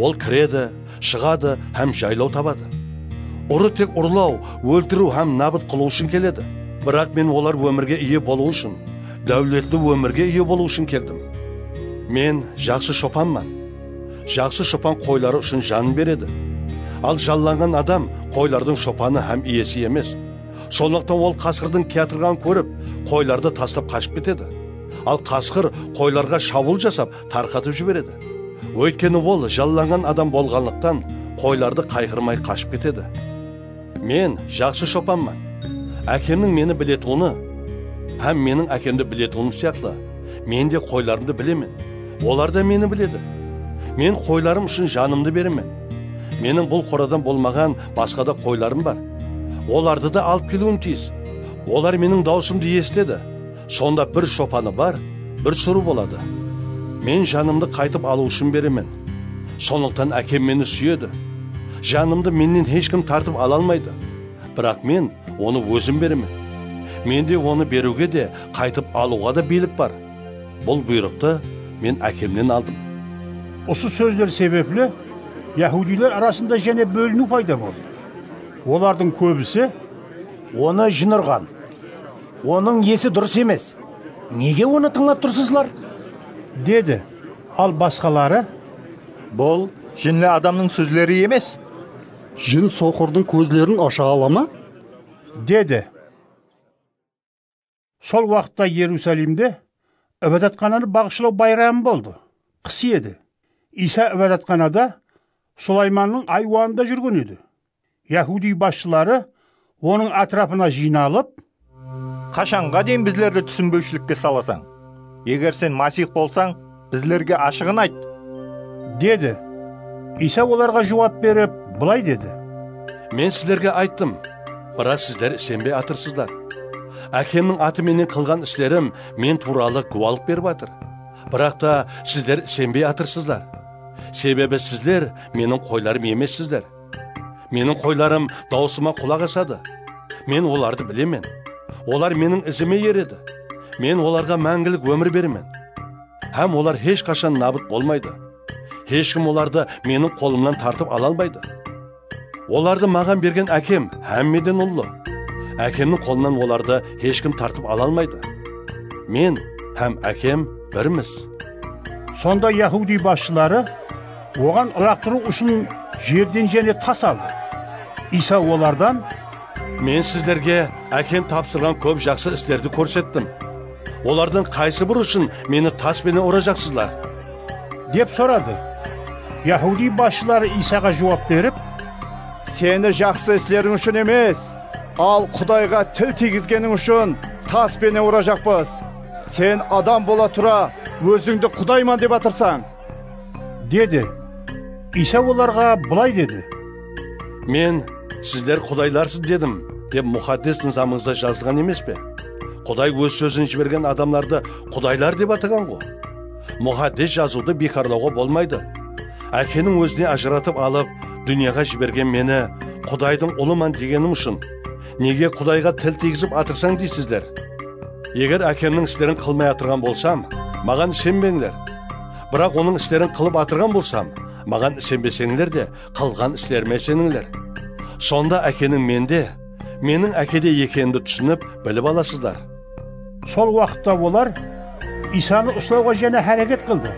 Ol kiredi, shıǵadı hám jaylaw tabadı. Urı tek urlaw, óltiriw hám nabıt qılıw ushın keledi. Biraq men olar ómirge iye bolıwı ushın, dáwletli ómirge iye bolıw ushın keldim. Men jaqsı shopanman. Jaqsı shopan qoyları ushın janın beredi. Al, jallanǵan adam qoylardıń shopanı hám iyesi emes. Sonlıqtan ol qasqırdıń kiyatırǵanın kórip, qoylardı taslap qashıp ketedi. Al, qasqır qoylarǵa shawıl jasap, tarqatıp jiberedi. Óytkeni ol jallanǵan adam bolǵanlıqtan, qoylardı qayǵırmay qashıp ketedi. Men jaqsı shopanman. Ákemniń meni biletuǵını hám meniń Ákemdi biletuǵınım sıyaqlı, men de qoylarımdı bilemen. Olar da meni biledi. Men qoylarım ushın janımdı beremen. Meniń bul qoradan bolmaǵan basqa da qoylarım bar. Olardı da alıp keliwim tiyis. Olar meniń dawısımdı esitedi. Sonda bir shopanı bar, bir surı boladı. Men janımdı qaytıp alıw ushın beremen. Sonlıqtan Ákem meni súyedi. Janımdı mennen hesh kim tartıp ala almaydı. Biraq men onı ózim beremen. Mende onı beriwge de, qaytıp alıwǵa da biylik bar. Bul buyrıqtı men Ákemnen aldım. Usı sózler sebepli yahudiyler arasında jáne bóliniw payda boldı. Olardıń kóbisi, "Onı jın urǵan. Onıń esi durıs emes. Nege onı tıńlap tursızlar?" dedi. Al basqaları, "Bul jinli adamnıń sózleri emes. Jin soqırdıń kózlerin asha ala ma?" dedi. Sol waqıtta Erusalimde Ibadatxananı baǵıshlaw bayramı boldı. Qıs edi. Iysa ibadatxanada Sulaymannıń aywanında júrgen edi. Yahudiy basshıları onıń átirapına jıynalıp, "Qashanǵa deyin bizlerdi túsinbewshilikke salasań? Eger sen Masih bolsań, bizlerge ashıǵın ayt!" dedi. Iysa olarǵa juwap berip, bılay dedi, "Men sizlerge ayttım, biraq sizler isenbey atırsızlar. Ákemniń atı menen qılǵan islerim men tuwralı gúwalıq berip atır. Biraq ta sizler isenbey atırsızlar. Sebebi sizler meniń qoylarım emessizler. Meniń qoylarım dawısıma qulaq asadı. Men olardı bilemen. Olar meniń izime eredi. Men olarǵa máńgilik ómir beremen. Hám olar hesh qashan nabıt bolmaydı. Hesh kim olardı meniń qolımnan tartıp ala almaydı. Olardı maǵan bergen Ákem hámmeden ullı. Ákemniń qolınan olardı hesh kim tartıp ala almaydı. Men hám Ákem birmiz." Sonda yahudiy basshıları oǵan ılaqtırıw ushın jerden jáne tas aldı. Iysa olardan, "Men sizlerge Ákem tapsırǵan kóp jaqsı islerdi kórsettim. Olardıń qaysı biri ushın meni tas penen urajaqsızlar?" dep soradı. Yahudiy basshıları Iysaǵa juwap berip, "Seni jaqsı isleriń ushın emes, al Qudayǵa til tiygizgeniń ushın tas penen urajaqpız. Sen adam bola tura ózińdi Qudayman dep atırsań." dedi. Iysa olarǵa bılay dedi, "Men, sizler qudaylarsız dedim, dep muqaddes nızamıńızda jazılǵan emes pe? Quday óz sózin jibergen adamlardı qudaylar dep ataǵan-ǵo. Muqaddes jazıwdı biykarlawǵa bolmaydı. Ákeniń ózine ajıratıp alıp, dúnyaǵa jibergen meni Qudaydıń ulıman degenim ushın, nege Qudayǵa til tiygizip atırsań deysizler? Eger Ákemniń islerin qılmay atırǵan bolsam, maǵan isenbeńler. Biraq onıń islerin qılıp atırǵan bolsam, maǵan isenbeseńler de, qılǵan islerime isenińler. Sonda Ákeniń mende, meniń Ákede ekenimdi túsinip, bilip alasızlar." Sol waqıtta olar Iysanı uslawǵa jáne háreket qıldı.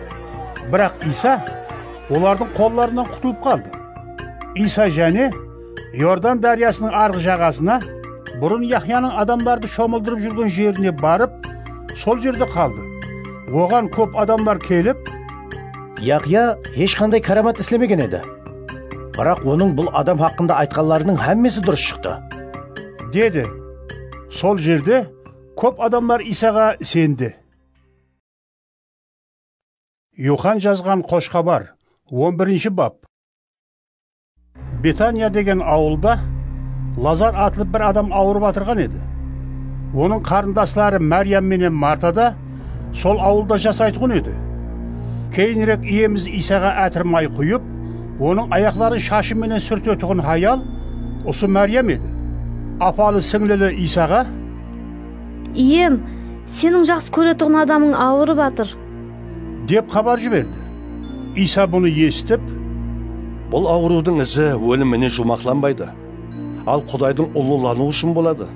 Biraq Iysa olardıń qollarınan qutılıp qaldı. Iysa jáne Iordan dáryasınıń arǵı jaǵasına, burın Yahyanıń adamlardı shomıldırıp júrgen jerine barıp, sol jerde qaldı. Oǵan kóp adamlar kelip, "Yahya hesh qanday káramat islemegen edi. Biraq onıń bul adam haqqında aytqanlarınıń hámmesi durıs shıqtı," dedi. Sol jerde kóp adamlar Iysaǵa isendi. Yuxan jazǵan Xosh Xabar, on birinshi bap. Betaniya degen awılda Lazar atlı bir adam awırıp atırǵan edi. Onıń qarındasları Máryam menen Marta da sol awılda jasaytuǵın edi. Keyinirek Iyemiz Iysaǵa átir may quyıp, onıń ayaqların shashı menen súrtetuǵın hayal Usı Máriyam edi. Apalı-sińlili Iysaǵa, "Iyem, seniń jaqsı kóretuǵın adamıń awırıp atır," dep xabar jiberdi. Iysa bunı esitip, "Bul awırıwdıń izi ólim menen juwmaqlanbaydı. Al Qudaydıń ullılanıwı ushın boladı.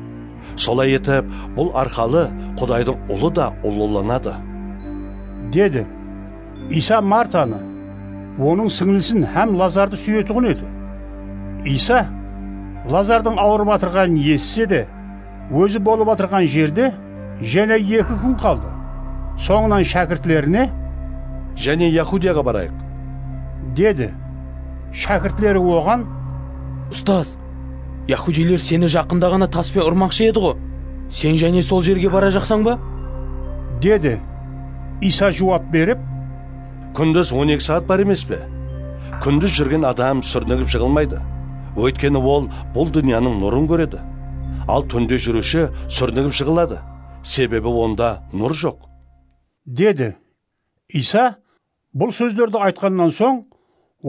Solay etip, bul arqalı Qudaydıń ulı da ullılanadı," dedi. Iysa Martanı, onıń sińlisin hám Lazardı súyetuǵın edi. Iysa Lazardıń awırıp atırǵanın esitse de, ózi bolıp atırǵan jerde jáne eki kún qaldı. Sońınan shákirtlerine, "Jáne Yahudiyaǵa barayıq," dedi. Shákirtleri oǵan, "Ustaz, yahudiyler seni jaqında ǵana tas penen urmaqshı edi ǵo. Sen jáne sol jerge barajaqsań ba?" dedi. Iysa juwap berip, "Kúndiz on eki saat bar emes pe? Kúndiz júrgen adam súrnigip jıǵılmaydı. Óytkeni ol bul dúnyanıń nurın kóredi. Al túnde júriwshi súrnigip jıǵıladı, sebebi onda nur joq," dedi. Iysa bul sózlerdi aytqannan soń,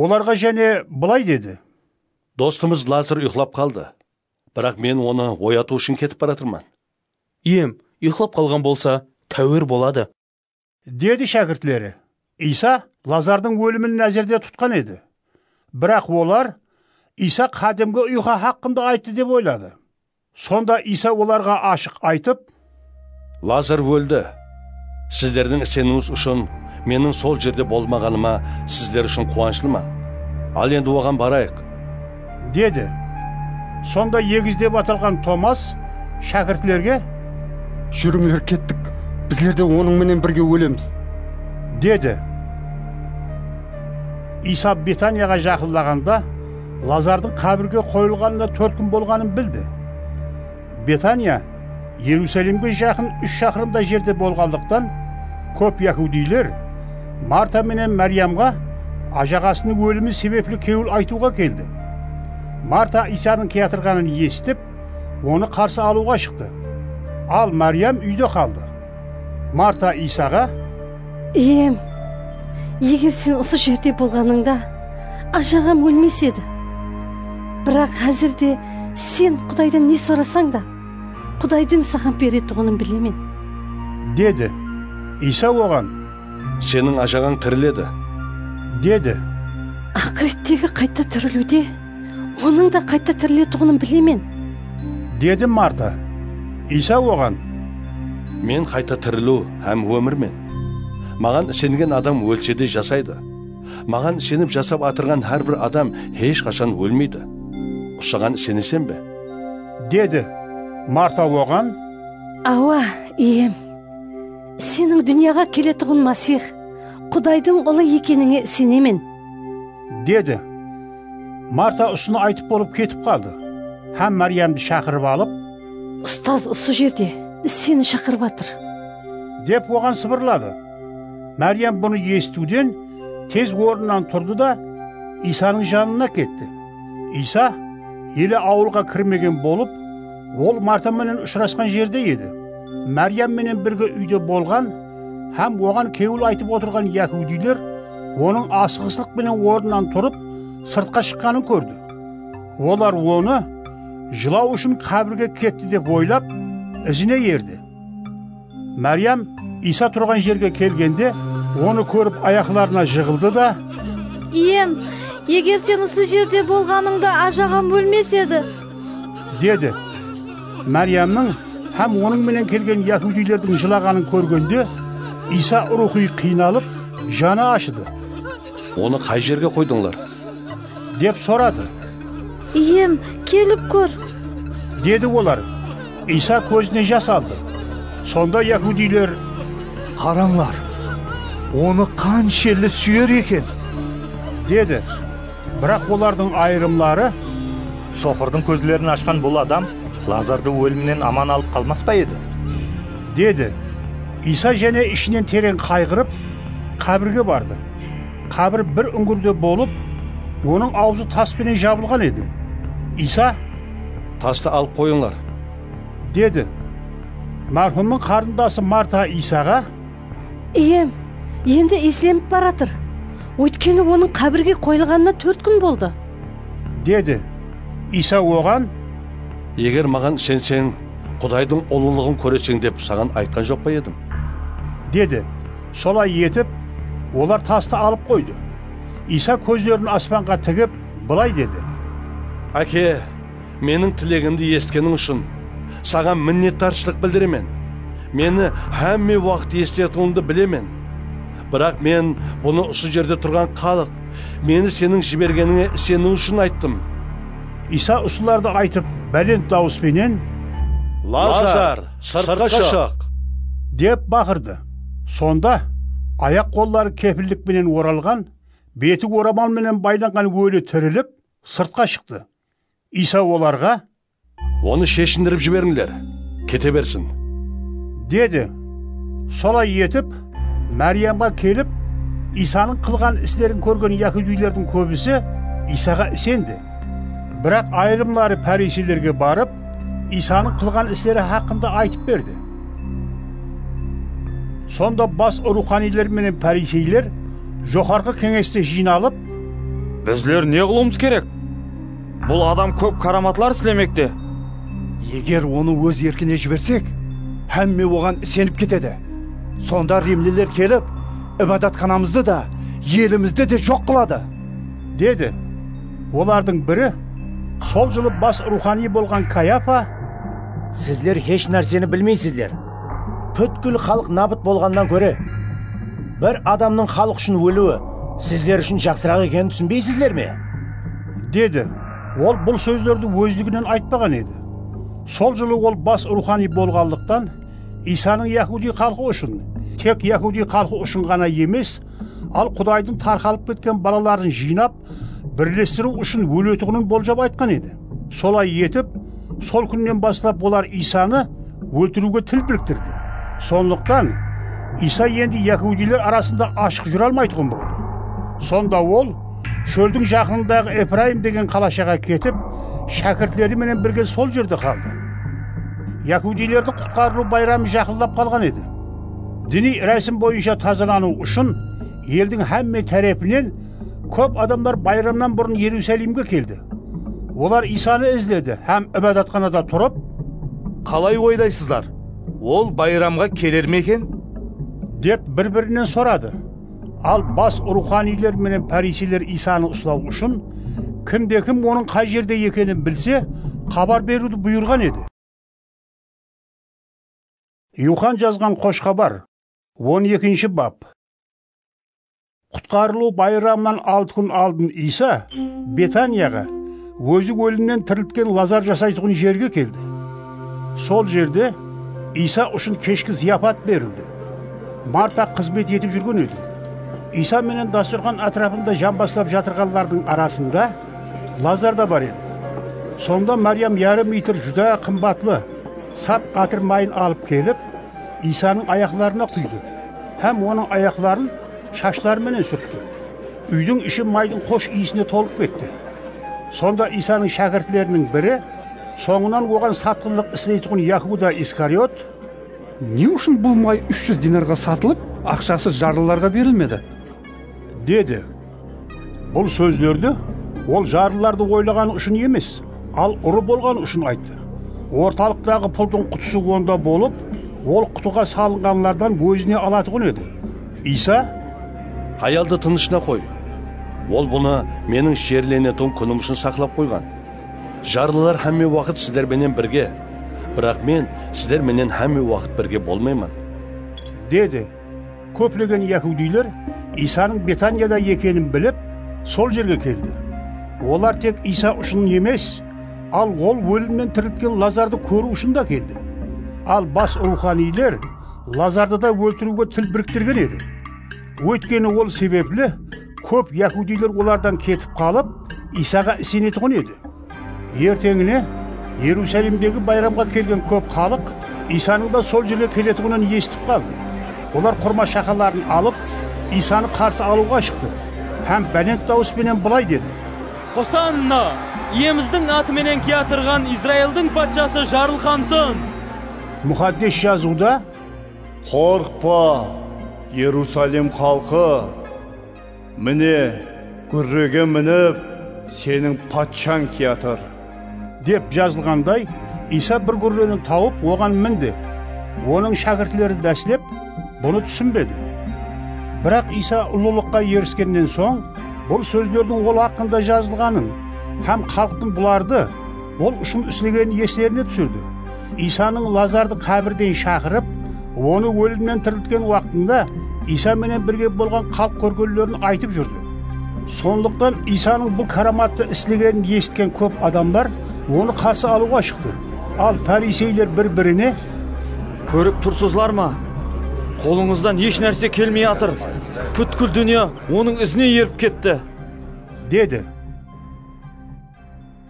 olarǵa jáne bılay dedi, "Dostımız Lazar uyıqlap qaldı. Biraq men onı oyatıw ushın ketip baratırman." "Iyem, uyıqlap qalǵan bolsa, táwer boladı," dedi shákirtleri. Iysa Lazardıń ólimin názerde tutqan edi. Biraq olar Iysa qádimgi uyqı haqqında ayttı dep oyladı. Sonda Iysa olarǵa ashıq aytıp, "Lazar óldi. Sizlerdiń iseniwińiz ushın meniń sol jerde bolmaǵanıma sizler ushın quwanıshlıman. Al endi oǵan barayıq," dedi. Sonda Egiz dep atalǵan Tomas shákirtlerge, "Júrińler kettik, bizler de onıń menen birge ólemiz," dedi. Iysa Betaniyaǵa jaqınlaǵanda, Lazardıń qábirge qoyılǵanına tórt kún bolǵanın bildi. Betaniya Erusalimge jaqın úsh shaqırımday jerde bolǵanlıqtan, kóp yahudiyler Marta menen Máriyamǵa ajaǵasınıń ólimi sebepli kewil aytıwǵa keldi. Marta Iysanıń kiyatırǵanın esitip, onı qarsı alıwǵa shıqtı. Al Máriyam úyde qaldı. Marta Iysaǵa, "Iyem, eger sen usı jerde bolǵanıńda, ajaǵam ólmes edi. Biraq házir de sen Qudaydan ne sorasań da, Qudaydıń saǵan beretuǵının bilemen," dedi. Iysa oǵan, "Seniń ajaǵań tiriledi," dedi. "Aqırettegi qayta tiriliwde onıń da qayta tiriletuǵının bilemen," dedi Marta. Iysa oǵan, "Men qayta tiriliw hám ómirmen. Maǵan isengen adam ólse de jasaydı. Maǵan isenip jasap atırǵan hár bir adam hesh qashan ólmeydi. Usıǵan iseneseń be?" dedi. Marta oǵan, "Awa, Iyem, seniń dúnyaǵa keletuǵın Masih, Qudaydıń Ulı ekenińe isenemen," dedi. Marta usını aytıp bolıp ketip qaldı hám Máriyamdı shaqırıp alıp, "Ustaz usı jerde seni shaqırıp atır," dep oǵan sıbırladı. Máriyam bunı esitiwden tez ornınan turdı da, Iysanıń janına ketti. Iysa ele awılǵa kirmegen bolıp, ol Marta menen ushırasqan jerde edi. Máriyam menen birge úyde bolǵan hám oǵan kewil aytıp otırǵan yahudiyler onıń asıǵıslıq penen ornınan turıp, sırtqa shıqqanın kórdi. Olar onı jılaw ushın qábirge ketti dep oylap, izine erdi. Máriyam Iysa turǵan jerge kelgende, onı kórip ayaqlarına jıǵıldı da, "Iyem, eger sen usı jerde bolǵanıńda, ajaǵam ólmes edi," dedi. Máriyamnıń hám onıń menen kelgen yahudiylerdiń jılaǵanın kórgende, Iysa ruwxıy qıynalıp, janı ashıdı. "Onı qay jerge qoydıńlar?" dep soradı. "Iyem, kelip kór," dedi olar. Iysa kózine jas aldı. Sonda yahudiyler, "Qarańlar, onı qanshelli súyer eken!" dedi. Biraq olardıń ayırımları, "Soqırdıń kózlerin ashqan bul adam Lazardı ólimnen aman alıp qalmas pa edi?" dedi. Iysa jáne ishinen tereń qayǵırıp, qábirge bardı. Qábir bir úńgirde bolıp, onıń awzı tas penen jabılǵan edi. Iysa, "Tastı alıp qoyıńlar," dedi. Márhumnıń qarındası Marta Iysaǵa, "Iyem, endi iyislenip baratır. Óytkeni onıń qábirge qoyılǵanına tórt kún boldı," dedi. Iysa oǵan, "Eger maǵan isenseń, Qudaydıń ulılıǵın kóreseń dep saǵan aytqan joq pa edim?" dedi. Solay etip, olar tastı alıp qoydı. Iysa kózlerin aspanǵa tigip, bılay dedi: "Áke, meniń tilegimdi esitkeniń ushın saǵan minnetdarshılıq bildiremen. Meni hámme waqıt esitetuǵınıńdı bilemen. Biraq men bunı usı jerde turǵan xalıq, meni seniń jibergenińe iseniwi ushın ayttım." Iysa usılardı aytıp, bálent dawıs penen, "Lazar, sırtqa shıq!" dep baqırdı. Sonda ayaq-qolları kepillik penen oralǵan, beti oramal menen baylanǵan óli tirilip, sırtqa shıqtı. Iysa olarǵa, "Onı sheshindirip jiberińler, kete bersin," dedi. Solay etip, Máriyamǵa kelip, Iysanıń qılǵan islerin kórgen yahudiylerdiń kóbisi Iysaǵa isendi. Biraq ayırımları páriseylerge barıp, Iysanıń qılǵan isleri haqqında aytıp berdi. Sonda bas ruwxaniyler menen páriseyler Joqarǵı Keńeste jıynalıp, "Bizler ne qılıwımız kerek? Bul adam kóp káramatlar islemekte. Eger onı óz erkine jibersek, hámme oǵan isenip ketedi. Sonda rimliler kelip, ibadatxanamızdı da, elimizdi de joq qıladı," dedi. Olardıń biri, sol jılı bas ruwxaniy bolǵan Kayafa, "Sizler hesh nárseni bilmeysizler. Pútkil xalıq nabıt bolǵannan kóre, bir adamnıń xalıq ushın óliwi sizler ushın jaqsıraq ekenin túsinbeysizler me?" dedi. Ol bul sózlerdi ózliginen aytpaǵan edi. Sol jılı ol bas ruwxaniy bolǵanlıqtan, Iysanıń yahudiy xalqı ushın, tek yahudiy xalqı ushın ǵana emes, al Qudaydıń tarqalıp ketken balaların jıynap, birlestiriw ushın óletuǵının boljap aytqan edi. Solay etip, sol kúnnen baslap olar Iysanı óltiriwge til biriktirdi. Sonlıqtan, Iysa endi yahudiyler arasında ashıq júre almaytuǵın boldı. Sonda ol shóldiń jaqınındaǵı Efrayım degen qalashaǵa ketip, shákirtleri menen birge sol jerde qaldı. Yahudiylerdiń Qutqarılıw bayramı jaqınlap qalǵan edi. Diniy rásim boyınsha tazalanıw ushın eldiń hámme tárepinen kóp adamlar bayramnan burın Erusalimge keldi. Olar Iysanı izledi hám ibadatxanada turıp, "Qalay oylaysızlar, ol bayramǵa keler me eken?" dep bir-birinen soradı. Al bas ruwxaniyler menen páriseyler Iysanı uslaw ushın kimde-kim onıń qay jerde ekenin bilse, xabar beriwdi buyırǵan edi. Yuxan jazǵan Xosh Xabar, on ekinshi bap. Qutqarılıw bayramınan altı kún aldın Iysa Betaniyaǵa, ózi ólimnen tiriltken Lazar jasaytuǵın jerge keldi. Sol jerde Iysa ushın keshki zıyapat berildi. Marta xızmet etip júrgen edi. Iysa menen dasturxan átirapında janbaslap jatırǵanlardıń arasında Lazar da bar edi. Sonda Máriyam yarım litr júdá qımbatlı sap atır mayın alıp kelip, Iysanıń ayaqlarına quydı hám onıń ayaqların shashları menen súrtti. Úydiń ishi maydıń xosh iyisine tolıp ketti. Sonda Iysanıń shákirtleriniń biri, sońınan oǵan satqınlıq isleytuǵın Yahuda Iskariot, "Ne ushın bul may úsh júz dinarǵa satılıp, aqshası jarlılarǵa berilmedi?" dedi. Bul sózlerdi ol jarlılardı oylaǵanı ushın emes, al urı bolǵanı ushın ayttı. Ortalıqtaǵı puldıń qutısı onda bolıp, ol qutıǵa salınǵanlardan ózine alatuǵın edi. Iysa, "Hayaldı tınıshına qoy. Ol bunı meniń jerlenetuǵın kúnim ushın saqlap qoyǵan. Jarlılar hámme waqıt sizler menen birge, biraq men sizler menen hámme waqıt birge bolmayman," dedi. Kóplegen yahudiyler Iysanıń Betaniyada ekenin bilip, sol jerge keldi. Olar tek Iysa ushın emes, al ol ólimnen tiriltken Lazardı kóriw ushın da keldi. Al bas ruwxaniyler Lazardı da óltiriwge til biriktirgen edi. Óytkeni ol sebepli kóp yahudiyler olardan ketip qalıp, Iysaǵa isenetuǵın edi. Erteńine Erusalimdegi bayramǵa kelgen kóp xalıq Iysanıń da sol jerge keletuǵının esitip qaldı. Olar qurma shaqaların alıp, Iysanı qarsı alıwǵa shıqtı hám bálent dawıs penen bılay dedi: "Hosanna! Iyemizdiń atı menen kiyatırǵan Izraildiń patshası jarılqansın!" Muqaddes Jazıwda: "Qorqpa, Erusalim xalqı! Mine, gúrrege minip, seniń patshań kiyatır. dep jazılǵanday, Iysa bir gúrreni tawıp, oǵan mindi. Onıń shákirtleri dáslep bunı túsinbedi. Biraq Iysa ullılıqqa eriskennen soń, bul sózlerdiń ol haqqında jazılǵanın hám xalıqtıń bulardı ol ushın islegenin eslerine túsirdi. Iysanıń Lazardı qábirden shaqırıp, onı ólimnen tiriltken waqtında Iysa menen birge bolǵan xalıq kórgenlerin aytıp júrdi. Sonlıqtan Iysanıń bul káramattı islegenin esitken kóp adamlar onı qarsı alıwǵa shıqtı. Al, fariseyler bir-birine, "Kórip tursızlar ma? Qolıńızdan hesh nárse kelmey atır. Pútkil dúnya onıń izine erip ketti," dedi.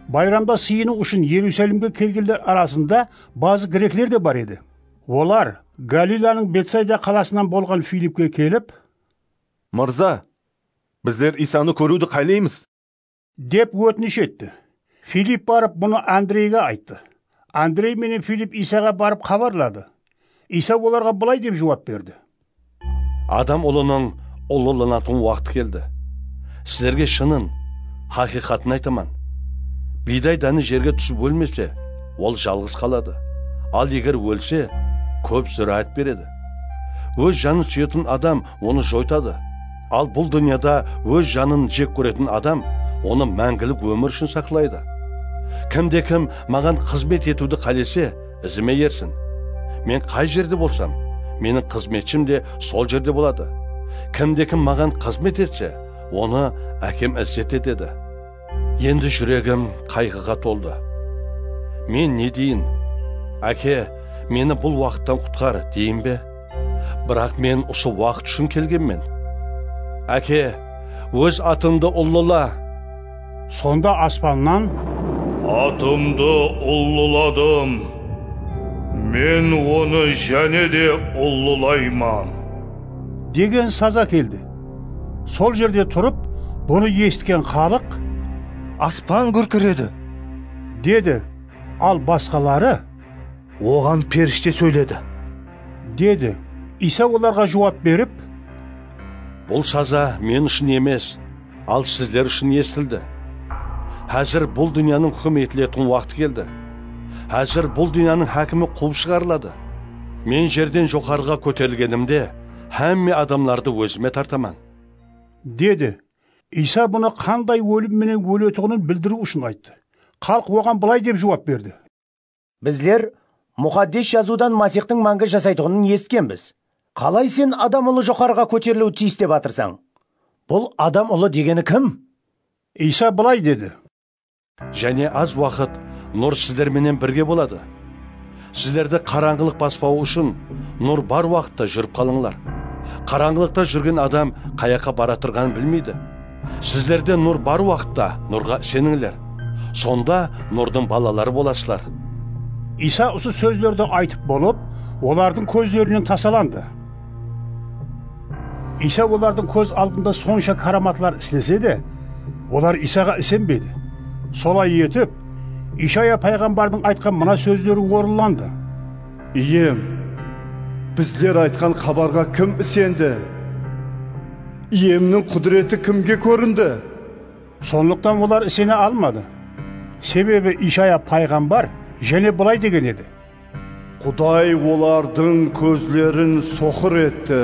Bayramda sıyınıw ushın Erusalimge kelgenler arasında bazı grekler de bar edi. Olar Galilanıń Betsayda qalasınan bolǵan Filippe kelip, "Mırza, bizler Iysanı kóriwdi qáyleymiz," dep ótinish etti. Filipp barıp, bunı Andreyge ayttı. Andrey menen Filipp Iysaǵa barıp xabarladı. Iysa olarǵa bılay dep juwap berdi. Adam Ulınıń ullılanatuǵın waqtı keldi. Sizlerge shının, haqıyqatın aytaman. Biyday dani jerge túsip ólmese, ol jalǵız qaladı. Al eger ólse, kóp zúráát beredi. Óz janın súyetin adam onı joytadı. Al bul dúnyada óz janın jek kóretin adam onı máńgilik ómir ushın saqlaydı. Kimde-kim maǵan xızmet etiwdi qálese, izime ersin. Men qay jerde bolsam, meniń xızmetshim de sol jerde boladı. Kimde-kim maǵan xızmet etse, onı Ákem izzet etedi. Endi júregim qayǵıǵa toldı. Men ne deyin? Áke, meni bul waqıttan qutqar, deyin be? Biraq men usı waqıt ushın kelgenmen. Áke, óz atımdı ullıla. Sonda aspannan, "Atımdı ullıladım. Men onı jáne de ullılayman," degen saza keldi. Sol jerde turıp, bunı esitken xalıq, "Aspan gúrkiredi," dedi. Al basqaları, "Oǵan perishte sóyledi," dedi. Iysa olarǵa juwap berip, "Bul saza men ushın emes, al sizler ushın esitildi. Házir bul dúnyanıń húkim etiletuǵın waqtı keldi. Házir bul dúnyanıń hákimi quwıp shıǵarıladı. Men jerden joqarıǵa kóterilgenimde, hámme adamlardı ózime tartaman," dedi. Iysa bunı qanday ólim menen óletuǵının bildiriw ushın ayttı. Xalıq oǵan bılay dep juwap berdi. Bizler Muqaddes Jazıwdan Masihtıń máńgi jasaytuǵının esitkenbiz. Qalay sen Adam Ulı joqarıǵa kóteriliwi tiyis dep atırsań? Bul Adam Ulı degeni kim? Iysa bılay dedi. Jáne az waqıt nur sizler menen birge boladı. Sizlerdi qarańǵılıq baspawı ushın nur bar waqıtta júrip qalıńlar. Qarańǵılıqta júrgen adam qayaqqa baratırǵanın bilmeydi. Sizlerde nur bar waqıtta nurǵa isenińler. Sonda nurdıń balaları bolasızlar. Iysa usı sózlerdi aytıp bolıp, olardıń kózlerinen tasalandı. Iysa olardıń kóz aldında sonsha káramatlar islese de, olar Iysaǵa isenbeydi. Solay etip, Ishaya payǵambardıń aytqan mına sózleri orınlandı. Iyem, bizler aytqan xabarǵa kim isendi? Iyemniń qúdireti kimge kórindi? Sonlıqtan olar isene almadı. Sebebi Ishaya payǵambar jáne bılay degen edi. Quday olardıń kózlerin soqır etti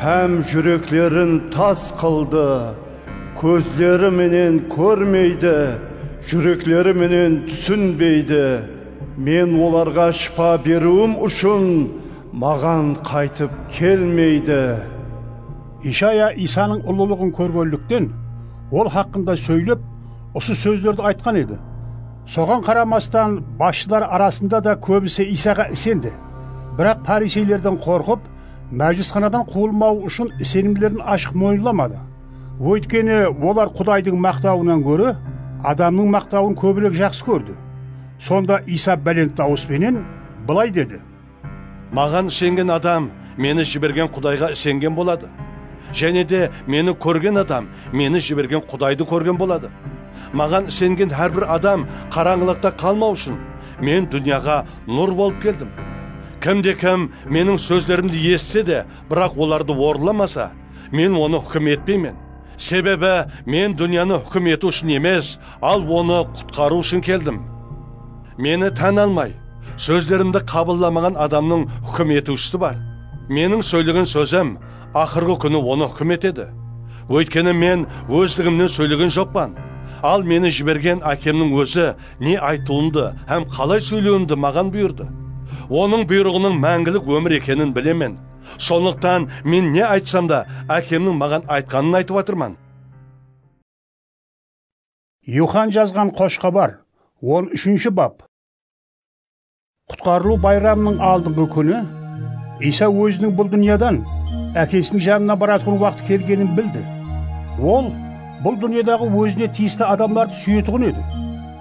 hám júreklerin tas qıldı. Kózleri menen kórmeydi, júrekleri menen túsinbeydi. Men olarǵa shıpa beriwim ushın maǵan qaytıp kelmeydi. Ishaya Iysanıń ullılıǵın kórgenlikten, ol haqqında sóylep, usı sózlerdi aytqan edi. Soǵan qaramastan, basshılar arasında da kóbisi Iysaǵa isendi. Biraq fariseylerden qorqıp, májilisxanadan quwılmawı ushın isenimlerin ashıq moyınlamadı. Óytkeni, olar Qudaydıń maqtawınan góre adamnıń maqtawın kóbirek jaqsı kórdi. Sonda Iysa bálent dawıs penen bılay dedi. Maǵan isengen adam meni jibergen Qudayǵa isengen boladı. Jáne de meni kórgen adam meni jibergen Qudaydı kórgen boladı. Maǵan isengen hár bir adam qarańǵılıqta qalmaw ushın men dúnyaǵa nur bolıp keldim. Kimde-kim meniń sózlerimdi esitse de, biraq olardı orınlamasa, men onı húkim etpeymen. Sebebi men dúnyanı húkim etiw ushın emes, al onı qutqarıw ushın keldim. Meni tán almay, sózlerimdi qabıllamaǵan adamnıń húkim etiwshisi bar. Meniń sóylegen sózim aqırǵı kúni onı húkim etedi. Óytkeni men ózligimnen sóylegen joqpan. Al meni jibergen Ákemniń ózi ne aytıwımdı hám qalay sóylewimdi maǵan buyırdı. Onıń buyrıǵınıń máńgilik ómir ekenin bilemen. Sonlıqtan men ne aytsam da, Ákemniń maǵan aytqanın aytıp atırman. Yuxan jazǵan Xosh xabar, on úshinshi bap. Qutqarılıw bayramınıń aldınǵı kúni Iysa óziniń bul dúnyadan Ákesiniń janına baratuǵın waqtı kelgenin bildi. Ol bul dúnyadaǵı ózine tiyisli adamlardı súyetuǵın edi.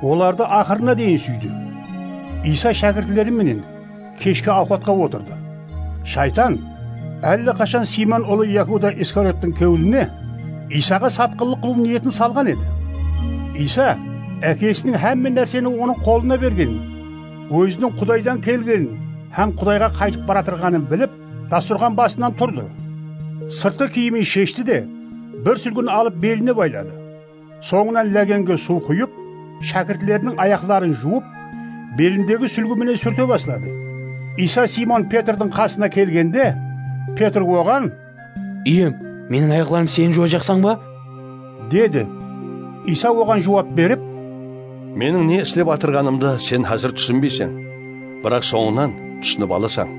Olardı aqırına deyin súydi. Iysa shákirtleri menen keshki awqatqa otırdı. Shaytan álle qashan Simon ulı Yahuda Iskariyottıń kewline Iysaǵa satqınlıq qılıw niyetin salǵan edi. Iysa Ákesiniń hámme nárseni onıń qolına bergenin, óziniń Qudaydan kelgenin hám Qudayǵa qaytıp baratırǵanın bilip, dasturxan basınan turdı. Sırtqı kiyimin sheshti de, bir súlgin alıp beline bayladı. Sońınan lágenge suw quyıp, shákirtleriniń ayaqların juwıp, belindegi súlgi menen súrte basladı. Iysa Simon Petrdiń qasına kelgende, Petr oǵan, "Iyem, meniń ayaqlarımdı sen juwajaqsań ba?" dedi. Iysa oǵan juwap berip, "Meniń ne islep atırǵanımdı sen házir túsinbeyseń, biraq sońınan túsinip alasań,"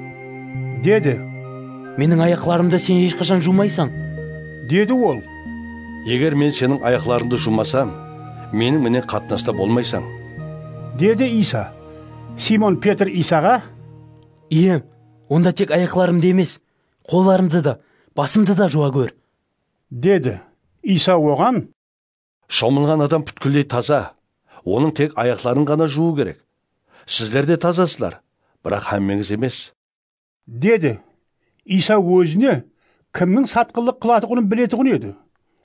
dedi. "Meniń ayaqlarımdı sen hesh qashan juwmaysań," dedi ol. "Eger men seniń ayaqlarıńdı juwmasam, meniń menen qatnasta bolmaysań," dedi Iysa. Simon Petr Iysaǵa, "Iyem, onda tek ayaqlarımdı emes, qollarımdı da, basımdı da juwa gór," dedi. Iysa oǵan, "Shomılǵan adam pútkilley taza, onıń tek ayaqların ǵana juwıw kerek. Sizler de tazasızlar, biraq hámmeńiz emes," dedi. Iysa ózine kimniń satqınlıq qılatuǵının biletuǵın edi.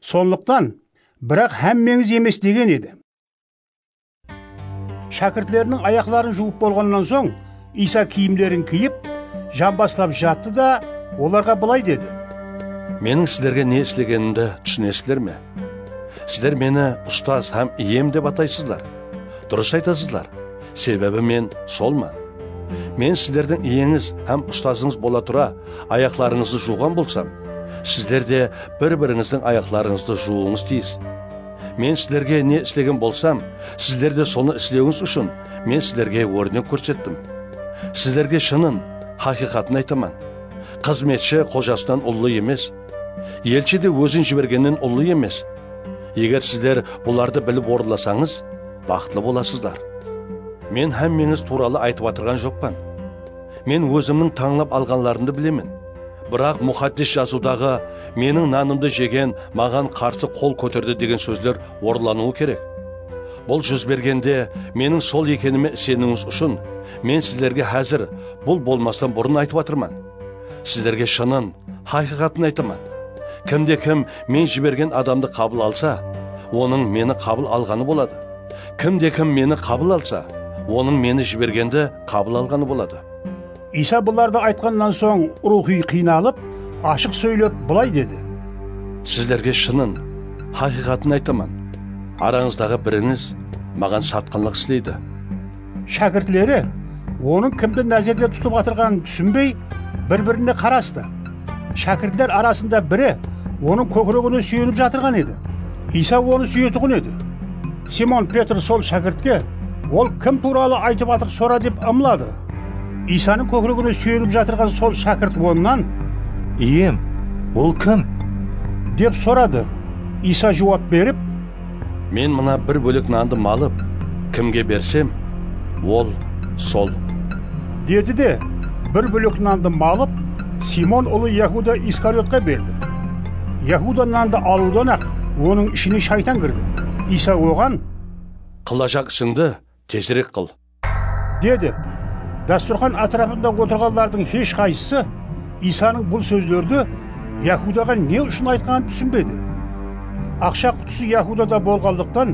Sonlıqtan, "Biraq hámmeńiz emes," degen edi. Shákirtleriniń ayaqların juwıp bolǵannan soń, Iysa kiyimlerin kiyip, janbaslap jattı da, olarǵa bılay dedi, "Meniń sizlerge ne islegenimdi túsinesizler me? Sizler meni ustaz hám iyem dep ataysızlar. Durıs aytasızlar. Sebebi men solman. Men sizlerdiń iyeńiz hám ustazıńız bola tura ayaqlarıńızdı juwǵan bolsam, sizler de bir-birińizdiń ayaqlarıńızdı juwıwıńız tiyis. Men sizlerge ne islegen bolsam, sizler de sonı islewińiz ushın men sizlerge órnek kórsettim. Sizlerge shının, haqıyqatın aytaman. Xızmetshi xojasınan ullı emes, elshi de ózin jibergennen ullı emes. Eger sizler bulardı bilip orınlasańız, baxıtlı bolasızlar. Men hámmeńiz tuwralı aytıp atırǵan joqpan. Men ózimniń tańlap alǵanlarımdı bilemen. Biraq Muqaddes Jazıwdaǵı 'Meniń nanımdı jegen maǵan qarsı qol kóterdi' degen sózler orınlanıwı kerek. Bul júz bergende, meniń sol ekenime iseniwińiz ushın men sizlerge házir, bul bolmastan burın aytıp atırman. Sizlerge shının, haqıyqatın aytaman. Kimde-kim men jibergen adamdı qabıl alsa, onıń meni qabıl alǵanı boladı. Kimde-kim meni qabıl alsa, onıń meni jibergendi qabıl alǵanı boladı. Iysa bulardı aytqannan soń, ruwxıy qıynalıp, ashıq sóylep, bılay dedi: Sizlerge shının, haqıyqatın aytaman, arańızdaǵı birińiz maǵan satqınlıq isleydi. Shákirtleri Onıń kimdi názerde tutıp atırǵanın túsinbey, bir-birine qarastı. Shákirtler arasında biri Onıń kókiregine súyenip jatırǵan edi. Iysa onı súyetuǵın edi. Simon Petr sol shákirtke, Ol kim tuwralı aytıp atır, sora, dep ımladı. Iysanıń kókiregine súyenip jatırǵan sol shákirt Onnan, Iyem, ol kim? Dep soradı. Iysa juwap berip, Men mına bir bólek nandı malıp, kimge bersem, ol sol, dedi de, bir bólek nandı malıp, Simon ulı Yahuda Iskariotqa berdi. Yahuda nandı alıwdan-aq, onıń ishine shaytan kirdi. Iysa oǵan, Qılajaq isińdi tezirek qıl, dedi. Dasturxan átirapında otırǵanlardıń hesh qaysısı Iysanıń bul sózlerdi Yahudaǵa ne ushın aytqanın túsinbedi. Aqsha qutısı Yahudada bolǵanlıqtan,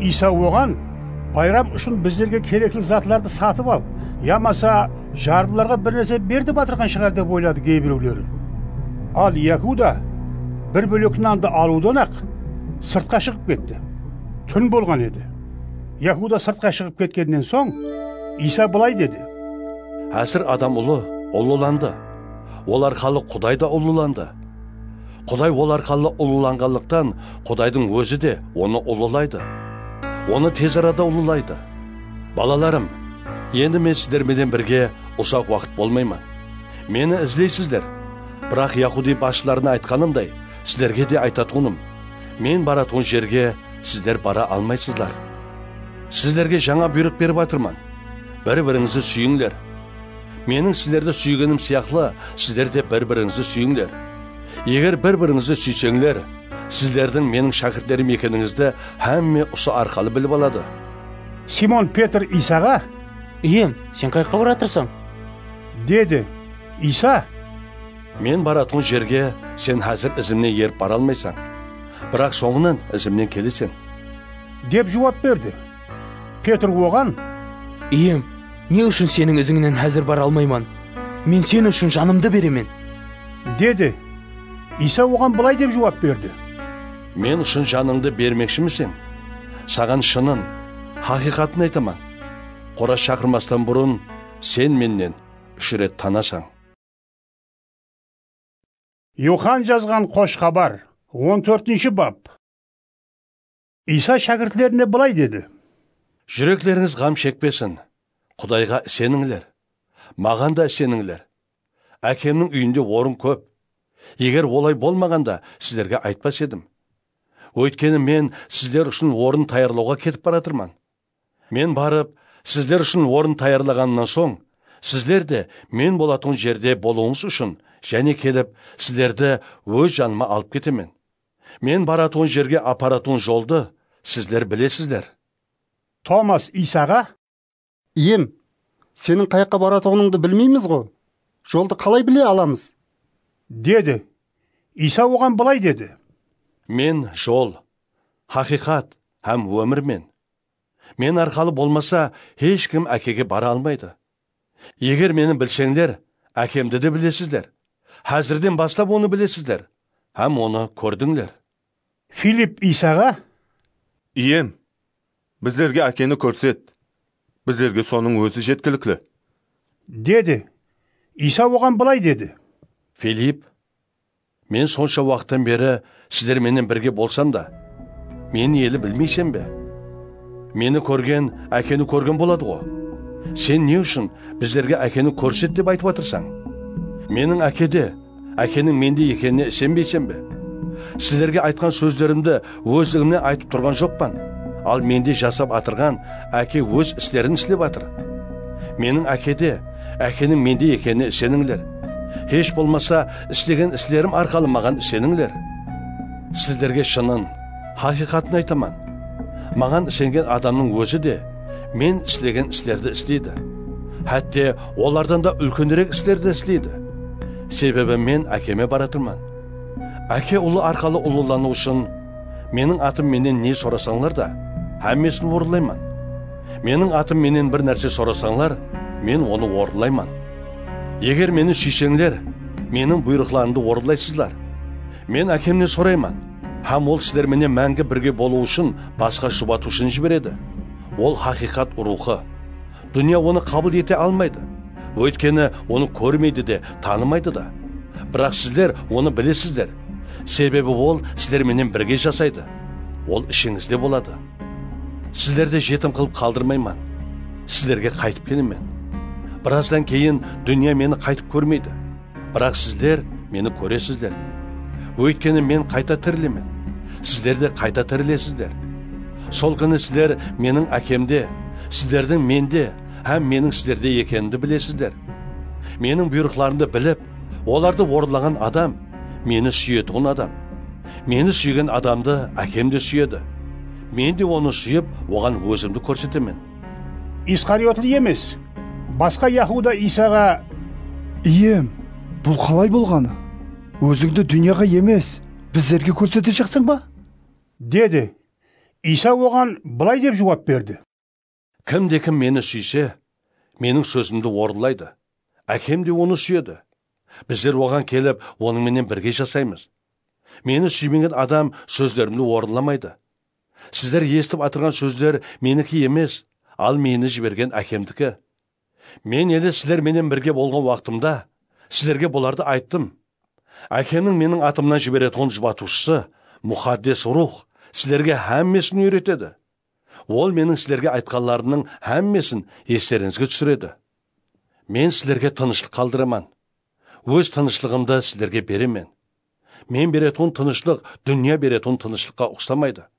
Iysa oǵan, Bayram ushın bizlerge kerekli zatlardı satıp al, yamasa jarlılarǵa bir nárse ber, dep atırǵan shıǵar, dep oyladı geybirewleri. Al Yahuda bir bólek nandı alıwdan-aq, sırtqa shıǵıp ketti. Tún bolǵan edi. Yahuda sırtqa shıǵıp ketkennen soń, Iysa bılay dedi. Házir Adam Ulı ullılandı. Ol arqalı Quday da ullılandı. Quday ol arqalı ullılanǵanlıqtan, Qudaydıń ózi de onı ullılaydı. Onı tez arada ullılaydı. Balalarım, endi men sizler menen birge uzaq waqıt bolmayman. Meni izleysizler. Biraq yahudiy basshılarına aytqanımday, sizlerge de aytatuǵınım, men baratuǵın jerge sizler bara almaysızlar. Sizlerge jańa buyrıq berip atırman. Bir-birińizdi súyińler. Meniń sizlerdi súygenim sıyaqlı, sizler de bir-birińizdi súyińler. Eger bir-birińizdi súyseńler, sizlerdiń meniń shákirtlerim ekenińizdi hámme usı arqalı bilip aladı. Simon Petr Iysaǵa, Iyem, sen qayaqqa baratırsań? Dedi. Iysa, Men baratuǵın jerge sen házir izimnen erip bara almaysań. Biraq sońınan izimnen keleseń. Dep juwap berdi. Petr oǵan, Iyem, ne ushın seniń izińnen házir bara almayman? Men sen ushın janımdı beremen. Dedi. Iysa oǵan bılay dep juwap berdi. Men ushın janıńdı bermekshimiseń? Saǵan shının, haqıyqatın aytaman. Qoraz shaqırmastan burın sen mennen úsh ret tanasań. Yoxan jazǵan Xosh Xabar, on tórtinshi bap. Iysa shákirtlerine bılay dedi. Júreklerińiz ǵam shekpesin. Qudayǵa isenińler. Maǵan da isenińler. Ákemniń úyinde orın kóp. Eger olay bolmaǵanda, sizlerge aytpas edim. Óytkeni men sizler ushın orın tayarlawǵa ketip baratırman. Men barıp, sizler ushın orın tayarlaǵanımnan soń, sizler de men bolatuǵın jerde bolıwıńız ushın jáne kelip, sizlerdi óz janıma alıp ketemen. Men baratuǵın jerge aparatuǵın joldı sizler bilesizler. Tomas Iysaǵa, Iyem, seniń qayaqqa baratuǵınıńdı bilmeymiz-ǵo. Joldı qalay bile alamız? Dedi. Iysa oǵan bılay dedi. Men jol, haqıyqat hám ómirmen. Men arqalı bolmasa, hesh kim Ákege bara almaydı. Eger meni bilseńler, Ákemdi de bilesizler. Házirden baslap onı bilesizler hám onı kórdińler. Filipp Iysaǵa, Iyem, bizlerge Ákeni kórset. Bizlerge sonıń ózi jetkilikli. Dedi. Iysa oǵan bılay dedi. Filipp, men sonsha waqıttan beri sizler menen birge bolsam da, meni ele bilmeyseń be? Meni kórgen Ákeni kórgen boladı-ǵo. Sen ne ushın bizlerge Ákeni kórset dep aytıp atırsań? Meniń Ákede, Ákeniń mende ekenine isenbeyseń be? Sizlerge aytqan sózlerimdi ózligimnen aytıp turǵan joqpan. Al mende jasap atırǵan Áke óz islerin islep atır. Meniń Ákede, Ákeniń mende ekenine isenińler. Hesh bolmasa, islegen islerim arqalı maǵan isenińler. Sizlerge shının, haqıyqatın aytaman. Maǵan isengen adamnıń ózi de men islegen islerdi isleydi. Hátte olardan da úlkenirek islerdi isleydi. Sebebi men Ákeme baratırman. Áke Ulı arqalı ullılanıw ushın meniń atım menen ne sorasańlar da, hámmesin orınlayman. Meniń atım menen bir nárse sorasańlar, men onı orınlayman. Eger meni súyseńler, meniń buyrıqlarımdı orınlaysızlar. Men Ákemnen sorayman, hám ol sizler menen máńgi birge bolıw ushın basqa Jubatıwshını jiberedi. Ol haqıyqat Ruwxı. Dúnya onı qabıl ete almaydı. Óytkeni onı kórmeydi de, tanımaydı da. Biraq sizler onı bilesizler. Sebebi ol sizler menen birge jasaydı. Ol ishińizde boladı. Sizlerdi jetim qılıp qaldırmayman. Sizlerge qaytıp kelemen. Birazdan keyin dúnya meni qaytıp kórmeydi. Biraq sizler meni kóresizler. Óytkeni men qayta tirilemen. Sizler de qayta tirilesizler. Sol kúni sizler meniń Ákemde, sizlerdiń mende hám meniń sizlerde ekenimdi bilesizler. Meniń buyrıqlarımdı bilip, olardı orınlaǵan adam meni súyetuǵın adam. Meni súygen adamdı Ákem de súyedi. Men de onı súyip, oǵan ózimdi kórsetemen. Isqariotlı emes, basqa Yahuda Iysaǵa, Iyem, bul qalay bolǵanı? Ózińdi dúnyaǵa emes, bizlerge kórsetejekseń ba? Dedi. Iysa oǵan bılay dep juwap berdi. Kimde-kim meni súyse, meniń sózimdi orınlaydı. Ákem de onı súyedi. Bizler oǵan kelip, onıń menen birge jasaymız. Meni súymegen adam sózlerimdi orınlamaydı. Sizler esitip atırǵan sózler meniki emes, al meni jibergen Ákemdiki. Men ele sizler menen birge bolǵan waqtımda sizlerge bulardı ayttım. Ákemniń meniń atımnan jiberetuǵın Jubatıwshısı, Muqaddes Ruwx, sizlerge hámmesin úyretedi. Ol meniń sizlerge aytqanlarımnıń hámmesin eslerińizge túsiredi. Men sizlerge tınıshlıq qaldıraman. Óz tınıshlıǵımdı sizlerge beremen. Men beretuǵın tınıshlıq dúnya beretuǵın tınıshlıqqa uqsamaydı.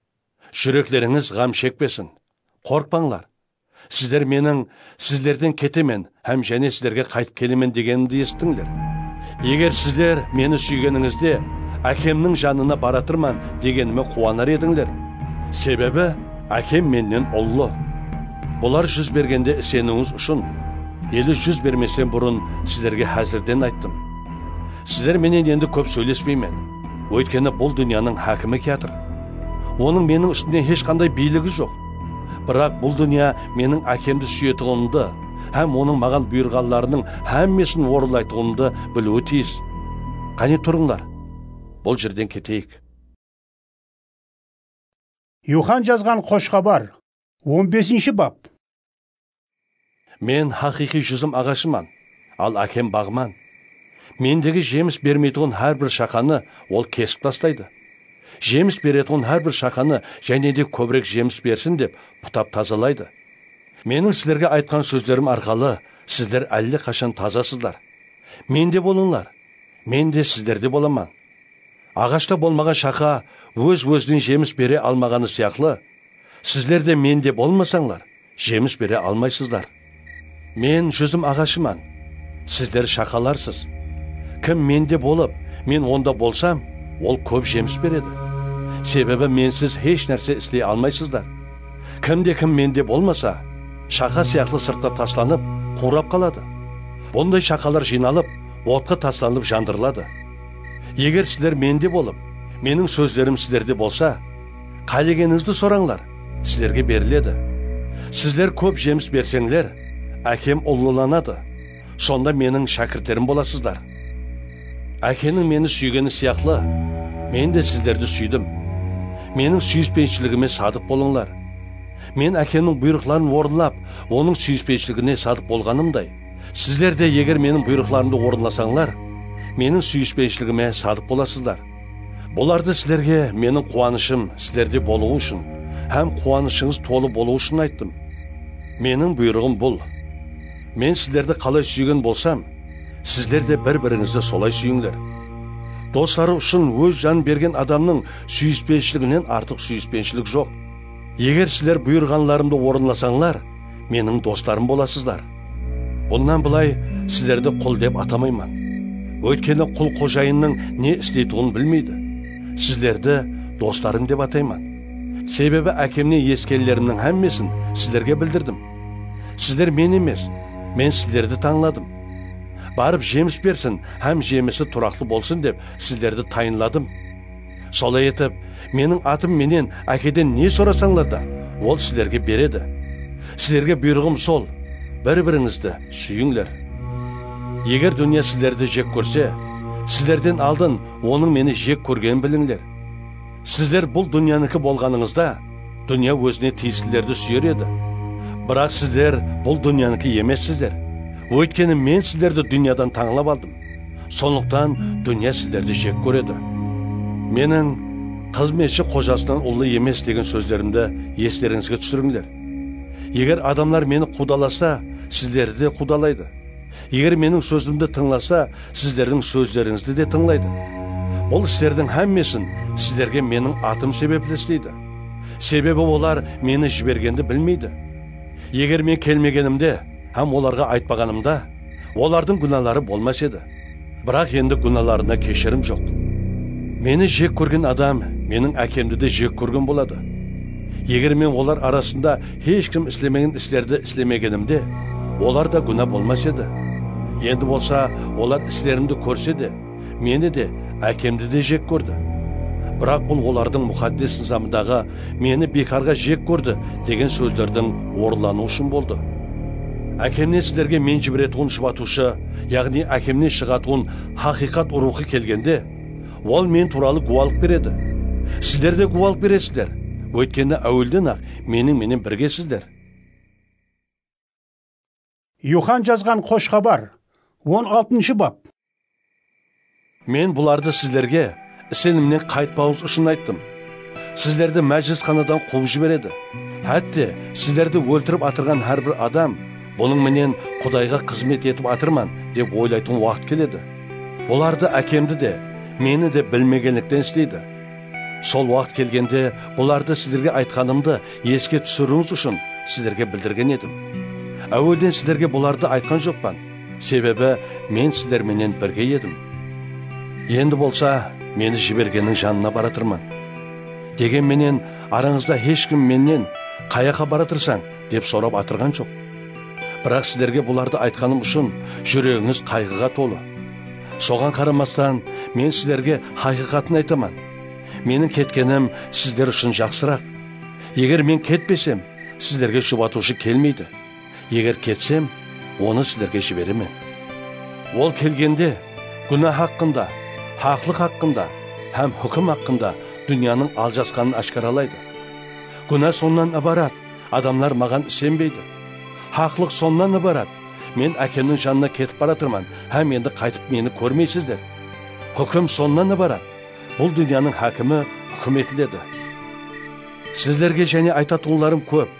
Júreklerińiz ǵam shekpesin. Qorqpańlar. Sizler meniń, sizlerden ketemen hám jáne sizlerge qaytıp kelemen degenimdi esittińler. Eger sizler meni súygenińizde, Ákemniń janına baratırman degenime quwanar edińler. Sebebi Ákem mennen ullı. Bular júz bergende iseniwińiz ushın, ele júz bermesten burın sizlerge házirden ayttım. Sizler menen endi kóp sóylespeymen. Óytkeni bul dúnyanıń hákimi kiyatır. Onıń meniń ústimde hesh qanday biyligi joq. Biraq bul dúnya meniń Ákemdi súyetuǵınımdı hám Onıń maǵan buyırǵanlarınıń hámmesin orınlaytuǵınımdı biliwi tiyis. Qáne turıńlar, bul jerden keteyik. Yuxan jazǵan Xosh Xabar, on besinshi bap. Men haqıyqıy júzim aǵashıman, al Ákem baǵman. Mendegi jemis bermeytuǵın hár bir shaqanı Ol kesip taslaydı. Jemis beretuǵın hár bir shaqanı jáne de kóbirek jemis bersin dep putap tazalaydı. Meniń sizlerge aytqan sózlerim arqalı sizler álle qashan tazasızlar. Mende bolıńlar, men de sizlerde bolaman. Aǵashta bolmaǵan shaqa óz-ózinen jemis bere almaǵanı sıyaqlı, sizler de mende bolmasańlar, jemis bere almaysızlar. Men júzim aǵashıman, sizler shaqalarsız. Kim mende bolıp, men onda bolsam, ol kóp jemis beredi. Sebebi mensiz hesh nárse isley almaysızlar. Kimde-kim mende bolmasa, shaqa sıyaqlı sırtqa taslanıp, quwrap qaladı. Bunday shaqalar jıynalıp, otqa taslanıp jandırıladı. Eger sizler mende bolıp, meniń sózlerim sizlerde bolsa, qálegenińizdi sorańlar, sizlerge beriledi. Sizler kóp jemis berseńler, Ákem ullılanadı. Sonda meniń shákirtlerim bolasızlar. Ákeniń meni súygeni sıyaqlı, men de sizlerdi súydim. Meniń súyispenshiligime sadıp bolıńlar. Men Ákemniń buyrıqların orınlap, Onıń súyispenshiligine sadıp bolǵanımday, sizler de, eger meniń buyrıqlarımdı orınlasańlar, meniń súyispenshiligime sadıp bolasızlar. Bulardı sizlerge meniń quwanıshım sizlerde bolıwı ushın hám quwanıshıńız tolı bolıwı ushın ayttım. Meniń buyrıǵım bul: Men sizlerdi qalay súygen bolsam, sizler de bir-birińizdi solay súyińler. Dosları ushın óz janın bergen adamnıń súyispenshiliginnen artıq súyispenshilik joq. Eger sizler buyırǵanlarımdı orınlasańlar, meniń doslarım bolasızlar. Bunnan bılay sizlerdi qul dep atamayman. Óytkeni qul xojayınnıń ne isleytuǵının bilmeydi. Sizlerdi doslarım dep atayman. Sebebi Ákemnen esitkenlerimniń hámmesin sizlerge bildirdim. Sizler meni emes, men sizlerdi tańladım. Barıp jemis bersin hám jemisi turaqlı bolsın dep sizlerdi tayınladım. Solay etip, meniń atım menen Ákeden ne sorasańlar da, Ol sizlerge beredi. Sizlerge buyrıǵım sol: bir-birińizdi súyińler. Eger dúnya sizlerdi jek kórse, sizlerden aldın onıń meni jek kórgenin bilińler. Sizler bul dúnyaniki bolǵanıńızda, dúnya ózine tiyislilerdi súyer edi. Biraq sizler bul dúnyaniki emessizler. Óytkeni men sizlerdi dúnyadan tańlap aldım. Sonlıqtan dúnya sizlerdi jek kóredi. Meniń "Xızmetshi xojasınan ullı emes" degen sózlerimdi eslerińizge túsirińler. Eger adamlar meni quwdalasa, sizlerdi de quwdalaydı. Eger meniń sózimdi tıńlasa, sizlerdiń sózlerińizdi de tıńlaydı. Bul islerdiń hámmesin sizlerge meniń atım sebepli isleydi. Sebebi olar meni jibergendi bilmeydi. Eger men kelmegenimde hám olarǵa aytpaǵanımda, olardıń gúnaları bolmas edi. Biraq endi gúnalarına keshirim joq. Meni jek kórgen adam meniń Ákemdi de jek kórgen boladı. Eger men olar arasında hesh kim islemegen islerdi islemegenimde, olar da gúna bolmas edi. Endi bolsa olar islerimdi kórse de, meni de, Ákemdi de jek kórdi. Biraq bul olardıń muqaddes nızamındaǵı "Meni biykarǵa jek kórdi" degen sózlerdiń orınlanıwı ushın boldı. Ákemnen sizlerge men jiberetuǵın Jubatıwshı, yaǵnıy Ákemnen shıǵatuǵın haqıyqat Ruwxı kelgende, Ol men tuwralı guwalıq beredi. Sizler de guwalıq beresizler, óytkeni áwelden-aq meniń menen birgesizler. Yuxan jazǵan Xosh Xabar, on altınshı bap. Men bulardı sizlerge isenimnen qaytpawıńız ushın ayttım. Sizlerdi májilisxanadan quwıp jiberedi. Hátte, sizlerdi óltirip atırǵan hár bir adam, "Bunıń menen Qudayǵa xızmet etip atırman", dep oylaytuǵın waqıt keledi. Bulardı Ákemdi de, meni de bilmegenlikten isleydi. Sol waqıt kelgende, bulardı sizlerge aytqanımdı eske túsiriwińiz ushın sizlerge bildirgen edim. Áwelden sizlerge bulardı aytqan joqpan, sebebi men sizler menen birge edim. Endi bolsa meni jibergenniń janına baratırman. Degen menen, arańızda hesh kim mennen, "Qayaqqa baratırsań?" dep sorap atırǵan joq. Biraq sizlerge bulardı aytqanım ushın júregińiz qayǵıǵa tolı. Soǵan qaramastan, men sizlerge haqıyqatın aytaman. Meniń ketkenim sizler ushın jaqsıraq. Eger men ketpesem, sizlerge Jubatıwshı kelmeydi. Eger ketsem, onı sizlerge jiberemen. Ol kelgende, gúna haqqında, haqlıq haqqında hám húkim haqqında dúnyanıń aljasqanın áshkaralaydı. Gúna sonnan ibarat, adamlar maǵan isenbeydi. Haqlıq sonnan ibarat, men Ákemniń janına ketip baratırman hám endi qaytıp meni kórmeysizler. Húkim sonnan ibarat, bul dúnyanıń hákimi húkim etiledi. Sizlerge jáne aytatuǵınlarım kóp,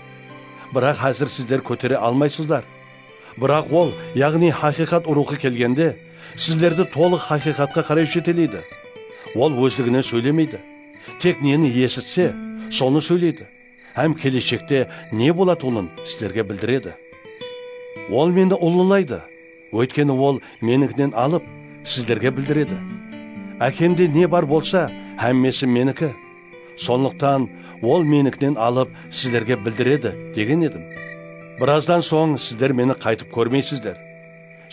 biraq házir sizler kótere almaysızlar. Biraq ol, yaǵnıy haqıyqat ruwxı kelgende, sizlerdi tolıq haqıyqatqa qaray jeteleydi. Ol ózliginen sóylemeydi. Tek neni esitse, sonı sóyleydi. Hám keleshekte ne bolatuǵının sizlerge bildiredi. Ol meni ullılaydı, óytkeni ol menińkinen alıp, sizlerge bildiredi. Ákemde ne bar bolsa, hámmesi meniki. Sonlıqtan ol menińkinen alıp, sizlerge bildiredi, degen edim. Birazdan soń sizler meni qaytıp kórmeysizler.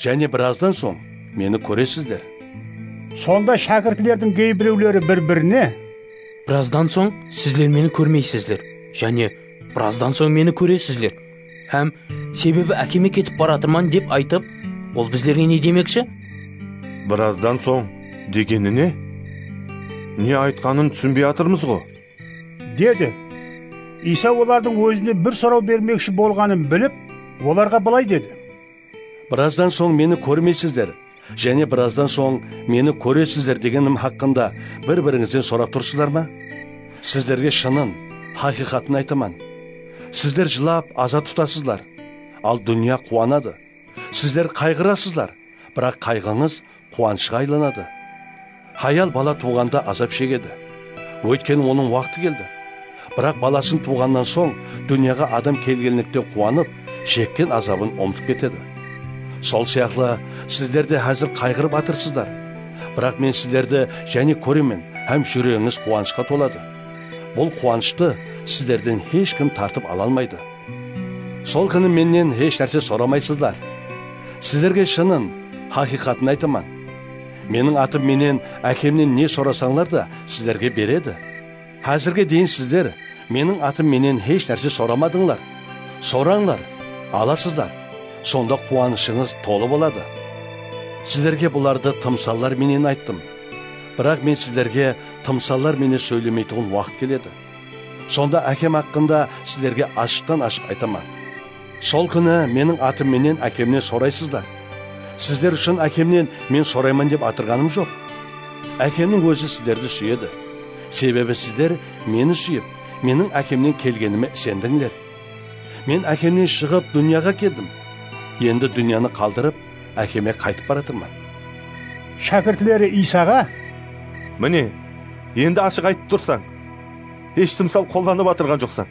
Jáne birazdan soń meni kóresizler. Sonda shákirtlerdiń geybirewleri bir-birine, "Birazdan soń sizler meni kórmeysizler, jáne birazdan soń meni kóresizler. Hám sebebi Ákeme ketip baratırman", dep aytıp, ol bizlerge ne demekshi? "Birazdan soń" degeni ne? Ne aytqanın túsinbey atırmız ǵo. Dedi. Iysa olardıń ózine bir soraw bermekshi bolǵanın bilip, olarǵa bılay dedi. Birazdan soń meni kórmeysizler, jáne birazdan soń meni kóresizler degenim haqqında bir-birińizden sorap tursızlar ma? Sizlerge shının, haqıyqatın aytaman. Sizler jılap, aza tutasızlar, al dúnya quwanadı. Sizler qayǵırasızlar, biraq qayǵıńız quwanıshqa aylanadı. Hayal bala tuwǵanda azap shegedi. Óytkeni onıń waqtı keldi. Biraq balasın tuwǵannan soń dúnyaǵa adam kelgenlikten quwanıp, shekken azabın umıtıp ketedi. Sol sıyaqlı, sizler de házir qayǵırıp atırsızlar. Biraq men sizlerdi jáne kóremen hám júregińiz quwanıshqa toladı. Bul quwanıshtı sizlerden hesh kim tartıp ala almaydı. Sol kúni mennen hesh nárse soramaysızlar. Sizlerge shının, haqıyqatın aytaman. Meniń atım menen Ákemnen ne sorasańlar da, sizlerge beredi. Házirge deyin sizler meniń atım menen hesh nárse soramadıńlar. Sorańlar, alasızlar. Sonda quwanıshıńız tolı boladı. Sizlerge bulardı tımsallar menen ayttım. Biraq men sizlerge tımsallar menen sóylemeytuǵın waqıt keledi. Sonda Ákem haqqında sizlerge ashıqtan-ashıq aytaman. Sol kúni meniń atım menen Ákemnen soraysızlar. Sizler ushın Ákemnen men sorayman dep atırǵanım joq. Ákemniń ózi sizlerdi súyedi. Sebebi sizler meni súyip, meniń Ákemnen kelgenime isendińler. Men Ákemnen shıǵıp dúnyaǵa keldim. Endi dúnyanı qaldırıp, Ákeme qaytıp baratırman. Shákirtleri Iysaǵa, "Mine, endi ashıq aytıp tursań. Hesh tımsal qollanıp atırǵan joqsań.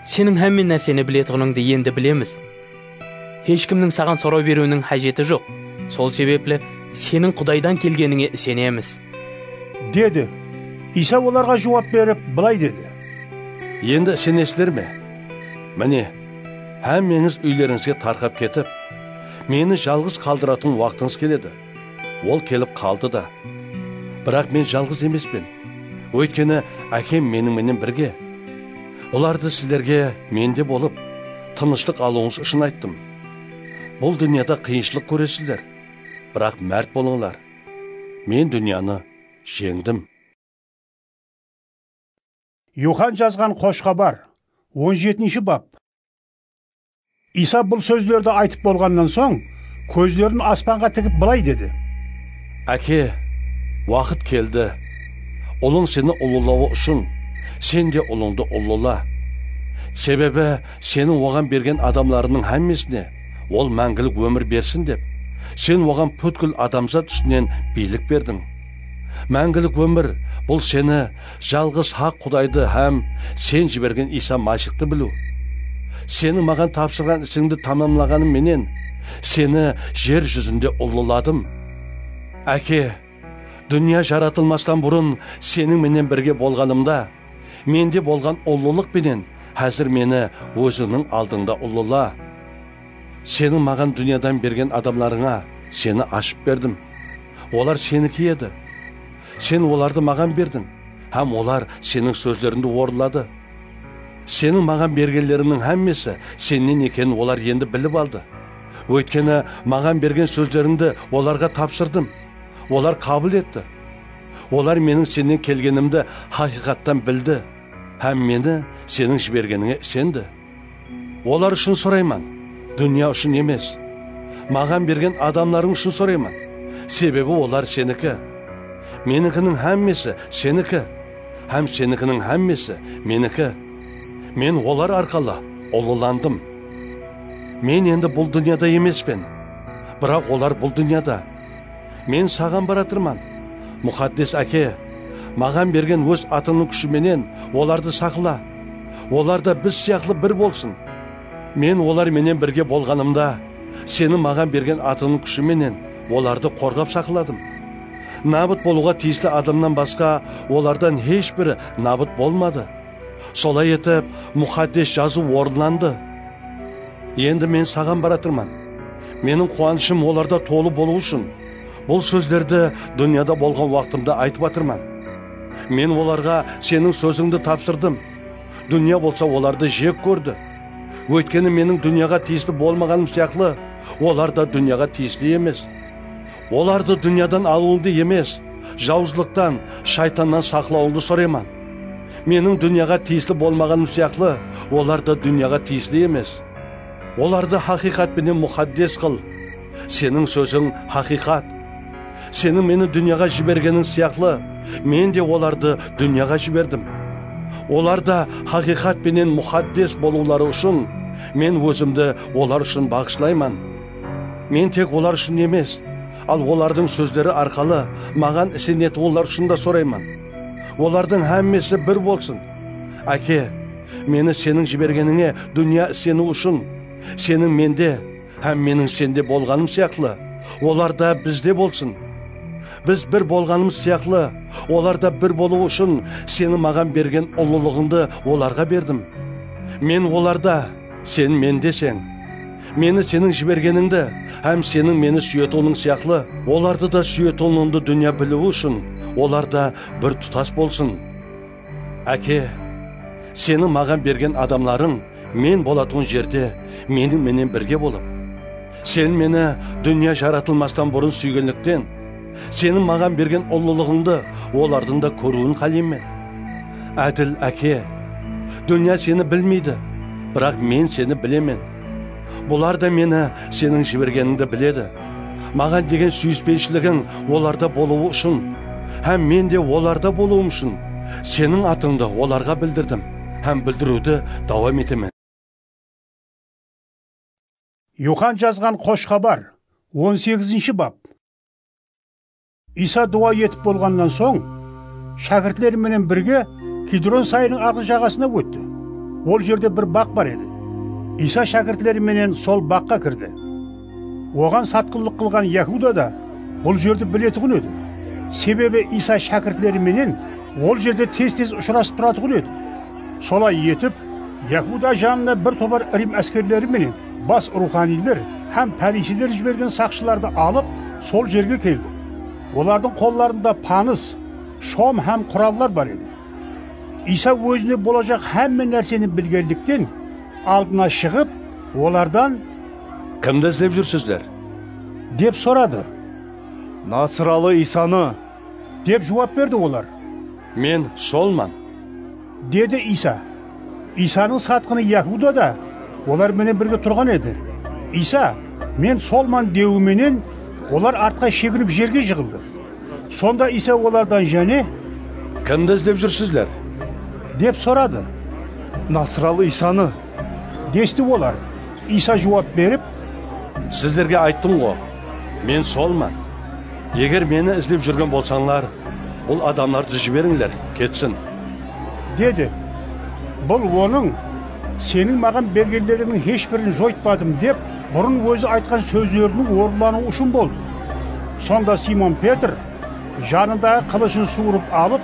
Seniń hámme nárseni biletuǵınıńdı endi bilemiz. Hesh kimniń saǵan soraw beriwiniń hájeti joq. Sol sebepli seniń Qudaydan kelgenińe isenemiz", dedi. Iysa olarǵa juwap berip, bılay dedi. Endi isenesizler me? Mine, hámmeńiz úylerińizge tarqap ketip, meni jalǵız qaldıratuǵın waqtıńız keledi. Ol kelip qaldı da. Biraq men jalǵız emespen. Óytkeni Ákem meniń menen birge. Bulardı sizlerge mende bolıp, tınıshlıq alıwıńız ushın ayttım. Bul dúnyada qıyınshılıq kóresizler. Biraq márt bolıńlar. Men dúnyanı jeńdim. Yuxan jazǵan Xosh Xabar, on jetinshi bap. Iysa bul sózlerdi aytıp bolǵannan soń, kózlerin aspanǵa tigip bılay dedi. Áke, waqıt keldi. Ulıń seni ulıwlawı ushın, sen de ulıńdı ulıwla. Sebebi seniń oǵan bergen adamlarıńnıń hámmesine ol máńgilik ómir bersin dep, sen oǵan pútkil adamzat ústinen biylik berdiń. Máńgilik ómir, bul seni, jalǵız haq Qudaydı hám sen jibergen Iysa Masixtı biliw. Seniń maǵan tapsırǵan isińdi tamamlaǵanım menen, seni jer júzinde ulıladım. Áke, dúnya jaratılmastan burın seniń menen birge bolǵanımda, mende bolǵan ullılıq penen házir meni ózińniń aldıńda ullıla. Seniń maǵan dúnyadan bergen adamlarıńa seni ashıp berdim. Olar seniki edi. Sen olardı maǵan berdiń, hám olar seniń sózlerińdi orınladı. Seniń maǵan bergenlerińniń hámmesi sennen ekenin olar endi bilip aldı. Óytkeni maǵan bergen sózlerińdi olarǵa tapsırdım. Olar qabıl etti. Olar meniń sennen kelgenimdi haqıyqattan bildi hám meni seniń jibergenińe isendi. Olar ushın sorayman, dúnya ushın emes. Maǵan bergen adamlarıń ushın sorayman, sebebi olar seniki. Menikiniń hámmesi seniki, hám senikiniń hámmesi meniki. Men olar arqalı ullılandım. Men endi bul dúnyada emespen, biraq olar bul dúnyada. Men saǵan baratırman. Muqaddes Áke, maǵan bergen óz atıńnıń kúshi menen olardı saqla. Olar da biz sıyaqlı bir bolsın. Men olar menen birge bolǵanımda, seniń maǵan bergen atıńnıń kúshi menen olardı qorǵap saqladım. Nabıt bolıwǵa tiyisli adamnan basqa olardan hesh biri nabıt bolmadı. Solay etip, Muqaddes Jazıw orınlandı. Endi men saǵan baratırman. Meniń quwanıshım olarda tolı bolıwı ushın, bul sózlerdi dúnyada bolǵan waqtımda aytıp atırman. Men olarǵa seniń sózińdi tapsırdım. Dúnya bolsa olardı jek kórdi. Óytkeni meniń dúnyaǵa tiyisli bolmaǵanım sıyaqlı, olar da dúnyaǵa tiyisli emes. Olardı dúnyadan alıwıńdı emes, jawızlıqtan, shaytannan saqlawıńdı sorayman. Meniń dúnyaǵa tiyisli bolmaǵanım sıyaqlı, olar da dúnyaǵa tiyisli emes. Olardı haqıyqat penen muqaddes qıl. Seniń sóziń haqıyqat. Seniń meni dúnyaǵa jibergeniń sıyaqlı, men de olardı dúnyaǵa jiberdim. Olar da haqıyqat penen muqaddes bolıwları ushın men ózimdi olar ushın baǵıshlayman. Men tek olar ushın emes, al olardıń sózleri arqalı maǵan isenetuǵınlar ushın da sorayman. Olardıń hámmesi bir bolsın. Áke, meni seniń jibergenińe dúnya iseniwi ushın, seniń mende hám meniń sende bolǵanım sıyaqlı, olar da bizde bolsın. Biz bir bolǵanımız sıyaqlı, olar da bir bolıwı ushın seniń maǵan bergen ullılıǵıńdı olarǵa berdim. Men olarda, sen mendeseń. Meni seniń jibergenińdi hám seniń meni súyetiwiniń sıyaqlı, olardı da súyetiwinińdi dúnya biliwi ushın olar da bir tutas bolsın. Áke, seniń maǵan bergen adamlarıń men bolatuǵın jerde meniń menen birge bolıp, sen meni dúnya jaratılmastan burın súygenlikten, seniń maǵan bergen ullılıǵıńdı olardıń da kóriwin qáleymen. Ádil Áke, dúnya seni bilmeydi, biraq men seni bilemen. Bular da meni seniń jibergenińdi biledi. Maǵan degen súyispenshiliging olarda bolıwı ushın hám men de olarda bolıwım ushın seniń atıńdı olarǵa bildirdim hám bildiriwdi dawam etemen. Yuxan jazǵan Xosh Xabar, on segizinshi bap. Iysa duwa etip bolǵannan soń, shákirtleri menen birge Kidron sayınıń arǵı jaǵasına ótti. Ol jerde bir baq bar edi. Iysa shákirtleri menen sol baqqa kirdi. Oǵan satqınlıq qılǵan Yahuda da bul jerdi biletuǵın edi. Sebebi Iysa shákirtleri menen ol jerde tez-tez ushırasıp turatuǵın edi. Solay etip, Yahuda janına bir topar Rim áskerleri menen bas ruwxaniyler hám párisiyler jibergen saqshılardı alıp, sol jerge keldi. Olardıń qollarında panıs, shom hám qurallar bar edi. Iysa ózine bolajaq hámme nárseni bilgenlikten, aldına shıǵıp, olardan, "Kimdi izlep júrsizler?" dep soradı. "Nasıralı Iysanı," dep juwap berdi olar. "Men solman," dedi Iysa. Iysanıń satqını Yahuda da, olar menen birge turǵan edi. Iysa, "Men solman," dewi menen, olar artqa sheginip jerge jıǵıldı. Sonda Iysa olardan jáne, "Kimdi izlep júrsizler?" dep soradı. "Nasıralı Iysanı," desti olar. Iysa juwap berip, "Sizlerge ayttım ǵo, men solman. Eger meni izlep júrgen bolsańlar, bul adamlardı jiberińler, ketsin," dedi. Bul onıń, "Seniń maǵan bergenlerińniń hesh birin joytpadım," dep burın ózi aytqan sózleriniń orınlanıwı ushın boldı. Sonda Simon Petr janındaǵı qılıshın suwırıp alıp,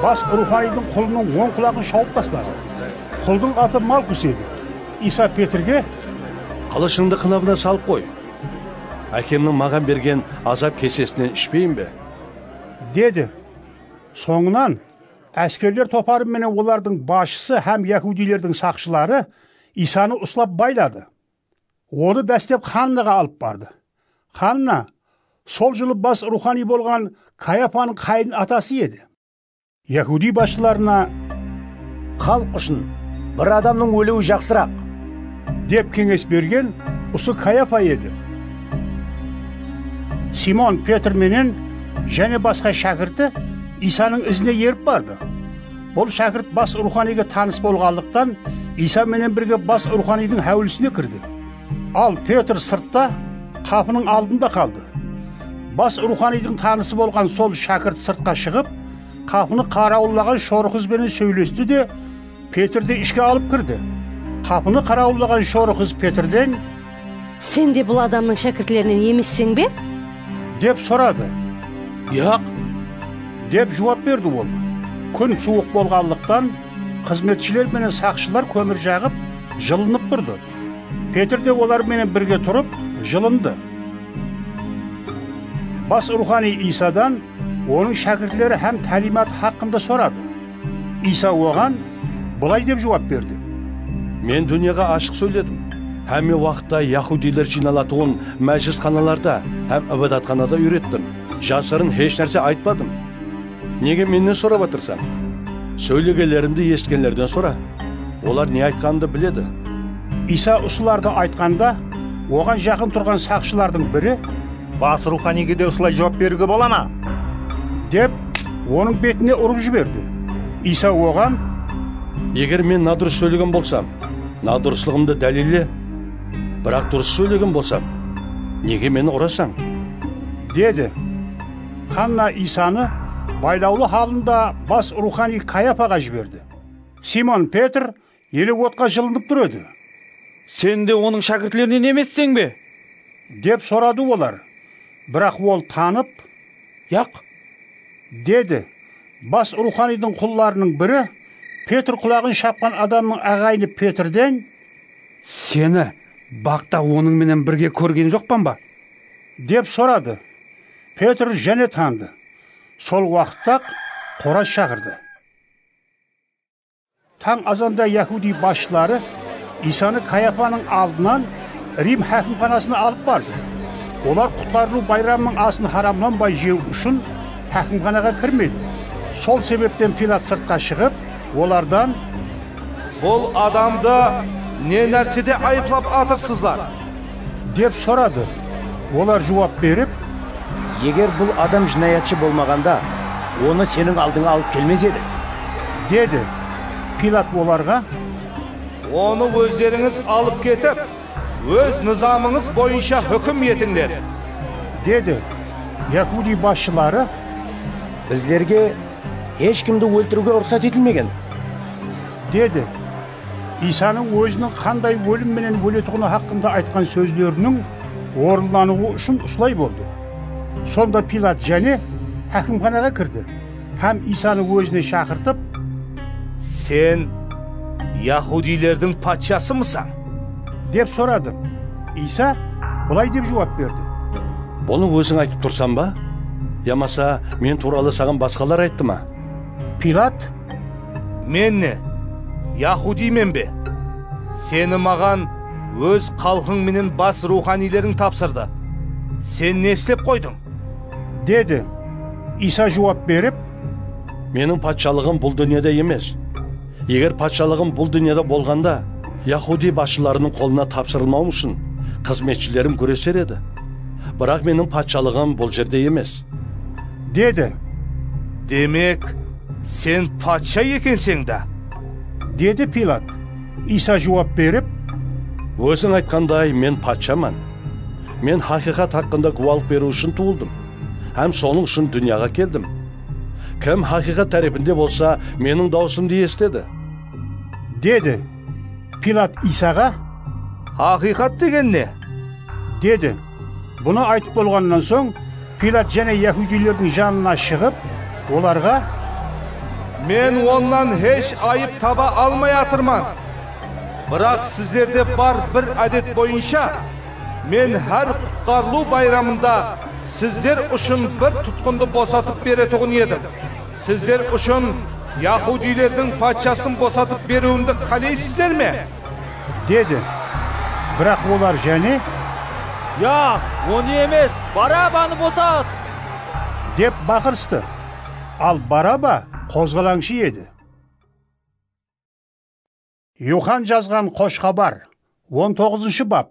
bas ruwxanıydıń qulınıń oń qulaǵın shawıp tasladı. Quldıń atı Malkus edi. Iysa Petrge, "Qılıshıńdı qınabına salıp qoy. Ákemniń maǵan bergen azap kesesinen ishpeyin be?" dedi. Sońınan áskerler toparı menen olardıń basshısı hám yahudiylerdiń saqshıları Iysanı uslap bayladı. Onı dáslep Xannaǵa alıp bardı. Xanna sol jılı bas ruwxaniy bolǵan Kayafanıń qáyin atası edi. Yahudiy basshılarına, "Xalıq ushın bir adamnıń óliwi jaqsıraq," dep keńes bergen usı Kayafa edi. Simon Petr menen jáne basqa shákirti Iysanıń izine erip bardı. Bul shákirt bas ruwxaniyge tanıs bolǵanlıqtan, Iysa menen birge bas ruwxaniydiń háwilisine kirdi. Al Petr sırtta, qapınıń aldında qaldı. Bas ruwxaniydiń tanısı bolǵan sol shákirt sırtqa shıǵıp, qapını qarawıllaǵan shorı qız benen sóylesti de, Petrdi ishke alıp kirdi. Qapını qarawıllaǵan shorı qız Petrden, "Sen de bul adamnıń shákirtlerinen emesseń be?" dep soradı. "Yaq," dep juwap berdi ol. Kún suwıq bolǵanlıqtan, xızmetshiler menen saqshılar kómir jaǵıp, jılınıp turdı. Petr de olar menen birge turıp, jılındı. Bas ruwxaniy Iysadan onıń shákirtleri hám táliymatı haqqında soradı. Iysa oǵan bılay dep juwap berdi. "Men dúnyaǵa ashıq sóyledim. Hámme waqıtta yahudiyler jıynalatuǵın májlisxanalarda hám ibadatxanada úyrettim. Jasırın hesh nárse aytpadım. Nege mennen sorap atırsań? Sóylegenlerimdi esitkenlerden sora. Olar ne aytqanımdı biledi." Iysa usılardı aytqanda, oǵan jaqın turǵan saqshılardıń biri, "Bas ruwxaniyge de usılay juwap beriwge bola ma?" dep, onıń betine urıp jiberdi. Iysa oǵan, "Eger men nadurıs sóylegen bolsam, nadurıslıǵımdı dálille. Biraq durıs sóylegen bolsam, nege meni urasań?" dedi. Xanna Iysanı baylawlı halında bas ruwxaniy Kayafaǵa jiberdi. Simon Petr ele otqa jılınıp tur edi. "Sen de onıń shákirtlerinen emesseń be?" dep soradı olar. Biraq ol tanıp, "Yaq," dedi. Bas ruwxaniydiń qullarınıń biri Petr qulaǵın shapqan adamnıń aǵayini Petrden, "Seni baqta onıń menen birge kórgen joqpan ba?" dep soradı. Petr jáne tanıdı. Sol waqıtta-aq qoraz shaqırdı. Tań azanda yahudiy basshıları Iysanı Kayafanıń aldınan Rim hákimxanasına alıp bardı. Olar Qutqarılıw bayramınıń asın haramlanbay jew ushın hákimxanaǵa kirmedi. Sol sebepten Pilat sırtqa shıǵıp, olardan, "Bul adamdı ne nársede ayıplap atırsızlar?" dep soradı. Olar juwap berip, "Eger bul adam jınayatshı bolmaǵanda, onı seniń aldıńa alıp kelmes edik," dedi. Pilat olarǵa, "Onı ózlerińiz alıp ketip, óz nızamıńız boyınsha húkim etińler," dedi. Yahudiy basshıları, "Bizlerge hesh kimdi óltiriwge ruxsat etilmegen," dedi. Iysanıń óziniń qanday ólim menen óletuǵını haqqında aytqan sózleriniń orınlanıwı ushın usılay boldı. Sonda Pilat jáne hákimxanaǵa kirdi hám Iysanı ózine shaqırtıp, "Sen yahudiylerdiń patshasımısań?" dep soradı. Iysa bılay dep juwap berdi. "Bunı óziń aytıp tursań ba? Yamasa men tuwralı saǵan basqalar ayttı ma?" Pilat, "Men ne, yahudiymen be? Seni maǵan óz xalqıń menen bas ruwxaniyleriń tapsırdı. Sen ne islep qoydıń?" dedi. Iysa juwap berip, "Meniń patshalıǵım bul dúnyada emes. Eger patshalıǵım bul dúnyada bolǵanda, Yahudiy basshılarınıń qolına tapsırılmawım ushın xızmetshilerim gúreser edi. Biraq meniń patshalıǵım bul jerde emes, dedi. Demek, sen patsha ekenseń da? Dedi Pilat. Iysa juwap berip, Óziń aytqanday, men patshaman. Men haqıyqat haqqında gúwalıq beriw ushın tuwıldım hám sonıń ushın dúnyaǵa keldim. Kim haqıyqat tárepinde bolsa, meniń dawısımdı esitedi, dedi. Pilat Iysaǵa, Haqıyqat degen ne? Dedi. Bunı aytıp bolǵannan soń, Pilat jáne yahudiylerdiń janına shıǵıp, olarǵa, Men onnan hesh ayıp taba almay atırman. Biraq sizlerde bar bir ádet boyınsha men hár qutqarılıw bayramında sizler ushın bir tutqındı bosatıp beretuǵın edim. Sizler ushın yahudiylerdiń patshasın bosatıp beriwimdi qáleysizler me? Dedi. Biraq olar jáne, Yaq, onı emes, Barabanı bosat! Dep baqırıstı. Al Baraba qozǵalańshı edi. Yuxan jazǵan Xosh Xabar, on toǵızınshı bap.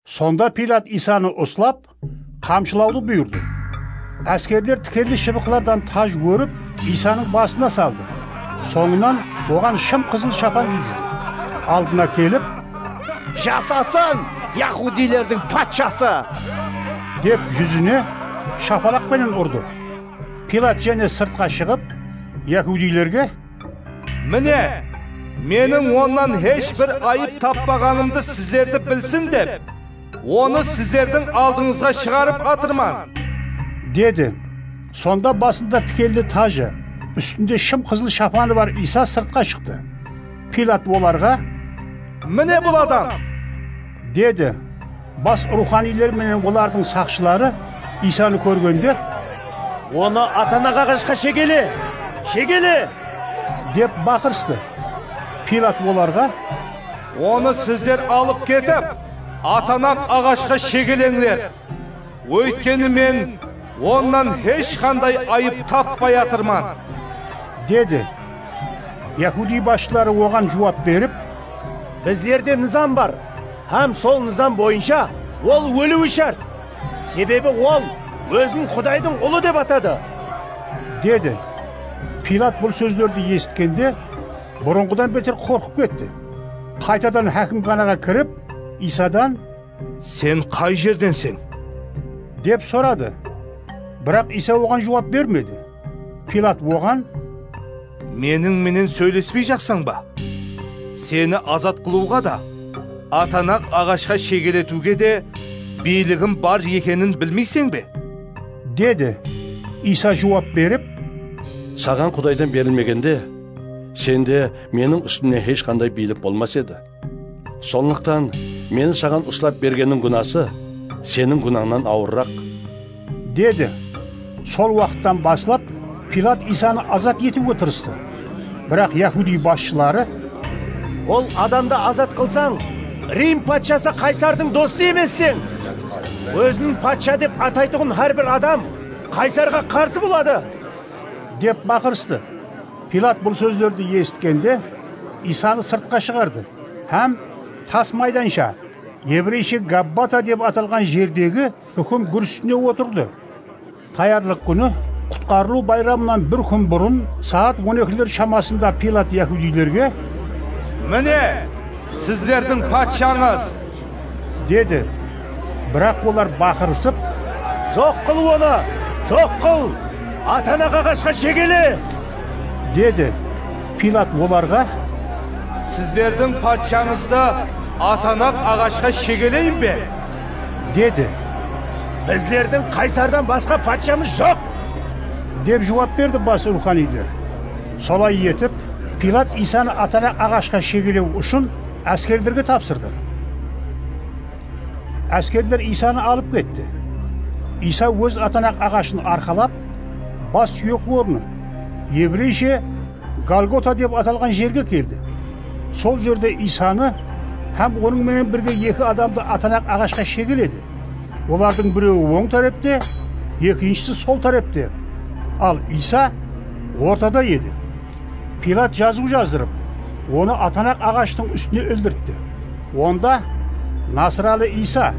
Sonda Pilat Iysanı uslap, qamshılawdı buyırdı. Áskerler tikenli shıbıqlardan taj órip, Iysanıń basına saldı. Sońınan oǵan shım-qızıl shapan kiygizdi. Aldına kelip, Jasasın, yahudiylerdiń patshası! Dep júzine shapalaq penen urdı. Pilat jáne sırtqa shıǵıp, yahudiylerge, Mine, meniń onnan hesh bir ayıp tappaǵanımdı sizlerdi bilsin dep, onı sizlerdiń aldıńızǵa shıǵarıp atırman, dedi. Sonda basında tikenli tajı, ústinde shım-qızıl shapanı bar Iysa sırtqa shıqtı. Pilat olarǵa, Mine bul adam! dedi. Bas ruwxaniyler menen olardıń saqshıları Iysanı kórgende, Onı atanaq aǵashqa shegele! Shegele! Dep baqırıstı. Pilat olarǵa, Onı sizler alıp ketip, atanaq aǵashqa shegeleńler. Óytkeni men onnan hesh qanday ayıp tappay atırman, dedi. Yahudiy basshıları oǵan juwap berip, Bizlerde nızam bar hám sol nızam boyınsha ol óliwi shárt. Sebebi ol ózin Qudaydıń Ulı dep atadı, dedi. Pilat bul sózlerdi esitkende, burınǵıdan beter qorqıp ketti. Qaytadan hákimxanaǵa kirip, Iysadan, Sen qay jerdenseń? Dep soradı. Biraq Iysa oǵan juwap bermedi. Pilat oǵan, Meniń menen sóylespey jaqsań ba? Seni azat qılıwǵa da, atanaq aǵashqa shegeletiwge de biyligim bar ekenin bilmeyseń be? dedi. Iysa juwap berip, Saǵan Qudaydan berilmegende, sende meniń ústimnen hesh qanday biylik bolmas edi. Sonlıqtan meni saǵan uslap bergenniń gúnası seniń gúnańnan awırıraq, dedi. Sol waqıttan baslap Pilat Iysanı azat etiwge tırıstı. Biraq yahudiy basshıları, Ol adamdı azat qılsań, Rim patshası Qaysardıń dostı emesseń. Ózin patsha dep ataytuǵın hár bir adam Qaysarǵa qarsı boladı, dep baqırıstı. Pilat bul sózlerdi esitkende, Iysanı sırtqa shıǵardı hám tas maydansha, evreyshe Gabbata dep atalǵan jerdegi úlken gúr ústine otırdı. Tayarlıq kúni Qutqarılıw bayramınan bir kún burın, saat on ekiler shamasında Pilat yahudiylerge, Mine, sizlerdiń patshańız! dedi. Biraq olar baqırısıp, Joq qıl onı! Joq qıl! Atanaq aǵashqa shegele! dedi. Pilat olarǵa, Sizlerdiń patshańızdı atanaq aǵashqa shegeleyin be? dedi. Bizlerdiń Qaysardan basqa patshamız joq! Dep juwap berdi bas ruwxaniyler. Solay etip, Pilat Iysanı atanaq aǵashqa shegelew ushın áskerlerge tapsırdı. Áskerler Iysanı alıp ketti. Iysa óz atanaq aǵashın arqalap, bas súyek ornı, evreyshe Golgota dep atalǵan jerge keldi. Sol jerde Iysanı hám onıń menen birge eki adamdı atanaq aǵashqa shegeledi. Olardıń birewi oń tárepte, ekinshisi sol tárepte. Al Iysa ortada edi. Pilat jazıw jazdırıp, onı atanaq aǵashtıń ústine ildirtti. Onda Nasıralı Iysa,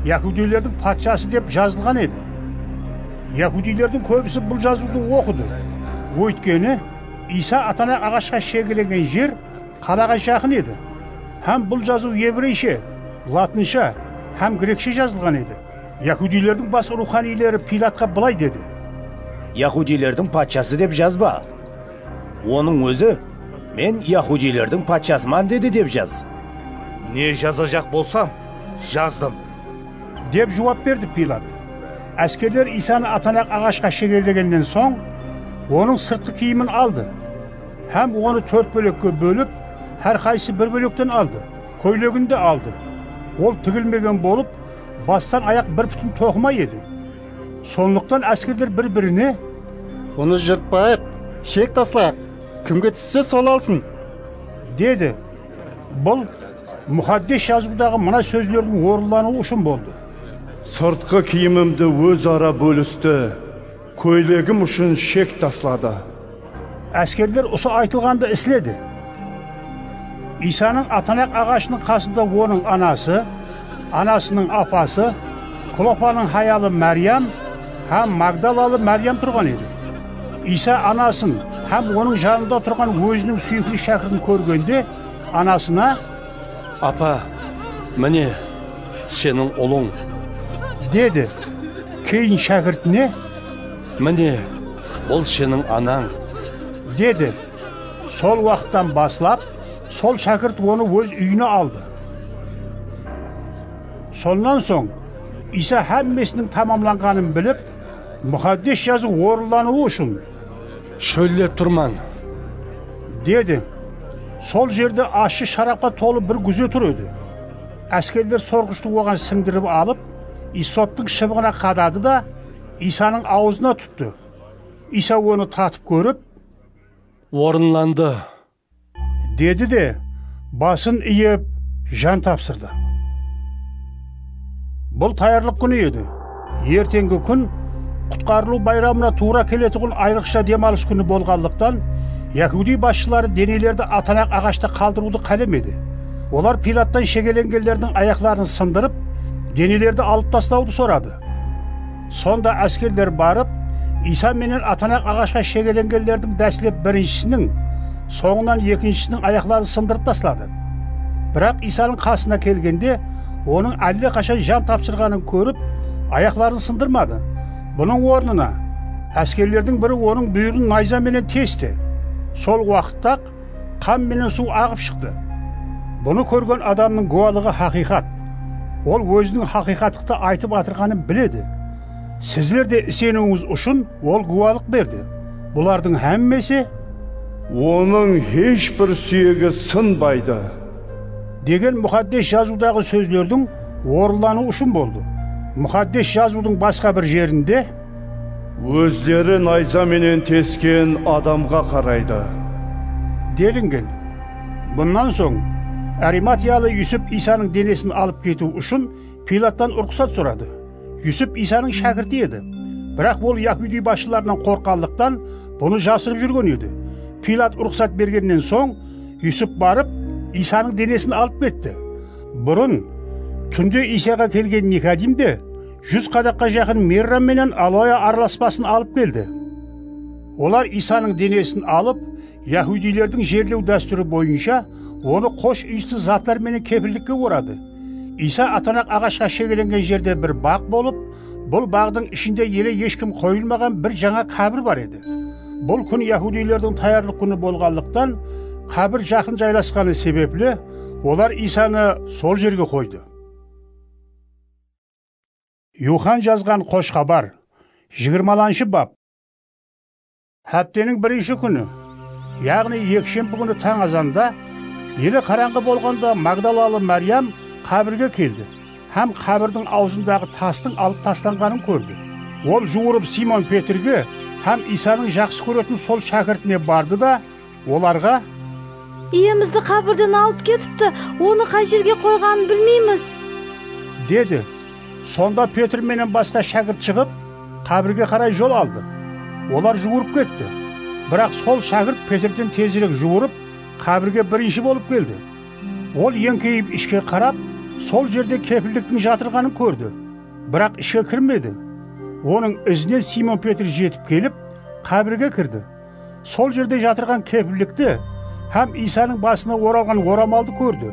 yahudiylerdiń patshası dep jazılǵan edi. Yahudiylerdiń kóbisi bul jazıwdı oqıdı. Óytkeni, Iysa atanaq aǵashqa shegelengen jer qalaǵa jaqın edi. Hám bul jazıw evreyshe, latınsha hám grekshe jazılǵan edi. Yahudiylerdiń bas ruwxaniyleri Pilatqa bılay dedi: "Yahudiylerdiń patshası dep jazba. Onıń ózi, 'Men yahudiylerdiń patshasıman,' dedi dep jaz." "Ne jazajaq bolsam, jazdım," dep juwap berdi Pilat. Áskerler Iysanı atanaq aǵashqa shegelegennen soń, onıń sırtqı kiyimin aldı hám onı tórt bólekke bólip, hár qaysı bir bólekten aldı. Kóylegin de aldı. Ol tigilmegen bolıp, bastan ayaq bir pútin toqıma edi. Sonlıqtan áskerler bir-birine: "Bunı jırtpayıq, shek taslayıq, kimge tússe, sol alsın," dedi. Bul Muqaddes Jazıwdaǵı mına sózlerdiń orınlanıwı ushın boldı: "Sırtqı kiyimimdi óz ara bólisti, kóylegim ushın shek tasladı." Áskerler usı aytılǵandı isledi. Iysanıń atanaq aǵashınıń qasında onıń anası, anasınıń apası, Klopanıń hayalı Máryam hám Magdalalı Máryam turǵan edi. Iysa anasın hám onıń janında turǵan óziniń súyikli shákirtin kórgende, anasına: "Apa, mine, seniń ulıń," dedi. Keyin shákirtine: "Mine, bul seniń anań," dedi. Sol waqıttan baslap, sol shákirt onı óz úyine aldı. Sonnan soń Iysa hámmesiniń tamamlanǵanın bilip, Muqaddes Jazıw orınlanıwı ushın: "Shóllep turman," dedi. Sol jerde ashshı sharapqa tolı bir gúze tur edi. Áskerler sorǵıshtı oǵan sińdirip alıp, issoptıń shıbıǵına qadadı da, Iysanıń awzına tuttı. Iysa onı tatıp kórip: "Orınlandı," dedi de, basın iyip, jan tapsırdı. Bul tayarlıq kúni edi. Erteńgi kún Qutqarılıw bayramına tuwra keletuǵın ayrıqsha dem alıs kúni bolǵanlıqtan, yahudiy basshıları denelerdi atanaq aǵashta qaldırıwdı qálemedi. Olar Pilattan shegelengenlerdiń ayaqların sındırıp, denelerdi alıp taslawdı soradı. Sonda áskerler barıp, Iysa menen atanaq aǵashqa shegelengenlerdiń dáslep birinshisiniń, sońınan ekinshisiniń ayaqların sındırıp tasladı. Biraq Iysanıń qasına kelgende, onıń álle qashan jan tapsırǵanın kórip, ayaqların sındırmadı. Bunıń ornına, áskerlerdiń biri onıń búyirın nayza menen testi. Sol waqıtta-aq qan menen suw aǵıp shıqtı. Bunı kórgen adamnıń gúwalıǵı haqıyqat. Ol óziniń haqıyqatlıqtı aytıp atırǵanın biledi. Sizler de iseniwińiz ushın ol gúwalıq berdi. Bulardıń hámmesi "Onıń hesh bir súyegi sınbaydı" degen Muqaddes Jazıwdaǵı sózlerdiń orınlanıwı ushın boldı. Muqaddes Jazıwdıń basqa bir jerinde "Ózleri nayza menen tesken adamǵa qaraydı" delingen. Bunnan soń Arimatiyalı Yusip Iysanıń denesin alıp ketiw ushın Pilattan ruxsat soradı. Yusip Iysanıń shákirti edi. Biraq ol yahudiy basshılarınan qorqqanlıqtan, bunı jasırıp júrgen edi. Pilat ruxsat bergennen soń, Yusip barıp, Iysanıń denesin alıp ketti. Burın, túnde Iysaǵa kelgen Nikodim de júz qadaqqa jaqın mirra menen aloe aralaspasın alıp keldi. Olar Iysanıń denesin alıp, yahudiylerdiń jerlew dástúri boyınsha, onı xosh iyisli zatlar menen kepillikke oradı. Iysa atanaq aǵashqa shegelengen jerde bir baǵ bolıp, bul baǵdıń ishinde ele hesh kim qoyılmaǵan bir jańa kábir bar edi. Bul kún yahudiylerdiń tayarlıq kúni bolǵanlıqtan, kábir jaqın jaylasqanı sebepli, olar Iysanı sol jerge qoydı. Yuxan jazǵan Xosh Xabar, jigirmalanshı bap. Hápteniń birinshi kúni, yaǵnıy ekshembi kúni tań azanda, eli qarańǵı bolǵanda Magdalalı Máryam qábirge keldi hám qábirdiń awzındaǵı tastıń alıp taslanǵanın kórdi. Ol juwırıp Simon Petrge hám Iysanıń jaqsı kóretin sol shákirtine bardı da, olarǵa: "Iyemizdi qábirden alıp ketipti, onı qay jerge qoyǵanın bilmeymiz," dedi. Sonda Petr menen basqa shákirt shıǵıp, qábirge qaray jol aldı. Olar juwırıp ketti. Biraq sol shákirt Petrden tezirek juwırıp, Qábirge birinshi bolıp keldi. Ol eńkeyip ishke qarap, sol jerde kepilliktiń jatırǵanın kórdi. Biraq ishke kirmedi. Onıń izinen Simon Petr jetip kelip, qábirge kirdi. Sol jerde jatırǵan kepillikti hám Iysanıń basına oralǵan oramaldı kórdi.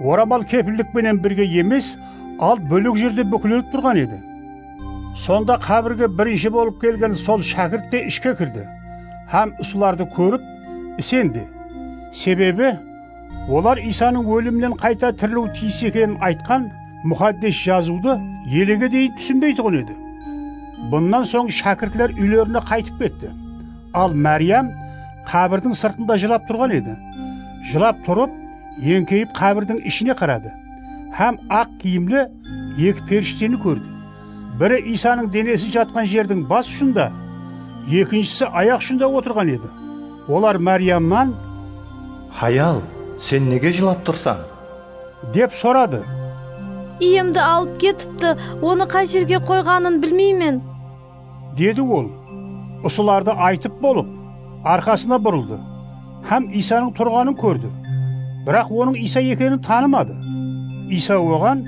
Oramal kepillik penen birge emes, al bólek jerde búkilenip turǵan edi. Sonda qábirge birinshi bolıp kelgen sol shákirt te ishke kirdi hám usılardı kórip, isendi. Sebebi olar Iysanıń óliminen qayta tiriliw tiyis ekenin aytqan Muqaddes Jazıwdı elege deyin túsinbeytuǵın edi. Bunnan soń shákirtler úylerine qaytıp ketti. Al Máriyam qábirdiń sırtında jılap turǵan edi. Jılap turıp, eńkeyip qábirdiń ishine qaradı hám aq kiyimli eki perishteni kórdi. Biri Iysanıń denesi jatqan jerdiń bas ushında, ekinshisi ayaq ushında otırǵan edi. Olar Máriyamnan, "Hayal, sen nege jılap tursań?" dep soradı. "Iyemdi alıp ketipti, onı qay jerge qoyǵanın bilmeymen", dedi ol. Usılardı aytıp bolıp, arqasına burıldı hám Iysanıń turǵanın kórdi. Biraq onıń Iysa ekenin tanımadı. Iysa oǵan,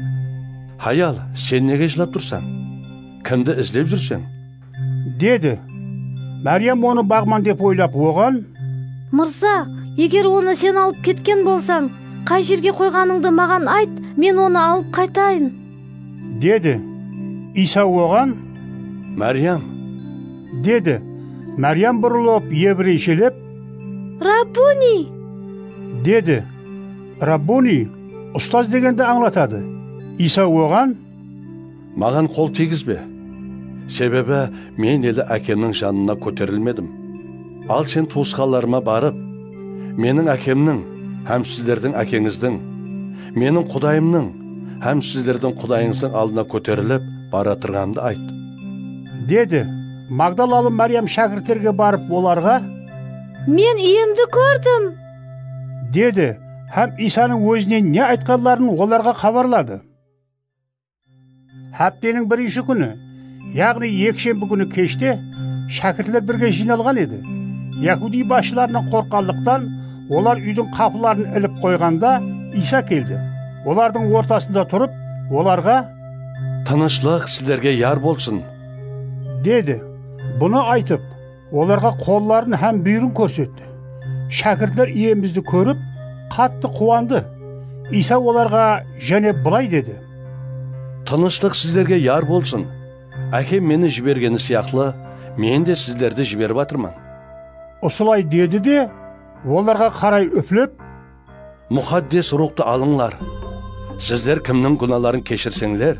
"Hayal, sen nege jılap tursań? Kimdi izlep júrseń?" dedi. Máriyam onı baǵman dep oylap oǵan, "Mırza, eger onı sen alıp ketken bolsań, qay jerge qoyǵanıńdı maǵan ayt, men onı alıp qaytayın", dedi. Iysa oǵan, "Máriyam!" dedi. Máriyam burılıp, ebreyshilep, "Rabbuni!" dedi. Rabbuni, ustaz degendi ańlatadı. Iysa oǵan, "Maǵan qol tiygizbe. Sebebi men ele Ákemniń janına kóterilmedim. Al sen tuwısqanlarıma barıp, 'Meniń Ákemniń hám sizlerdiń Ákeńizdiń, meniń Qudayımnıń hám sizlerdiń Qudayıńızdıń aldına kóterilip baratırǵanımdı ayt'", dedi. Magdalalı Máriyam shákirtlerge barıp olarǵa, "Men Iyemdi kórdim", dedi hám Iysanıń ózine ne aytqanların olarǵa xabarladı. Hápteniń birinshi kúni, yaǵnıy ekshembi kúni keshte shákirtler birge jıynalǵan edi. Yahudiy basshılarınan qorqqanlıqtan, olar úydiń qapıların ilip qoyǵanda, Iysa keldi. Olardıń ortasında turıp, olarǵa, "Tınıshlıq sizlerge yar bolsın!" dedi. Bunı aytıp, olarǵa qolların hám búyirin kórsetti. Shákirtler Iyemizdi kórip, qattı quwandı. Iysa olarǵa jáne bılay dedi, "Tınıshlıq sizlerge yar bolsın! Ákem meni jibergeni sıyaqlı, men de sizlerdi jiberip atırman." Usılay dedi de, olarǵa qaray úflep, "Muqaddes Ruwxtı alıńlar. Sizler kimniń gúnaların keshirseńler,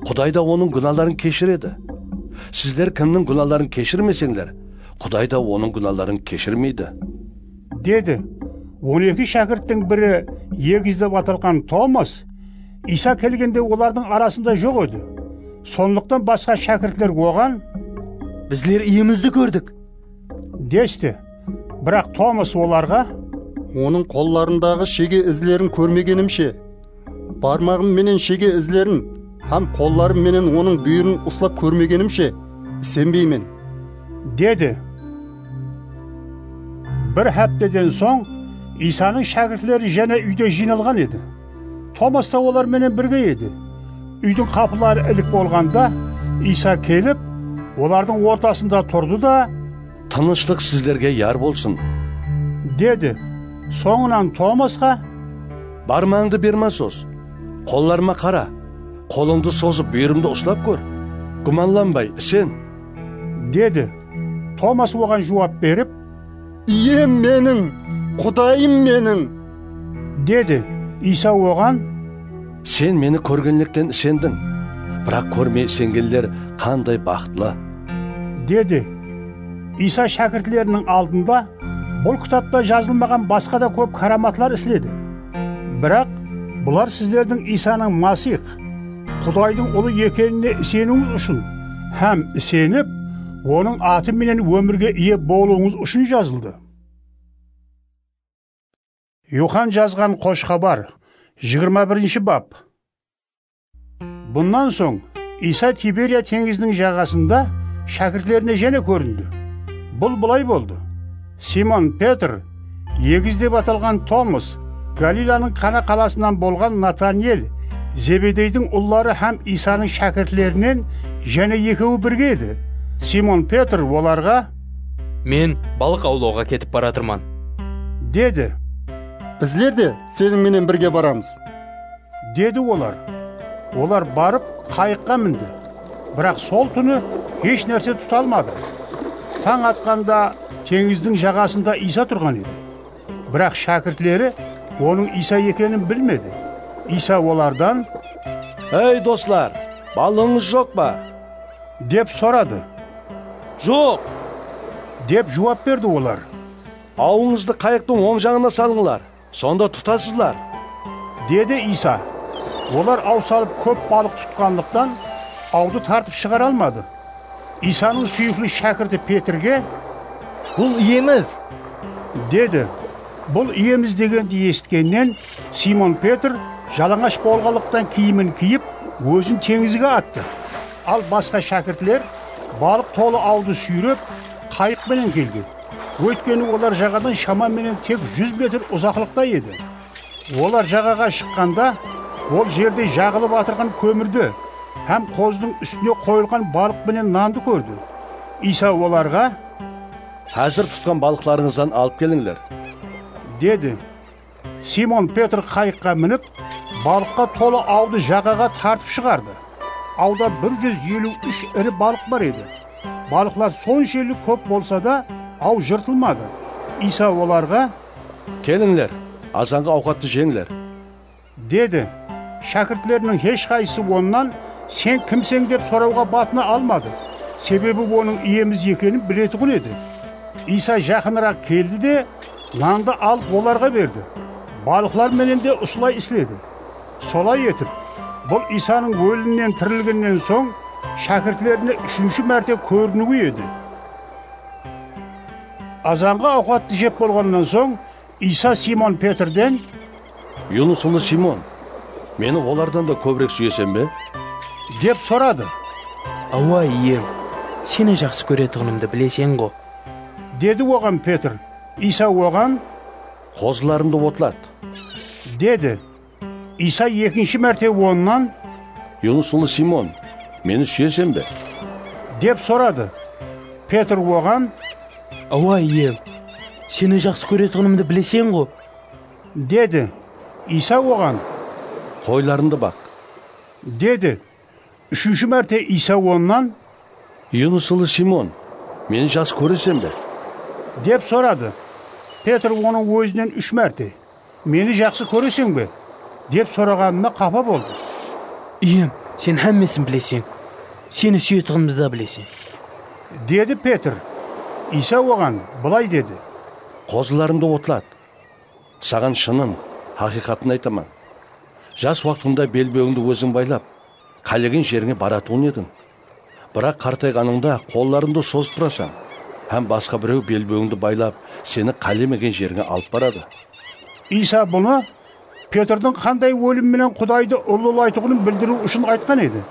Quday da onıń gúnaların keshiredi. Sizler kimniń gúnaların keshirmeseńler, Quday da onıń gúnaların keshirmeydi", dedi. On eki shákirttiń biri, Egiz dep atalǵan Tomas, Iysa kelgende olardıń arasında joq edi. Sonlıqtan basqa shákirtler oǵan, "Bizler Iyemizdi kórdik", desti. Biraq Tomas olarǵa, "Onıń qollarındaǵı shege izlerin kórmegenimshe, barmaǵım menen shege izlerin hám qollarım menen onıń búyirin uslap kórmegenimshe, isenbeymen", dedi. Bir hápteden soń Iysanıń shákirtleri jáne úyde jıynalǵan edi. Tomas ta olar menen birge edi. Úydiń qapıları ilik bolǵanda, Iysa kelip, olardıń ortasında turdı da, "Tınıshlıq sizlerge yar bolsın!" dedi. Sońınan Tomasqa, "Barmaǵıńdı berma soz. Qollarıma qara. Qolıńdı sozıp, búyirimdi uslap kór. Gúmanlanbay, isen", dedi. Tomas oǵan juwap berip, "Iyem meniń, Qudayım meniń!" dedi. Iysa oǵan, "Sen meni kórgenlikten isendiń. Biraq kórmey isengenler qanday baxıtlı!" dedi. Iysa shákirtleriniń aldında, "Bul kitapta jazılmaǵan basqa da kóp káramatlar isledi. Biraq bular sizlerdiń Iysanıń Masix, Qudaydıń Ulı ekenine iseniwińiz ushın hám isenip, Onıń atı menen ómirge iye bolıwıńız ushın jazıldı". Yuxan jazǵan Xosh Xabar, jigirma birinshi bap. Bunnan soń Iysa Tiberiya teńiziniń jaǵasında shákirtlerine jáne kórindi. Bul bılay boldı. Simon Petr, Egiz dep atalǵan Tomas, Galilanıń Kana qalasınan bolǵan Nataniyel, Zebedeydiń ulları hám Isanıń shákirtlerinen jáne ekewi birge edi. Simon Petr olarǵa, "Men balıq awlawǵa ketip baratırman," dedi. "Bizler de seniń menen birge baramız," dedi olar. Olar barıp, qayıqqa mindi. Biraq sol túni hesh nárse tuta almadı. Tań atqanda teńizdiń jaǵasında Iysa turǵan edi. Biraq shákirtleri onıń Iysa ekenin bilmedi. Iysa olardan, "Ey, doslar, balıǵıńız joq pa?" dep soradı. "Joq," dep juwap berdi olar. "Awıńızdı qayıqtıń oń jaǵına salıńlar, sonda tutasızlar," dedi Iysa. Olar aw salıp kóp balıq tutqanlıqtan, awdı tartıp shıǵara almadı. Iysanıń súyikli shákirti Petrge, "Bul Iyemiz," dedi. "Bul Iyemiz," degendi esitkennen, Simon Petr jalańash bolǵanlıqtan kiyimin kiyip, ózin teńizge attı. Al basqa shákirtler balıq tolı awdı súyrep, qayıq penen kelgen. Óytkeni olar jaǵadan shama menen tek júz metr uzaqlıqta edi. Olar jaǵaǵa shıqqanda, ol jerde jaǵılıp atırǵan kómirdi hám qozdıń ústine qoyılǵan balıq penen nandı kórdi. Iysa olarǵa, "Házir tutqan balıqlarıńızdan alıp kelińler," dedi. Simon Petr qayıqqa minip, balıqqa tolı awdı jaǵaǵa tartıp shıǵardı. Awda bir júz eliw úsh iri balıq bar edi. Balıqlar sonshelli kóp bolsa da, aw jırtılmadı. Iysa olarǵa, "Kelińler, azanǵı awqattı jeńler," dedi. Shákirtleriniń hesh qaysısı onnan, "Sen kimseń?" dep sorawǵa batına almadı. Sebebi onıń Iyemiz ekenin biletuǵın edi. Iysa jaqınıraq keldi de, nandı alıp olarǵa berdi. Balıqlar menen de usılay isledi. Solay etip, bul Iysanıń ólimnen tirilgennen soń, shákirtlerine úshinshi márte kóriniwi edi. Azanǵı awqattı jep bolǵannan soń, Iysa Simon Petrden, "Yunus ulı Simon, meni olardan da kóbirek súyeseń be?" dep soradı. "Awa, Iyem, seni jaqsı kóretuǵınımdı bileseń-ǵo," dedi oǵan Petr. Iysa oǵan, "Qozılarımdı otlat," dedi. Iysa ekinshi márte onnan, "Yunus ulı Simon, meni súyeseń be?" dep soradı. Petr oǵan, "Awa, Iyem, seni jaqsı kóretuǵınımdı bileseń-ǵo," dedi. Iysa oǵan, "Qoylarımdı baq," dedi. Úshinshi márte Iysa onnan, "Yunus ulı Simon, meni jaqsı kóreseń be?" dep soradı. Petr onıń ózinen úsh márte, "Meni jaqsı kóreseń be?" dep soraǵanına qapa boldı. "Iyem, sen hámmesin bileseń. Seni súyetuǵınımdı da bileseń," dedi Petr. Iysa oǵan bılay dedi, "Qozılarımdı otlat. Saǵan shının, haqıyqatın aytaman. Jas waqtıńda belbewińdi óziń baylap, qálegen jerińe baratuǵın ediń. Biraq qartayǵanıńda qollarıńdı sozıp turasań, hám basqa birew belbewińdi baylap, seni qálemegen jerińe alıp baradı." Iysa bunı Petrdiń qanday ólim menen Qudaydı ullılaytuǵının bildiriw ushın aytqan edi.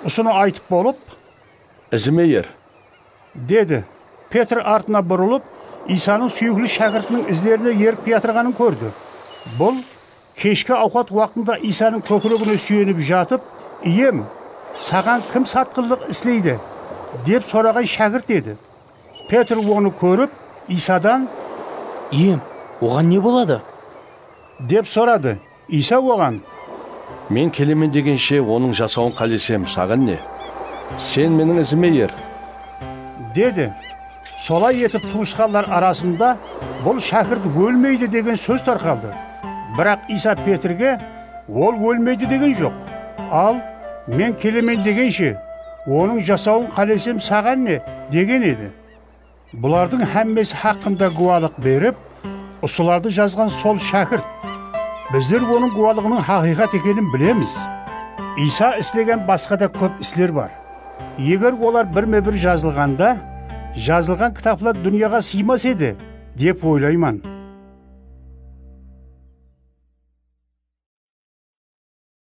Usını aytıp bolıp, "Izime er," dedi. Petr artına burılıp, Iysanıń súyikli shákirtiniń izlerine erip kiyatırǵanın kórdi. Bul keshki awqat waqtında Iysanıń kókiregine súyenip jatıp, "Iyem, saǵan kim satqınlıq isleydi?" dep soraǵan shákirt edi. Petr onı kórip, Iysadan, "Iyem, oǵan ne boladı?" dep soradı. Iysa oǵan, "Men kelemen degenshe onıń jasawın qálesem, saǵan ne? Sen meniń izime er," dedi. Solay etip tuwısqanlar arasında, "Bul shákirt ólmeydi," degen sóz tarqaldı. Biraq Iysa Petrge, "Ol ólmeydi degen joq. Al, men kelemen degenshe, onıń jasawın qálesem, saǵan ne?" degen edi. Bulardıń hámmesi haqqında gúwalıq berip, usılardı jazǵan sol shákirt. Bizler onıń gúwalıǵınıń haqıyqat ekenin bilemiz. Iysa islegen basqa da kóp isler bar. Eger olar birme-bir jazılǵanda, jazılǵan kitaplar dúnyaǵa sıymas edi, dep oylayman.